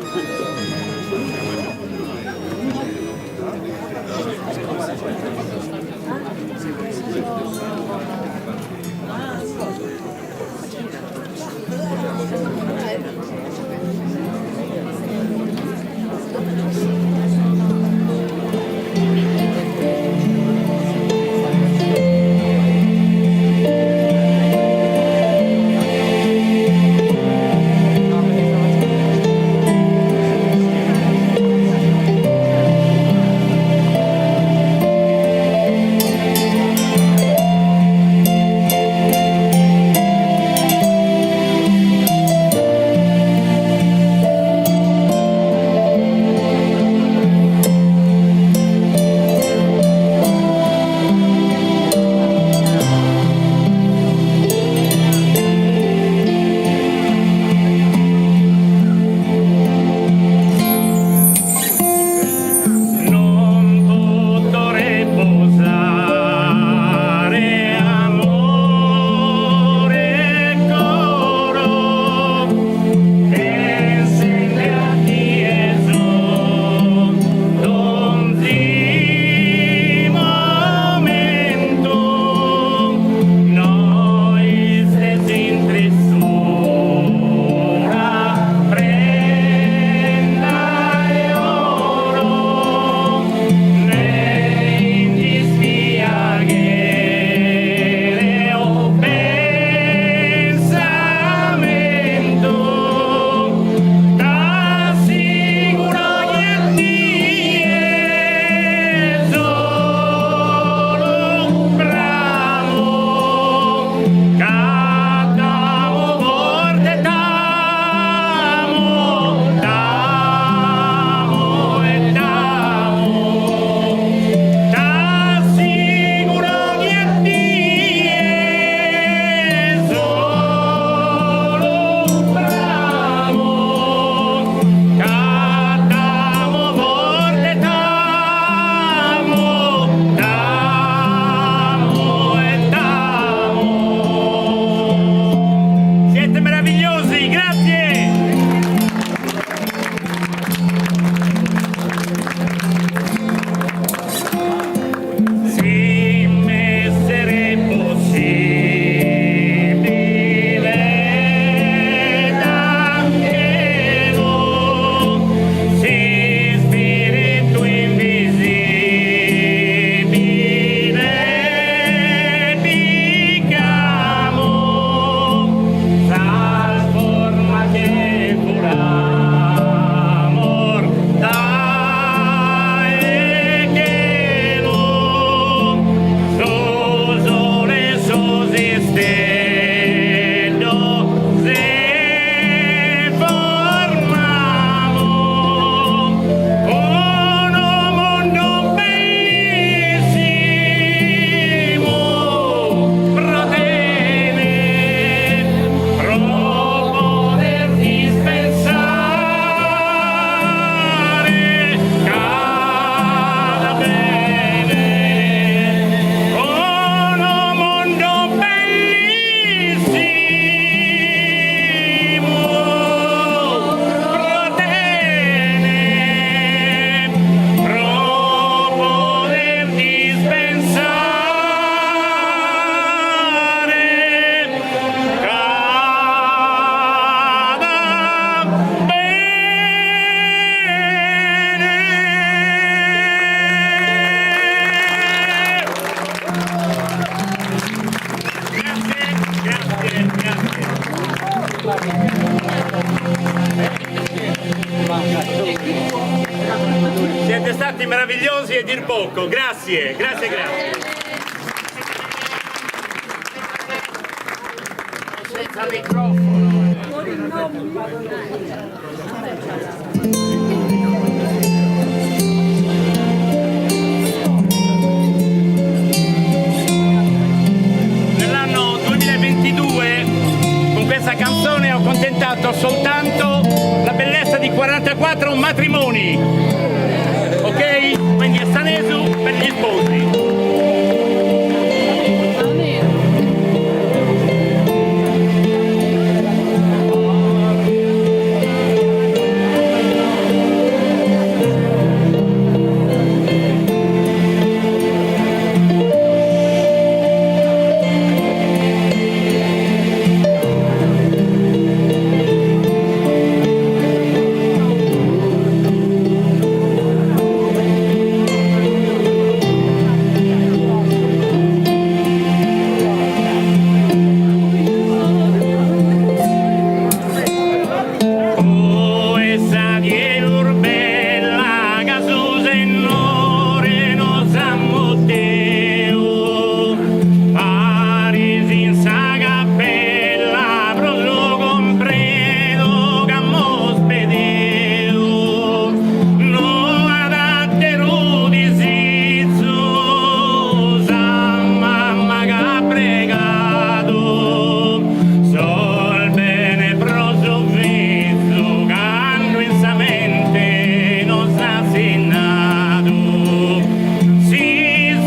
meravigliosi è dir poco. Grazie, grazie, grazie. Senza microfono. Nell'anno 2022 con questa canzone ho contentato soltanto la bellezza di 44 matrimoni. Ok? Quindi è Sanesu per gli sposi. Oe sa die prus bella ca su Sennore nos at mutiu paris in sa capella pro su cumpridu ch'amus pediu no at ateru disizu sa mama ch'at pregadu Sol bene pro su fizu cando in sa mente nos at sinnadu si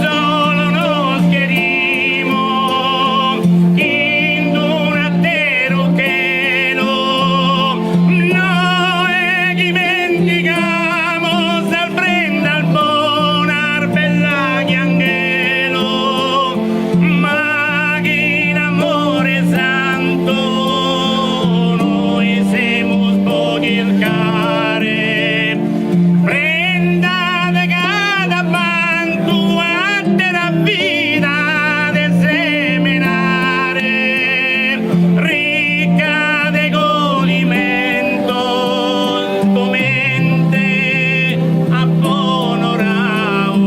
solu nos cherimus in d'un'ateru chelu no est chi mentigamus sas prendas bonas bellas che anghelu Ma chin amore santu nois semus po chircare prenda de cada bantu atera vida de semenare ricca de godimentos comente apo onorau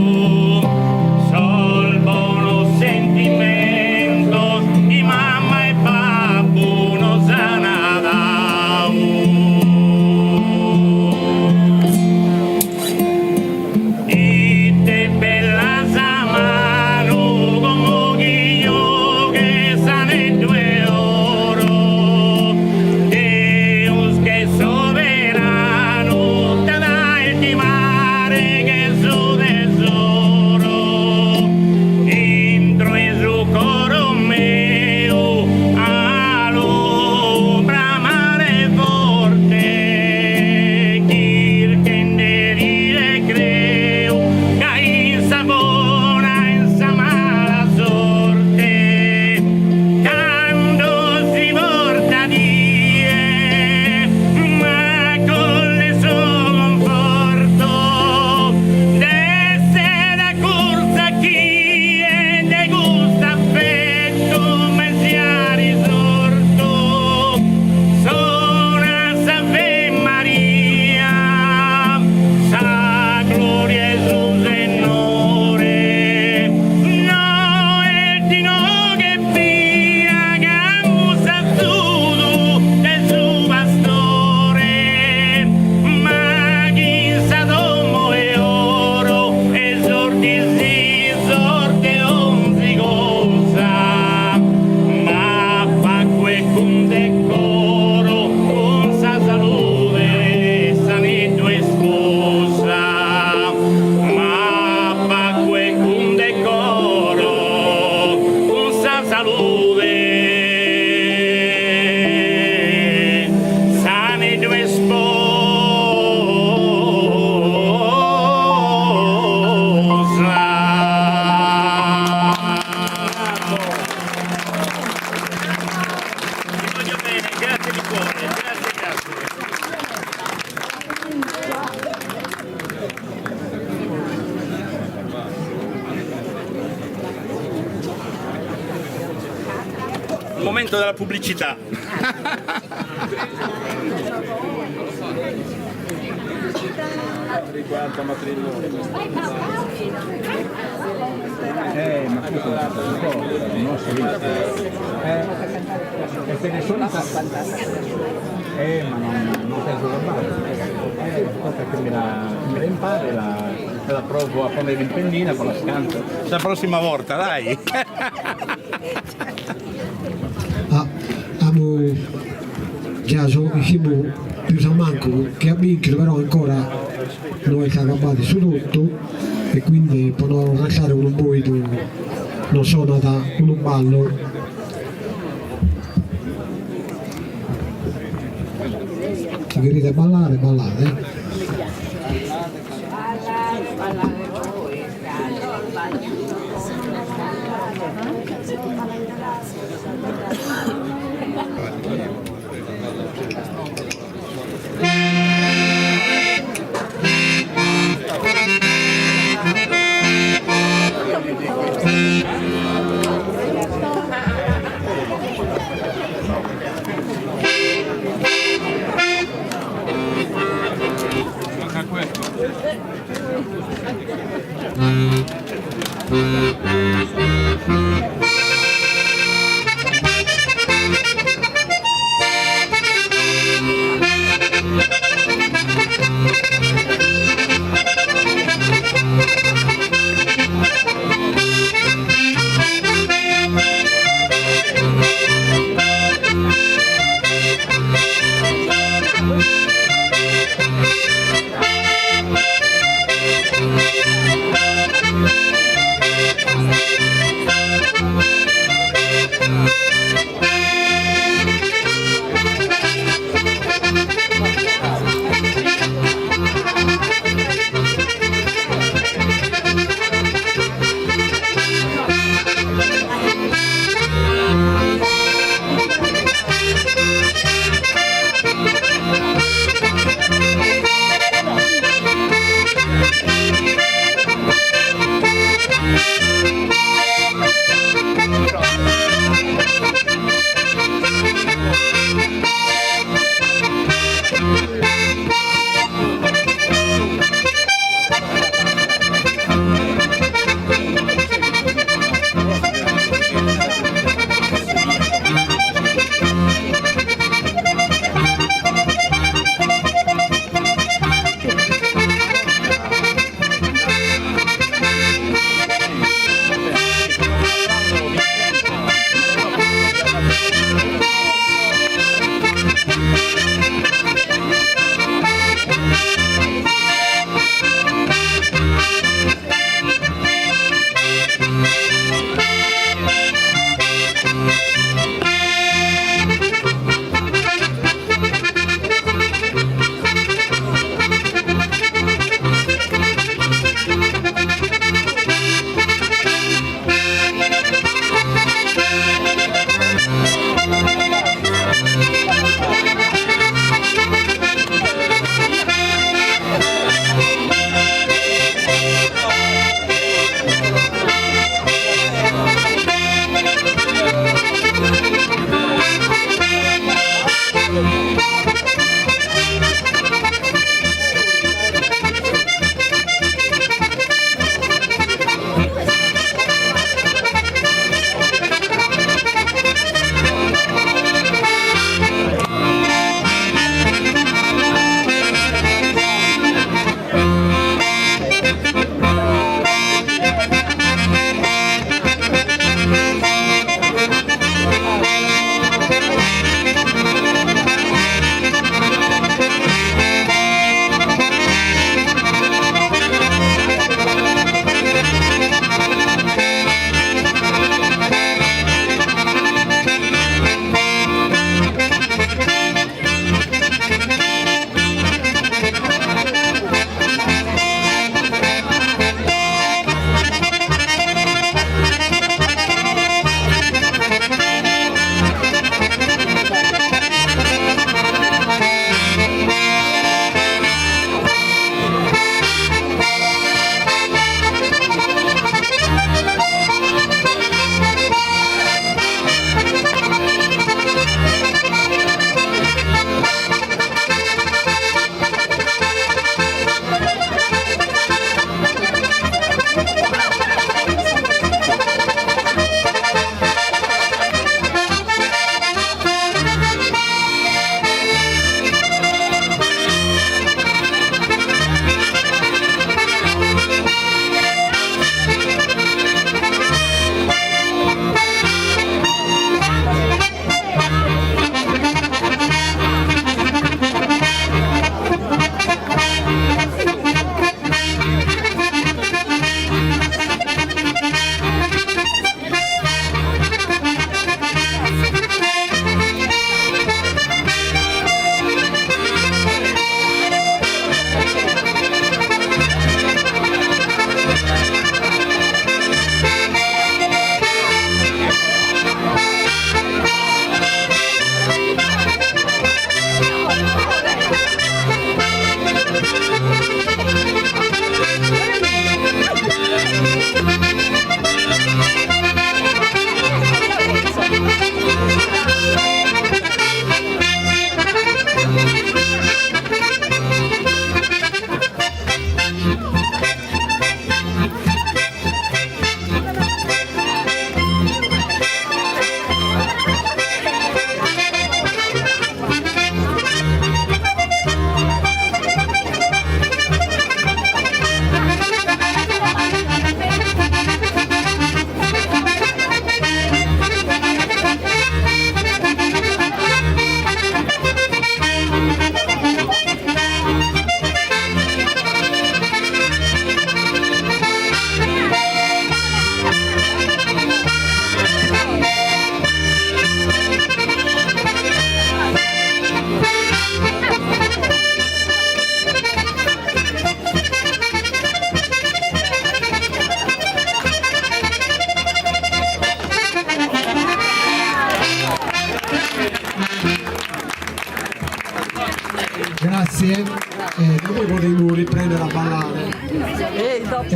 Sos bonos sentimentos chi mama e babbu nos an dau. Ite bella sa manu como chi giughes s'aneddu 'e oro, Deus ch'est soberanu t'at a istimare che su tesoro. Intro 'e su coro meu 'alu bramare forte chirchende ti recreu ca in sa bona e in sa mala sorte cando si bortat die m'acollit su cunfortu D'esser acurtzu a chie de cust'afetu mai siat risortu. Sona s'Ave Maria, sa gloria 'e su Sennore. No est inoghe ebbia ch'amus s'azudu de su pastore. Ma chin sa domo 'e oro e sos disizos de onzi cosa, ma pacu e cun decoro, cun sa salude s'aneddu 'e isposa. Ma pacu e cun decoro, cun sa salude S'aneddu 'e isposa. Vi voglio bene, grazie di cuore, grazie, grazie. Il momento della pubblicità. Riguarda matrimoni. Eh, ma questo non si può, non si Eh, e per le solita... Eh, ma non, non penso da fare. Eh, aspetta che me la, me la impari, la, la provo a prendere in pennina, poi la scanto. La prossima volta, dai! Ah, amus già so iscimus pius a mancu chi at binchidu però ancora no est agabbadu su totu e quindi po no lassare unu boidu nos sonat unu ballu. Si cherides ballare ballade.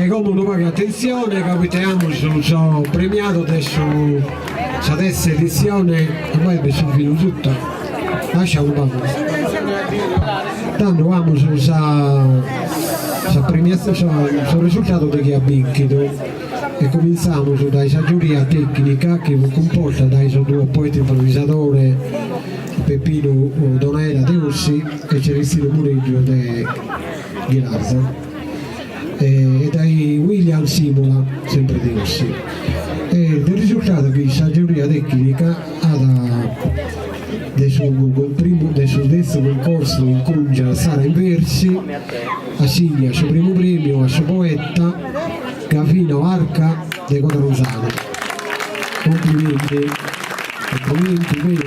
E como unu pagu 'e atentzione ca poite amus sos premiados de su sa terza editzione, ormai b'est su filu sutta, lascia unu pagu. Tando amus sa sa premiatzione sos risultados de chie at binchidu e comintzamus dae sa giuria tecnica chi fut cumposta dae sos duos poeta improvisadores Peppinu Donaera de Ossi e Celestinu Mureddu de Ghilarza e dae William Simola, sempre de Ossi. E est risultadu chi sa giuria tecnica at de su primu de su terzu cuncorsu Incungia Atzara in Versi assignat su primu premiu a su poeta Gavino Arca de Codronzanu. Complimenti, complimenti, beni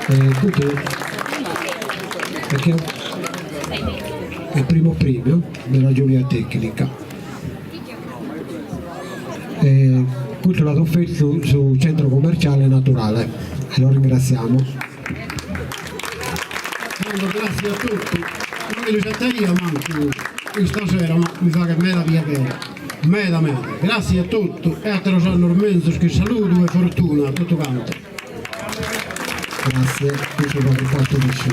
e custu perché è il primo premio della giuria tecnica. E custu l'at offertu su centro commerciale naturale e lo ringraziamo. Tando grazie a totu, non mi l'isettaia mancu istasera ma mi faghet meda piaghere, meda meda, grazie a totu e ateros annos menzus chin saludu e fortuna a totu cantu. Grazie, custu faghet parte de su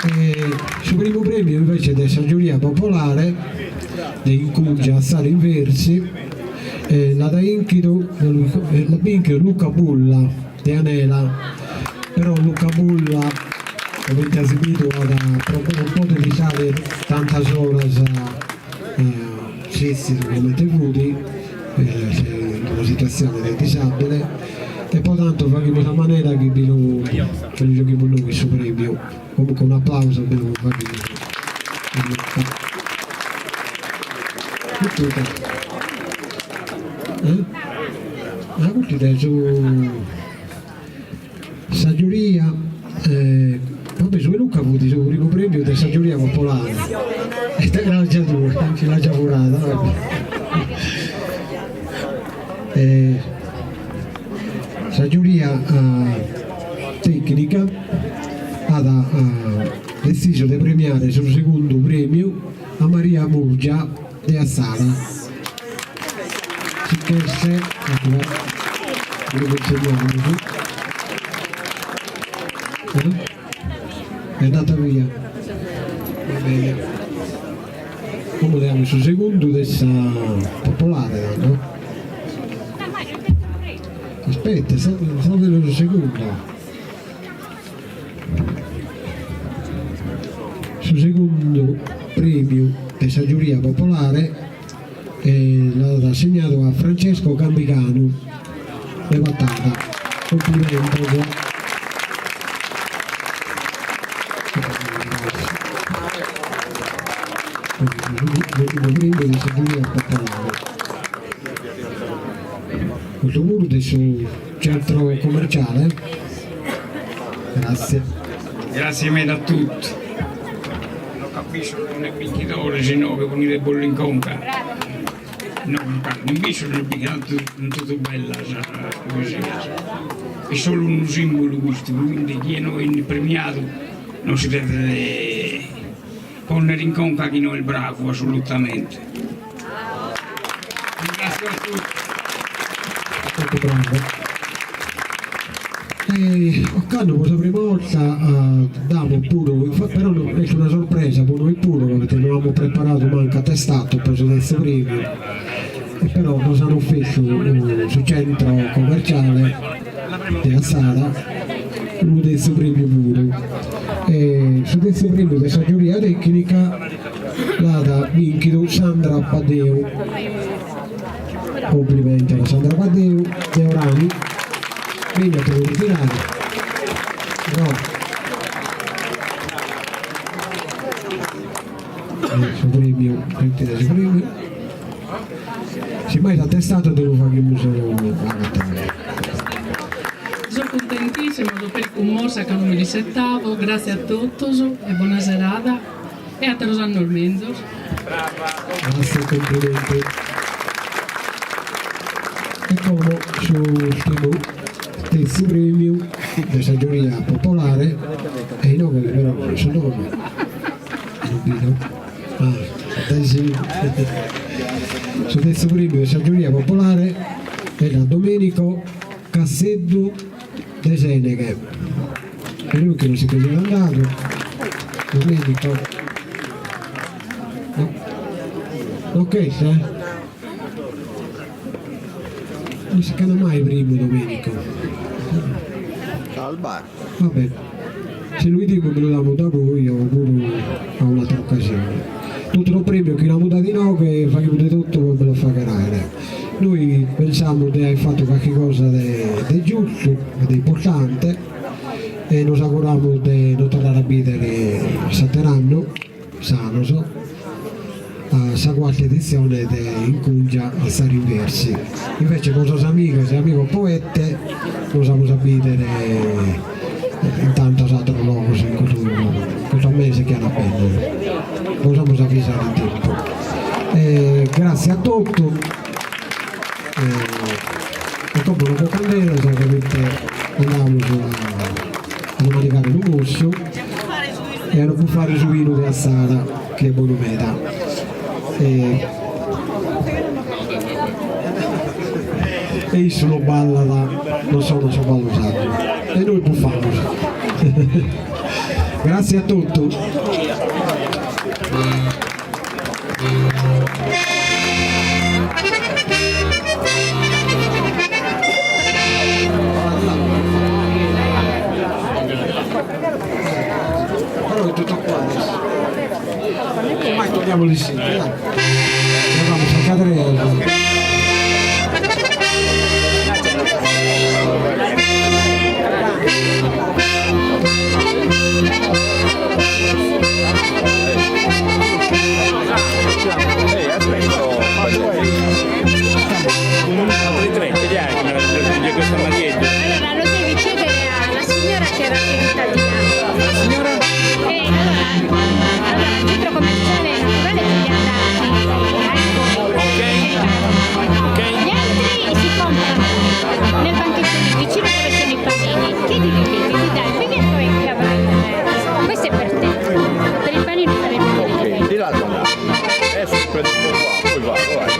E su primu premiu invece de sa giuria popolare de Incungia Atzara in Versi l'at inchidu l'at binchidu Luca Bulla de Anela, però Luca Bulla comente as bidu at non podet istare tantas oras setzidu comente fut in una situatzione de disabile e po tantu faghimus a manera chi bi lu chi lu gioghimus nois su premiu, comunque un'aplausu bi lu faghimus a Luca. Eh? Ah, custu de su sa giuria eh, vabbè su 'e Luca fut su primu premiu de sa giuria popolare e te l'as già tue, ti l'as già furada, vabbè. Eh, sa giuria tecnica at detzisu de premiare su segundu premiu a Maria Murgia de Atzara. Si ch'est, lu cunsigliamus. È andata via. Va bene. Como leamus su segundu de sa popolare, no? Aspetta, sta sta su segundu. Su segundu premiu de sa giuria popolare l'at assignadu a Francesco Gambiganu de Patada. Cumplimentos. Su premiu de sa giuria popolare. Custu puru de su centro commerciale. Grazie. Grazie meda a tutti. No capisco non è binchidores inoghe ponide bos in conca. No, non biso non est totu bellas sas poesias. Est solu unu simbulu custu, quindi chie no 'enit premiadu non si devet ponnere in conca chi no est bravu assolutamente. Ringrazio a tutti. Totu bravo. E ocannu po sa prima 'orta damus puru, però est una sorpresa po nois puru, poita no amus preparadu mancu atestatu po su terzu premiu, e però nos an offertu su centro commerciale de Atzara unu terzu premiu puru e su terzu premiu de sa giuria tecnica l'at binchidu Sandra Paddeu. Complimenti a Sandra Paddeu de Orani. Beni a ti lu ritirare. No. Su premiu, ritira su premiu. Si mai s'atestatu ti lu faghimus agatare. So cuntentissima, so peri cummossa ca non mi l'isettavo, grazie a totus e bona serada e ateros annos menzus. Grazie e complimenti. E como s'urtimu terzu premiu de sa giuria popolare e inoghe però su nome non bido. Su terzu premiu de sa giuria popolare est a Domenico Casseddu de Seneghe. E lui chi non si che siat andadu, Domenico. No, no ch'est? Non si ch'andat mai primu Domenico. Al bar. Va bene, si lu 'idimus bi lu damus da poi o puru a un'atera occasione. Totu unu premiu chi l'amus dadu inoghe faghimus de totu pro bi lo fagher aere. Nois pensamus de aer fatu carchi cosa de giustu e de importante e nos auguramus de nos torrare a bidere s'ater'annu sanos a sa cuarta editzione de Incungia Atzara in Versi. Invece cun sas amigas e amigos poete nos amus a bidere in tantos ateros logos in custu custos meses chi an a bennere. Bos amus a avisare in tempus. E gratzie a totu e como non boccandedas comente andamus a nos manigare unu mossu e a nos bufare su binu de Atzara chi est bonu meda. E e issu no ballat, no sonat su ballu sardu e nois bufamus. Gratzie a totu. Però è tutto qua adesso. Ormai torniamo lì sì, dai. Torniamo a Cadrea. Allora lo devi chiedere alla signora che era seduta di là. La signora? Eh, allora, allora, al centro commerciale naturale ci abbiamo dati. Ok. Ok. Gli altri si comprano nel banchetto lì vicino dove sono i panini. Chiedili lì che ti dà il biglietto e che avrai il... Questo è per te. Per il panino farei vedere. Ok, di là sono andato. Adesso prendo un po' qua, poi vado, vai.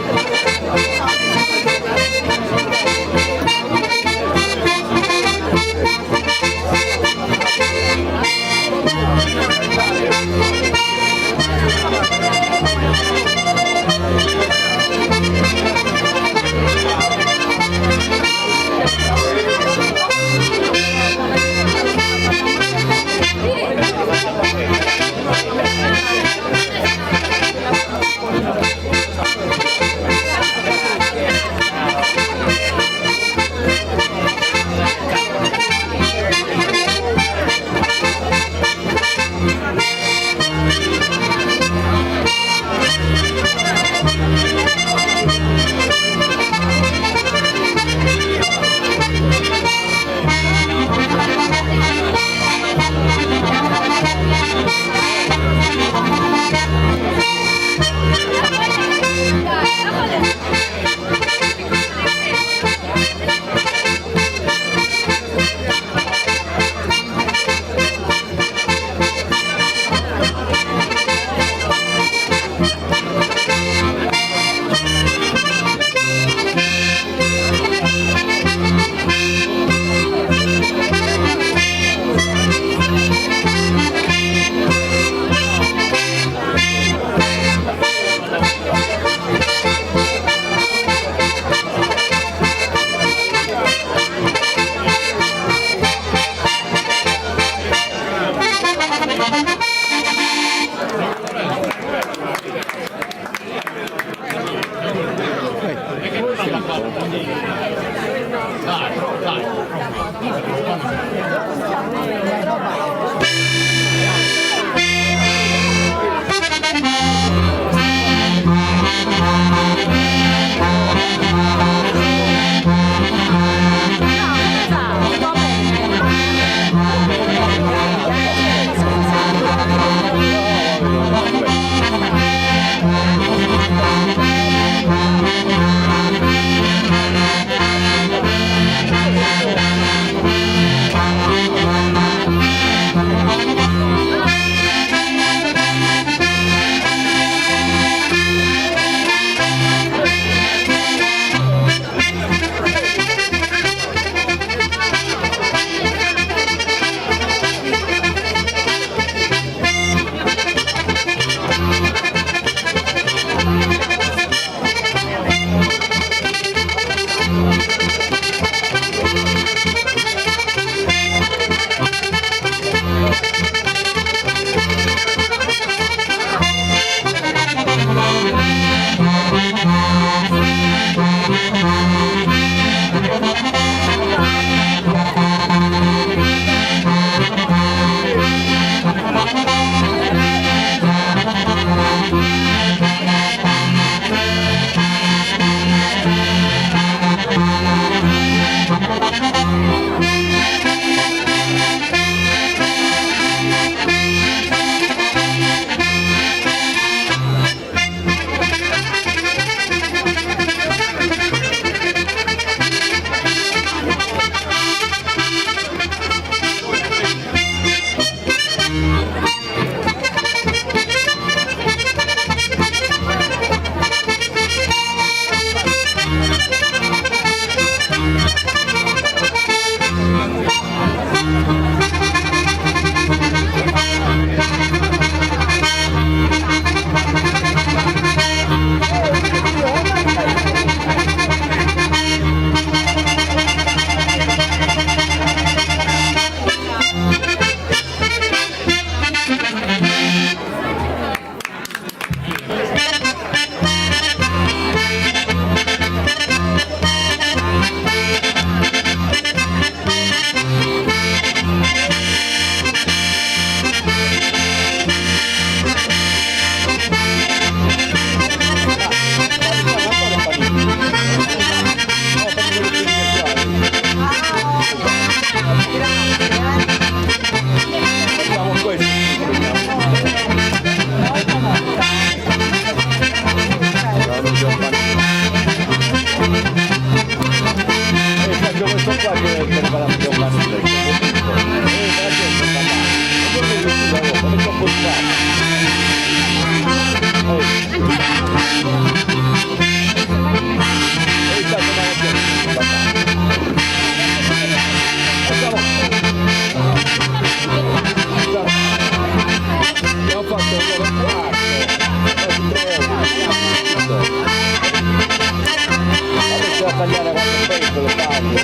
Taglio,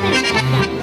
taglio.